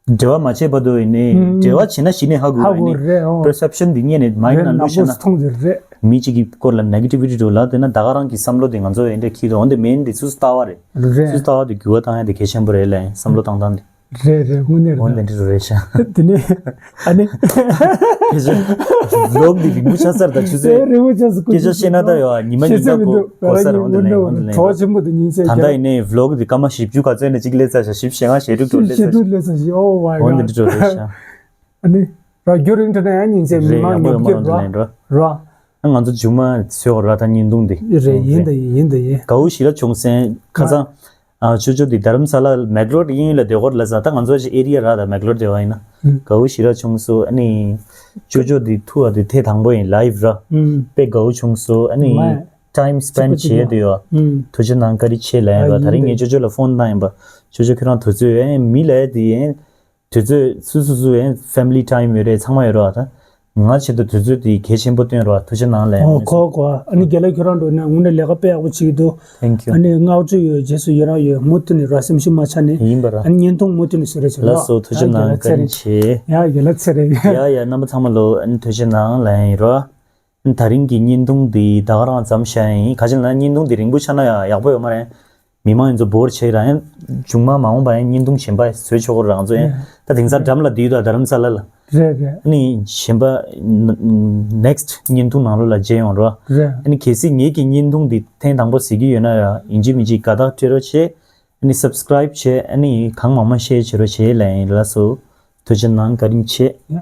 འབྲེལ་བ་མ་བྱས་བར་དུ་ཡིན་ནའི་ཨུམ། འབྲེལ་བ་བྱས་ན་གཞི་ནས་ཧ་གོ་ཧ་གོ་རེད་ཡིན་ནའི་རེད་ཨོ། པར་སེབ་ཤན་འདི་ངས་ནི་མ་ཡིན་རེད་ན་ནག་ལུགས་བཤད་པོ་ན་མཐོང་ཟེར་རེད། མི་གཅིག་གི་སྐོར་ལ་ནེ་གེ་ཊི་ཝི་ཊི་འགྲོ་ལབ་བསྡད་ན་ད་ག་རང་གི་བསམ་བློ་དེ་ང་ཚོ་ཡིན་འདྲ་ཁྱི་དང་འོན་ཏེ་མེན་འདི་སུ་ལྟ་བ་རེད། རེད། སུ་ལྟ་བ་དེ་འགྱུར་བ་བཏང་ཡ་དེ་གལ་ཆེན་པོ་རེད་ལ་ཡིན་བསམ་བློ་བཏང་སྟངས་དེ། རེད་རེད་དངོས་གནས་འོན་རེད། དེ་འདྲ་རེད་ཤག་དེ་ནས་ཨ་ནི། སྐད་ཆ། ཝི་ལོག་འདི་རིང་པོ་ཆགས་ཚར་ད་ཆུ་ཚོད། ཨེ་རིང་པོ་ཆགས་སུ་སྐད་ཆ་བཤད་ན་ད་ཡོད་ཉི་མ་ཉིན་ལྟར་གོ་གོ་ས་རེད་འོན་ཏེ་ལ་ཡིན་འོན་ཏེ་ལ་ཡིན། གྲོགས་ཆེན་པོ་དེ་ཉིན་མཚན་ད་ལྟ་ཡིན་ནའི་ཝི་ལོག་འདི་སྐར་མ་བཞི་བཅུ་ག་ཚོད་ནས་གཅིག་སླེབས་ཚར་ཤག་བཞི་བཅུ་ཞེ་ལྔ་ཞེ་དྲུག་ཅུ་སླེབས་ཚར་ཤག་ཞེ་དྲུག་སླེབས་ཚར་ཤག་ཨོ་མའི་གོཌ། འོན་ཏེ་འདི་འདྲ་རེད་ཤག་ཨ་ནི། ར་རྒྱུ་རིང་དྲན་ན་ཡང་ཉིན་མཚན་མི་རེད་མང་ཡག་པོ་ཉོབ་ཡོད་མ་རེད་འདི་ལ་ཡིན་རོ། ར། ང་ཚོ་མཇུག་མ་བཟོས་ཡོད་ར་ད་བརྙན་ཐུང་འདི། རེད་ཡིན་ད་ཡིན་ཡིན་ད་ཡིན། དགའ་བོ་ཞེ་དྲག་བྱུང་སོང་ཁ་སང་། ཨ་ཅོ་ཅོ་འདི་རྡ་རམ་ས་ལ་མེག་ལོར་དབྱིན་ཡུལ་ལ་སྡོད་སྐོར་ལ་ཟ་ད་ང་ཚོ་ཅིག་ཨེ་རི་ཡ་ར་ད་མེག་ལོར་སྡོད་པ་ཡིན་ན། ཨུམ། དགའ་བོ་ཞེ་དྲག་བྱུང་སོང་ཨ་ནི། ཅོ་ཅོ་འདི་ཐུག་པ་འདི་ཐེངས་དང་པོ་ཡིན་ལའིབ་ར། ཨུམ། དཔེ་དགའ་བོ་བྱུང་སོང་ཨ་ནི། ང་ཊའིམ་སི་པེན་ཌི་བྱས་ཡོད་ཡོད། ཨུམ། ཐུགས་རྗེ་གནང་བཀའ་དྲིན་ཆེ་ལབ་ཡིན་པ་ད་རིང་ངས་ཅོ་ཅོ་ལ་ཕོན་བཏང་ཡིན་པ། ཅོ་ཅོ་ཁྱོད་རང་དུས་ཚོད་ཨེ་མི་ལབ་ཡ་འདི་ཨེ། དུས་ཚོད་སུ་སུ་སུ་ཡང་ཕེ་མི་ལི་ཊའིམ་ཡོད་རེད་ཚང་མ་ཡོད་རེད་བ་ད། ང་ཆེད་དུ་དུས་ཚོད་དེ་གལ་ཆེན་པོ་བཏོན་རེད་བ་ཐུགས་རྗེ་གནང་ལན། ཨོ་གོ་གོ། ཨ་ནི་རྒན་ལགས་ཁྱོད་རང་འགྲོ་ན་དངོས་གནས་ལས་ཀ་དཔེ་ཡག་པོ་བྱེད་ཀྱི་འདུག Thank you. ཨ་ནི་བསྔགས་བརྗོད་ཡོད་རྗེས་སུ་ཡི་རང་ཡོད་མུ་མཐུད་ནས་ར་སེམས་ཤུགས་མ་ཆག་ནས། ཡིན་པ་ར། ཨ་ནི་བརྙན་ཐུང་མུ་མཐུད་ནས་བཟོ་རེ་བྱེད་ལགས་སོ་ཐུགས་རྗེ་གནང་བཀའ་དྲིན་ཆེ། ཡ་རྒན་ལགས་ཚེ་རིང་། ཡ་ཡ་རྣམ་པ་ཚང་མ་ལོ་ཨ་ནི་ཐུགས་རྗེ་གནང་ལན་ཡིན་རོ། ད་རིང་གི་བརྙན་ཐུང་འདི་ད་ག་རང་མཚམས་བཞག་ཡིན་ག་ཅི་ལ་ན་བརྙན་ཐུང་འདི་རིང་པོ་ཆགས་ན་ཡང་ཡག་པོ་ཡོད་མ་རེད། མི་མང་ཡིན་ཚོ་འབོར་ཆེ་རང་ཡང་མཇུག་མ་མ་འོངས་པ་ཡང་བརྙན་ཐུང་གཞན་པ་བཟོས་ཆོག་གོ་རང་ཚོ་ཡང་ད་དེང་སང་འགྲམ་ལ་བསྡད་ཡོད་ད་རྡ་རམ་ས་ལ་ལ། རེད་རེད། ཨ་ནི་གཞན་པ་next་བརྙན་ཐུང་ནང་ལོགས་ལ་མཇལ་ཡོང་རོགས། རེད། ཨ་ནི་གལ་སྲིད་ངེད་ཀྱི་བརྙན་ཐུང་འདི་ཐེངས་དང་པོ་གཟིགས་ཀྱི་ཡོད་ན་ཡང་ཡིན་གཅིག་མིན་གཅིག་དགའ་རྟགས་སྤྲད་རོགས་བྱེད། ཨ་ནི་subscribe་བྱེད་ཨ་ནི་གང་མང་མང་share་བྱེད་རོགས་བྱེད་ལབ་ཡིན་ལགས་སོ། ཐུགས་རྗེ་གནང་བཀའ་དྲིན་ཆེ། ཡ།